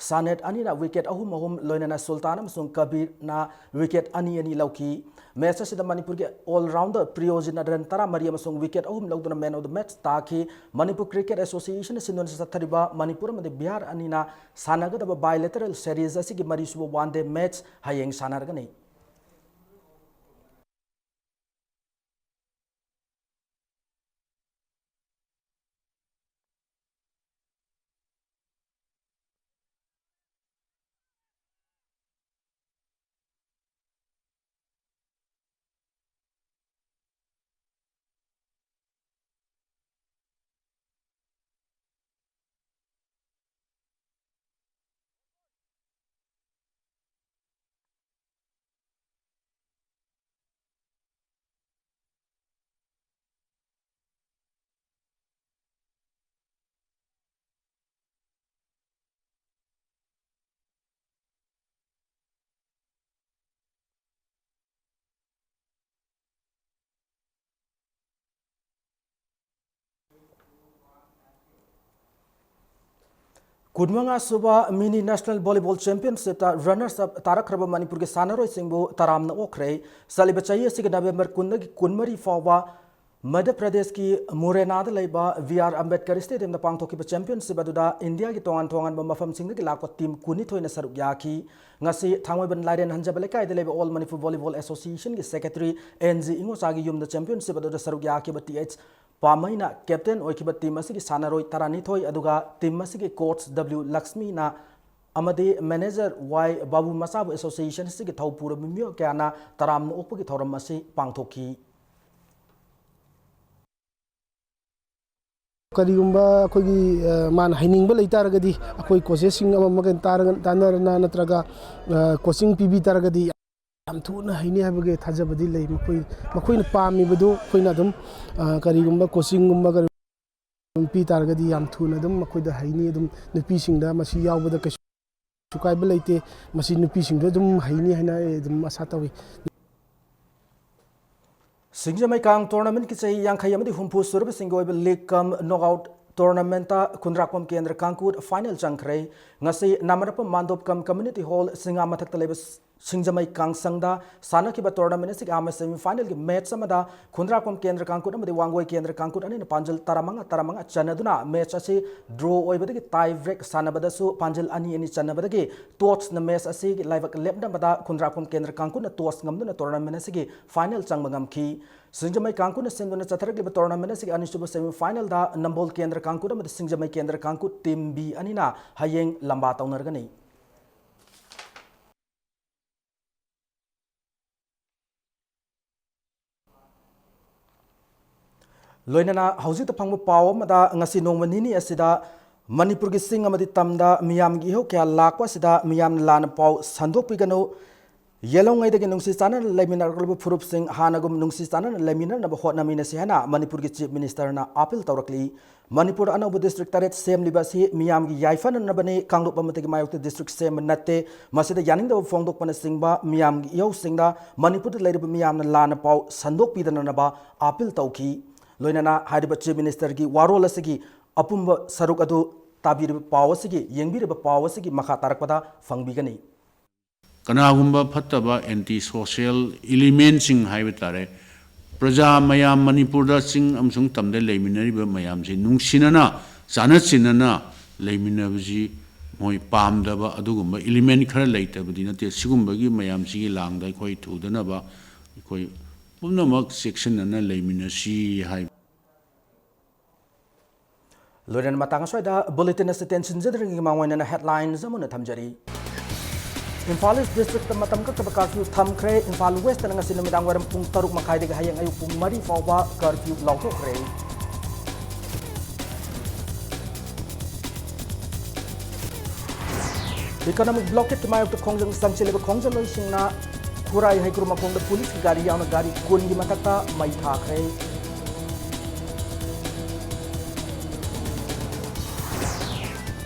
ꯁꯥꯅꯦꯠ ꯑꯅꯤꯅ wicket ꯑꯍꯨꯝ ꯑꯍꯨꯝ, ꯂꯣꯏꯅꯅ ꯁꯨꯜꯇꯥꯟ ꯑꯃꯁꯨꯡ ꯀꯕꯤꯔꯅ wicket ꯑꯅꯤ ꯑꯅꯤ ꯂꯧꯈꯤ꯫ Match ꯑꯁꯤꯗ ꯃꯅꯤꯄꯨꯔꯒꯤ all rounder ꯄ꯭ꯔꯤꯌꯣꯖꯤꯠꯅ run ꯇꯔꯥꯃꯔꯤ ꯑꯃꯁꯨꯡ wicket ꯑꯍꯨꯝ ꯂꯧꯗꯨꯅ man of the match ꯇꯥꯈꯤ꯫ ꯃꯅꯤꯄꯨꯔ Cricket Associationꯅ ꯁꯤꯟꯗꯨꯅ ꯆꯠꯊꯔꯤꯕ ꯃꯅꯤꯄꯨꯔ ꯑꯃꯗꯤ ꯕꯤꯍꯥꯔ ꯑꯅꯤꯅ ꯁꯥꯟꯅꯒꯗꯕ bilateral series ꯑꯁꯤꯒꯤ ꯃꯔꯤꯁꯨꯕ one day match ꯍꯌꯦꯡ ꯁꯥꯟꯅꯔꯒꯅꯤ꯫ ꯀꯨꯟꯃꯉꯥ ꯁꯨꯕ Mini National Volleyball Championshipꯇ runners up ꯇꯥꯔꯛꯈ꯭ꯔꯕ ꯃꯅꯤꯄꯨꯔꯒꯤ ꯁꯥꯟꯅꯔꯣꯏꯁꯤꯡꯕꯨ ꯇꯔꯥꯝꯅ ꯑꯣꯛꯈ꯭ꯔꯦ꯫ ꯆꯠꯂꯤꯕ ꯆꯍꯤ ꯑꯁꯤꯒꯤ November ꯀꯨꯟꯗꯒꯤ ꯀꯨꯟꯃꯔꯤ ꯐꯥꯎꯕ ꯃꯙ꯭ꯌ ꯄ꯭ꯔꯗꯦꯁꯀꯤ ꯃꯨꯔꯦꯅꯥꯗ ꯂꯩꯕ ꯕꯤ ꯑꯥꯔ ꯑꯝꯕꯦꯗꯀꯔ Stadiumꯗ ꯄꯥꯡꯊꯣꯛꯈꯤꯕ championship ꯑꯗꯨꯗ ꯏꯟꯗꯤꯌꯥꯒꯤ ꯇꯣꯉꯥꯟ ꯇꯣꯉꯥꯟꯕ ꯃꯐꯝꯁꯤꯡꯗꯒꯤ ꯂꯥꯛꯄ team ꯀꯨꯟꯅꯤꯊꯣꯏꯅ ꯁꯔꯨꯛ ꯌꯥꯈꯤ꯫ ꯉꯁꯤ ꯊꯥꯡꯃꯩꯕꯟ ꯂꯥꯏꯔꯦꯟ ꯍꯟꯖꯕ ꯂꯩꯀꯥꯏꯗ ꯂꯩꯕ All Manipur Volleyball Associationꯒꯤ secretary ꯑꯦꯟ ꯖꯤ ꯏꯉꯣꯆꯥꯒꯤ ꯌꯨꯝꯗ championship ꯑꯗꯨꯗ ꯁꯔꯨꯛ ꯌꯥꯈꯤꯕ ꯇꯤ ꯑꯩꯆ ꯄꯥꯃꯩꯅ captain ꯑꯣꯏꯈꯤꯕ team ꯑꯁꯤꯒꯤ ꯁꯥꯟꯅꯔꯣꯏ ꯇꯔꯥꯅꯤꯊꯣꯏ, ꯑꯗꯨꯒ team ꯑꯁꯤꯒꯤ coach ꯗꯕ꯭ꯂꯤꯎ ꯂꯛꯁꯃꯤꯅ ꯑꯃꯗꯤ manager ꯋꯥꯏ ꯕꯥꯕꯨ ꯃꯆꯥꯕꯨ association ꯑꯁꯤꯒꯤ ꯊꯧ ꯄꯨꯔꯕ ꯃꯤꯑꯣꯏ ꯀꯌꯥꯅ ꯇꯔꯥꯝꯅ ꯑꯣꯛꯄꯒꯤ ꯊꯧꯔꯝ ꯑꯁꯤ ꯄꯥꯡꯊꯣꯛꯈꯤ꯫ ꯀꯔꯤꯒꯨꯝꯕ ꯑꯩꯈꯣꯏꯒꯤ, ꯑ, ꯃꯥꯅ ꯍꯩꯅꯤꯡꯕ ꯂꯩ ꯇꯥꯔꯒꯗꯤ, ꯑꯩꯈꯣꯏ ꯀꯣꯆꯦꯁꯁꯤꯡ ꯑꯃ ꯑꯃꯒ ꯇꯥꯔꯒ, ꯇꯥꯟꯅꯔꯅ ꯅꯠꯇ꯭ꯔꯒ, ꯑ, ꯀꯣꯆꯤꯡ ꯄꯤꯕꯤ ꯇꯥꯔꯒꯗꯤ ꯌꯥꯝ ꯊꯨꯅ ꯍꯩꯅꯤ ꯍꯥꯏꯕꯒꯤ ꯊꯥꯖꯕꯗꯤ ꯂꯩ꯫ ꯃꯈꯣꯏ, ꯃꯈꯣꯏꯅ ꯄꯥꯝꯃꯤꯕꯗꯨ ꯑꯩꯈꯣꯏꯅ ꯑꯗꯨꯝ, ꯑ, ꯀꯔꯤꯒꯨꯝꯕ ꯀꯣꯆꯤꯡꯒꯨꯝꯕ ꯀꯔꯤ ꯄꯤ ꯇꯥꯔꯒꯗꯤ ꯌꯥꯝ ꯊꯨꯅ ꯑꯗꯨꯝ ꯃꯈꯣꯏꯗ ꯍꯩꯅꯤ꯫ ꯑꯗꯨꯝ ꯅꯨꯄꯤꯁꯤꯡꯗ ꯃꯁꯤ ꯌꯥꯎꯕꯗ ꯀꯩꯁꯨ ꯀꯥꯏꯕ ꯂꯩꯇꯦ꯫ ꯃꯁꯤ ꯅꯨꯄꯤꯁꯤꯡꯗ ꯑꯗꯨꯝ ꯍꯩꯅꯤ ꯍꯥꯏꯅ ꯑꯩ ꯑꯗꯨꯝ ꯑꯁꯥ ꯇꯧꯏ꯫ ꯁꯤꯡꯖꯃꯩ ꯀꯥꯡ tournamentꯀꯤ ꯆꯍꯤ ꯌꯥꯡꯈꯩ ꯑꯃꯗꯤ ꯍꯨꯝꯐꯨ ꯁꯨꯔꯕꯁꯤꯡꯒꯤ ꯑꯣꯏꯕ league cum knockout tournamentꯇ ꯈꯨꯟꯗ꯭ꯔꯥꯛꯄꯝ ꯀꯦꯟꯗ꯭ꯔ ꯀꯥꯡꯀꯨꯠ final ꯆꯪꯈ꯭ꯔꯦ꯫ ꯉꯁꯤ ꯅꯥꯃꯔꯄꯝ ꯃꯥꯟꯗꯣꯞ cum community hall ꯁꯤꯡꯉꯥ ꯃꯊꯛꯇ ꯂꯩꯕ ꯁꯤꯡꯖꯃꯩ ꯀꯥꯡꯁꯪꯗ ꯁꯥꯟꯅꯈꯤꯕ tournament ꯑꯁꯤꯒꯤ ꯑꯍꯥꯟꯕ semi finalꯒꯤ match ꯑꯃꯗ ꯈꯨꯟꯗ꯭ꯔꯥꯛꯄꯝ ꯀꯦꯟꯗ꯭ꯔ ꯀꯥꯡꯀꯨꯠ ꯑꯃꯗꯤ ꯋꯥꯡꯒꯣꯏ ꯀꯦꯟꯗ꯭ꯔ ꯀꯥꯡꯀꯨꯠ ꯑꯅꯤꯅ ꯄꯥꯟꯖꯜ ꯇꯔꯥꯃꯉꯥ, ꯇꯔꯥꯃꯉꯥ ꯆꯟꯅꯗꯨꯅ match ꯑꯁꯤ draw ꯑꯣꯏꯕꯗꯒꯤ tie break ꯁꯥꯟꯅꯕꯗꯁꯨ ꯄꯥꯟꯖꯜ ꯑꯅꯤ ꯑꯅꯤ ꯆꯟꯅꯕꯗꯒꯤ tossꯅ match ꯑꯁꯤꯒꯤ ꯂꯥꯏꯕꯛ ꯂꯦꯞꯅꯕꯗ ꯈꯨꯟꯗ꯭ꯔꯥꯛꯄꯝ ꯀꯦꯟꯗ꯭ꯔ ꯀꯥꯡꯀꯨꯠꯅ toss ꯉꯝꯗꯨꯅ tournament ꯑꯁꯤꯒꯤ final ꯆꯪꯕ ꯉꯝꯈꯤ꯫ ꯁꯤꯡꯖꯃꯩ ꯀꯥꯡꯀꯨꯠꯅ ꯁꯤꯟꯗꯨꯅ ꯆꯠꯊꯔꯛꯂꯤꯕ tournament ꯑꯁꯤꯒꯤ ꯑꯅꯤꯁꯨꯕ semi finalꯗ ꯅꯝꯕꯣꯜ ꯀꯦꯟꯗ꯭ꯔ ꯀꯥꯡꯀꯨꯠ ꯑꯃꯗꯤ ꯁꯤꯡꯖꯃꯩ ꯀꯦꯟꯗ꯭ꯔ ꯀꯥꯡꯀꯨꯠ team B ꯑꯅꯤꯅ ꯍꯌꯦꯡ ꯂꯝꯕꯥ ꯇꯧꯅꯔꯒꯅꯤ꯫ ꯂꯣꯏꯅꯅ ꯍꯧꯖꯤꯛꯇ ꯐꯪꯕ ꯄꯥꯎ ꯑꯃꯗ, ꯉꯁꯤ ꯅꯣꯡꯃ ꯅꯤꯅꯤ ꯑꯁꯤꯗ ꯃꯅꯤꯄꯨꯔꯒꯤ ꯆꯤꯡ ꯑꯃꯗꯤ ꯇꯝꯗ ꯃꯤꯌꯥꯝꯒꯤ ꯏꯍꯧ ꯀꯌꯥ ꯂꯥꯛꯄ ꯑꯁꯤꯗ ꯃꯤꯌꯥꯝꯅ ꯂꯥꯟꯅ ꯄꯥꯎ ꯁꯟꯗꯣꯛꯄꯤꯒꯅꯨ꯫ ꯌꯦꯜꯍꯧꯉꯩꯗꯒꯤ ꯅꯨꯡꯁꯤ ꯆꯥꯟꯅꯅ ꯂꯩꯃꯤꯟꯅꯔꯛꯂꯕ ꯐꯨꯔꯨꯞꯁꯤꯡ ꯍꯥꯟꯅꯒꯨꯝ ꯅꯨꯡꯁꯤ ꯆꯥꯟꯅꯅ ꯂꯩꯃꯤꯟꯅꯅꯕ ꯍꯣꯠꯅꯃꯤꯟꯅꯁꯤ ꯍꯥꯏꯅ ꯃꯅꯤꯄꯨꯔꯒꯤ Chief Ministerꯅ appeal ꯇꯧꯔꯛꯂꯤ꯫ ꯃꯅꯤꯄꯨꯔ ꯑꯅꯧꯕ district ꯇꯔꯦꯠ ꯁꯦꯝꯂꯤꯕ ꯑꯁꯤ ꯃꯤꯌꯥꯝꯒꯤ ꯌꯥꯏꯐꯅꯅꯕꯅꯤ, ꯀꯥꯡꯂꯨꯞ ꯑꯃꯠꯇꯒꯤ ꯃꯥꯌꯣꯛꯇ district ꯁꯦꯝꯕ ꯅꯠꯇꯦ꯫ ꯃꯁꯤꯗ ꯌꯥꯅꯤꯡꯗꯕ ꯐꯣꯡꯗꯣꯛꯄꯅꯆꯤꯡꯕ ꯃꯤꯌꯥꯝꯒꯤ ꯏꯍꯧꯁꯤꯡꯗ ꯃꯅꯤꯄꯨꯔꯗ ꯂꯩꯔꯤꯕ ꯃꯤꯌꯥꯝꯅ ꯂꯥꯟꯅ ꯄꯥꯎ ꯁꯟꯗꯣꯛꯄꯤꯗꯅꯅꯕ appeal ꯇꯧꯈꯤ꯫ ꯂꯣꯏꯅꯅ ꯍꯥꯏꯔꯤꯕ Chief Ministerꯒꯤ ꯋꯥꯔꯣꯜ ꯑꯁꯤꯒꯤ ꯑꯄꯨꯝꯕ ꯁꯔꯨꯛ ꯑꯗꯨ ꯇꯥꯕꯤꯔꯤꯕ ꯄꯥꯎ ꯑꯁꯤꯒꯤ, ꯌꯦꯡꯕꯤꯔꯤꯕ ꯄꯥꯎ ꯑꯁꯤꯒꯤ ꯃꯈꯥ ꯇꯥꯔꯛꯄꯗ ꯐꯪꯕꯤꯒꯅꯤ꯫ ꯀꯅꯥꯒꯨꯝꯕ ꯐꯠꯇꯕ anti social elementꯁꯤꯡ ꯍꯥꯏꯕ ꯇꯥꯔꯦ, ꯄ꯭ꯔꯖꯥ ꯃꯌꯥꯝ, ꯃꯅꯤꯄꯨꯔꯗ ꯆꯤꯡ ꯑꯃꯁꯨꯡ ꯇꯝꯗ ꯂꯩꯃꯤꯟꯅꯔꯤꯕ ꯃꯌꯥꯝꯁꯤ ꯅꯨꯡꯁꯤꯅꯅ, ꯆꯥꯟꯅ ꯆꯤꯟꯅꯅ ꯂꯩꯃꯤꯟꯅꯕꯁꯤ ꯃꯣꯏ ꯄꯥꯝꯗꯕ ꯑꯗꯨꯒꯨꯝꯕ element ꯈꯔ ꯂꯩꯇꯕꯗꯤ ꯅꯠꯇꯦ꯫ ꯁꯤꯒꯨꯝꯕꯒꯤ ꯃꯌꯥꯝꯁꯤꯒꯤ ꯂꯥꯡꯗ ꯑꯩꯈꯣꯏ ꯊꯨꯗꯅꯕ ꯑꯩꯈꯣꯏ ꯄꯨꯝꯅꯃꯛ ꯆꯦꯛꯁꯤꯟꯅꯅ ꯂꯩꯃꯤꯟꯅꯁꯤ ꯍꯥꯏꯕ꯫ ꯂꯣꯏꯅꯅ ꯃꯇꯥꯡ ꯑꯁ꯭ꯋꯥꯏꯗ bulletin ꯑꯁꯤ ꯇꯦꯟꯁꯤꯟꯖꯗ꯭ꯔꯤꯉꯩꯒꯤ ꯃꯥꯡꯑꯣꯏꯅꯅ headlines ꯑꯃꯨꯛ ꯍꯟꯅ ꯊꯝꯖꯔꯤ꯫ ꯏꯝꯐꯥꯜ East districtꯇ ꯃꯇꯝ ꯀꯛꯇꯕ curfew ꯊꯝꯈ꯭ꯔꯦ꯫ ꯏꯝꯐꯥꯜ Westꯇꯅ ꯉꯁꯤ ꯅꯨꯃꯤꯗꯥꯡ ꯋꯥꯏꯔꯝ ꯄꯨꯡ ꯇꯔꯨꯛ ꯃꯈꯥꯏꯗꯒꯤ ꯍꯌꯦꯡ ꯑꯌꯨꯛ ꯄꯨꯡ ꯃꯔꯤ ꯐꯥꯎꯕ curfew ꯂꯥꯎꯊꯣꯛꯈ꯭ꯔꯦ꯫ Economic blockade ꯀꯤ ꯃꯥꯌꯣꯛꯇ ꯈꯣꯡꯖꯪ ꯆꯪꯁꯤꯜꯂꯤꯕ ꯈꯣꯡꯖꯪꯂꯣꯏꯁꯤꯡꯅ ꯈꯨꯔꯥꯏ ꯍꯩꯀ꯭ꯔꯨ ꯃꯈꯣꯡꯗ ꯄꯨꯂꯤꯁꯀꯤ ꯒꯥꯔꯤ ꯌꯥꯎꯅ ꯒꯥꯔꯤ ꯀꯨꯟꯒꯤ ꯃꯊꯛꯇ ꯃꯩ ꯊꯥꯈ꯭ꯔꯦ꯫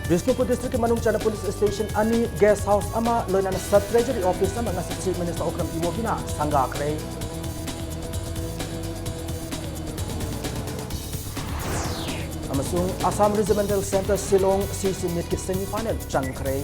ꯕꯤꯁꯅꯨꯄꯨꯔ ꯗꯤꯁꯇ꯭ꯔꯤꯛꯀꯤ ꯃꯅꯨꯡ ꯆꯟꯅ ꯄꯨꯂꯤꯁ ꯁ꯭ꯇꯦꯁꯟ ꯑꯅꯤ, ꯒꯦꯁ ꯍꯥꯎꯁ ꯑꯃ, ꯂꯣꯏꯅꯅ ꯁꯕ ꯇ꯭ꯔꯦꯖꯔꯤ ꯑꯣꯐꯤꯁ ꯑꯃ ꯉꯁꯤ ꯆꯤꯐ ꯃꯤꯅꯤꯁꯇꯔ ꯑꯣꯀ꯭ꯔꯝ ꯏꯕꯣꯕꯤꯅ ꯁꯪꯒꯥꯈ꯭ꯔꯦ꯫ ꯑꯃꯁꯨꯡ ꯑꯁꯥꯝ ꯔꯤꯖꯅꯦꯜ ꯁꯦꯟꯇꯔ ꯁꯤꯂꯣꯡ ꯁꯤ ꯁꯤ ꯃꯤꯠꯀꯤ ꯁꯦꯃꯤ ꯐꯥꯏꯅꯦꯜ ꯆꯪꯈ꯭ꯔꯦ꯫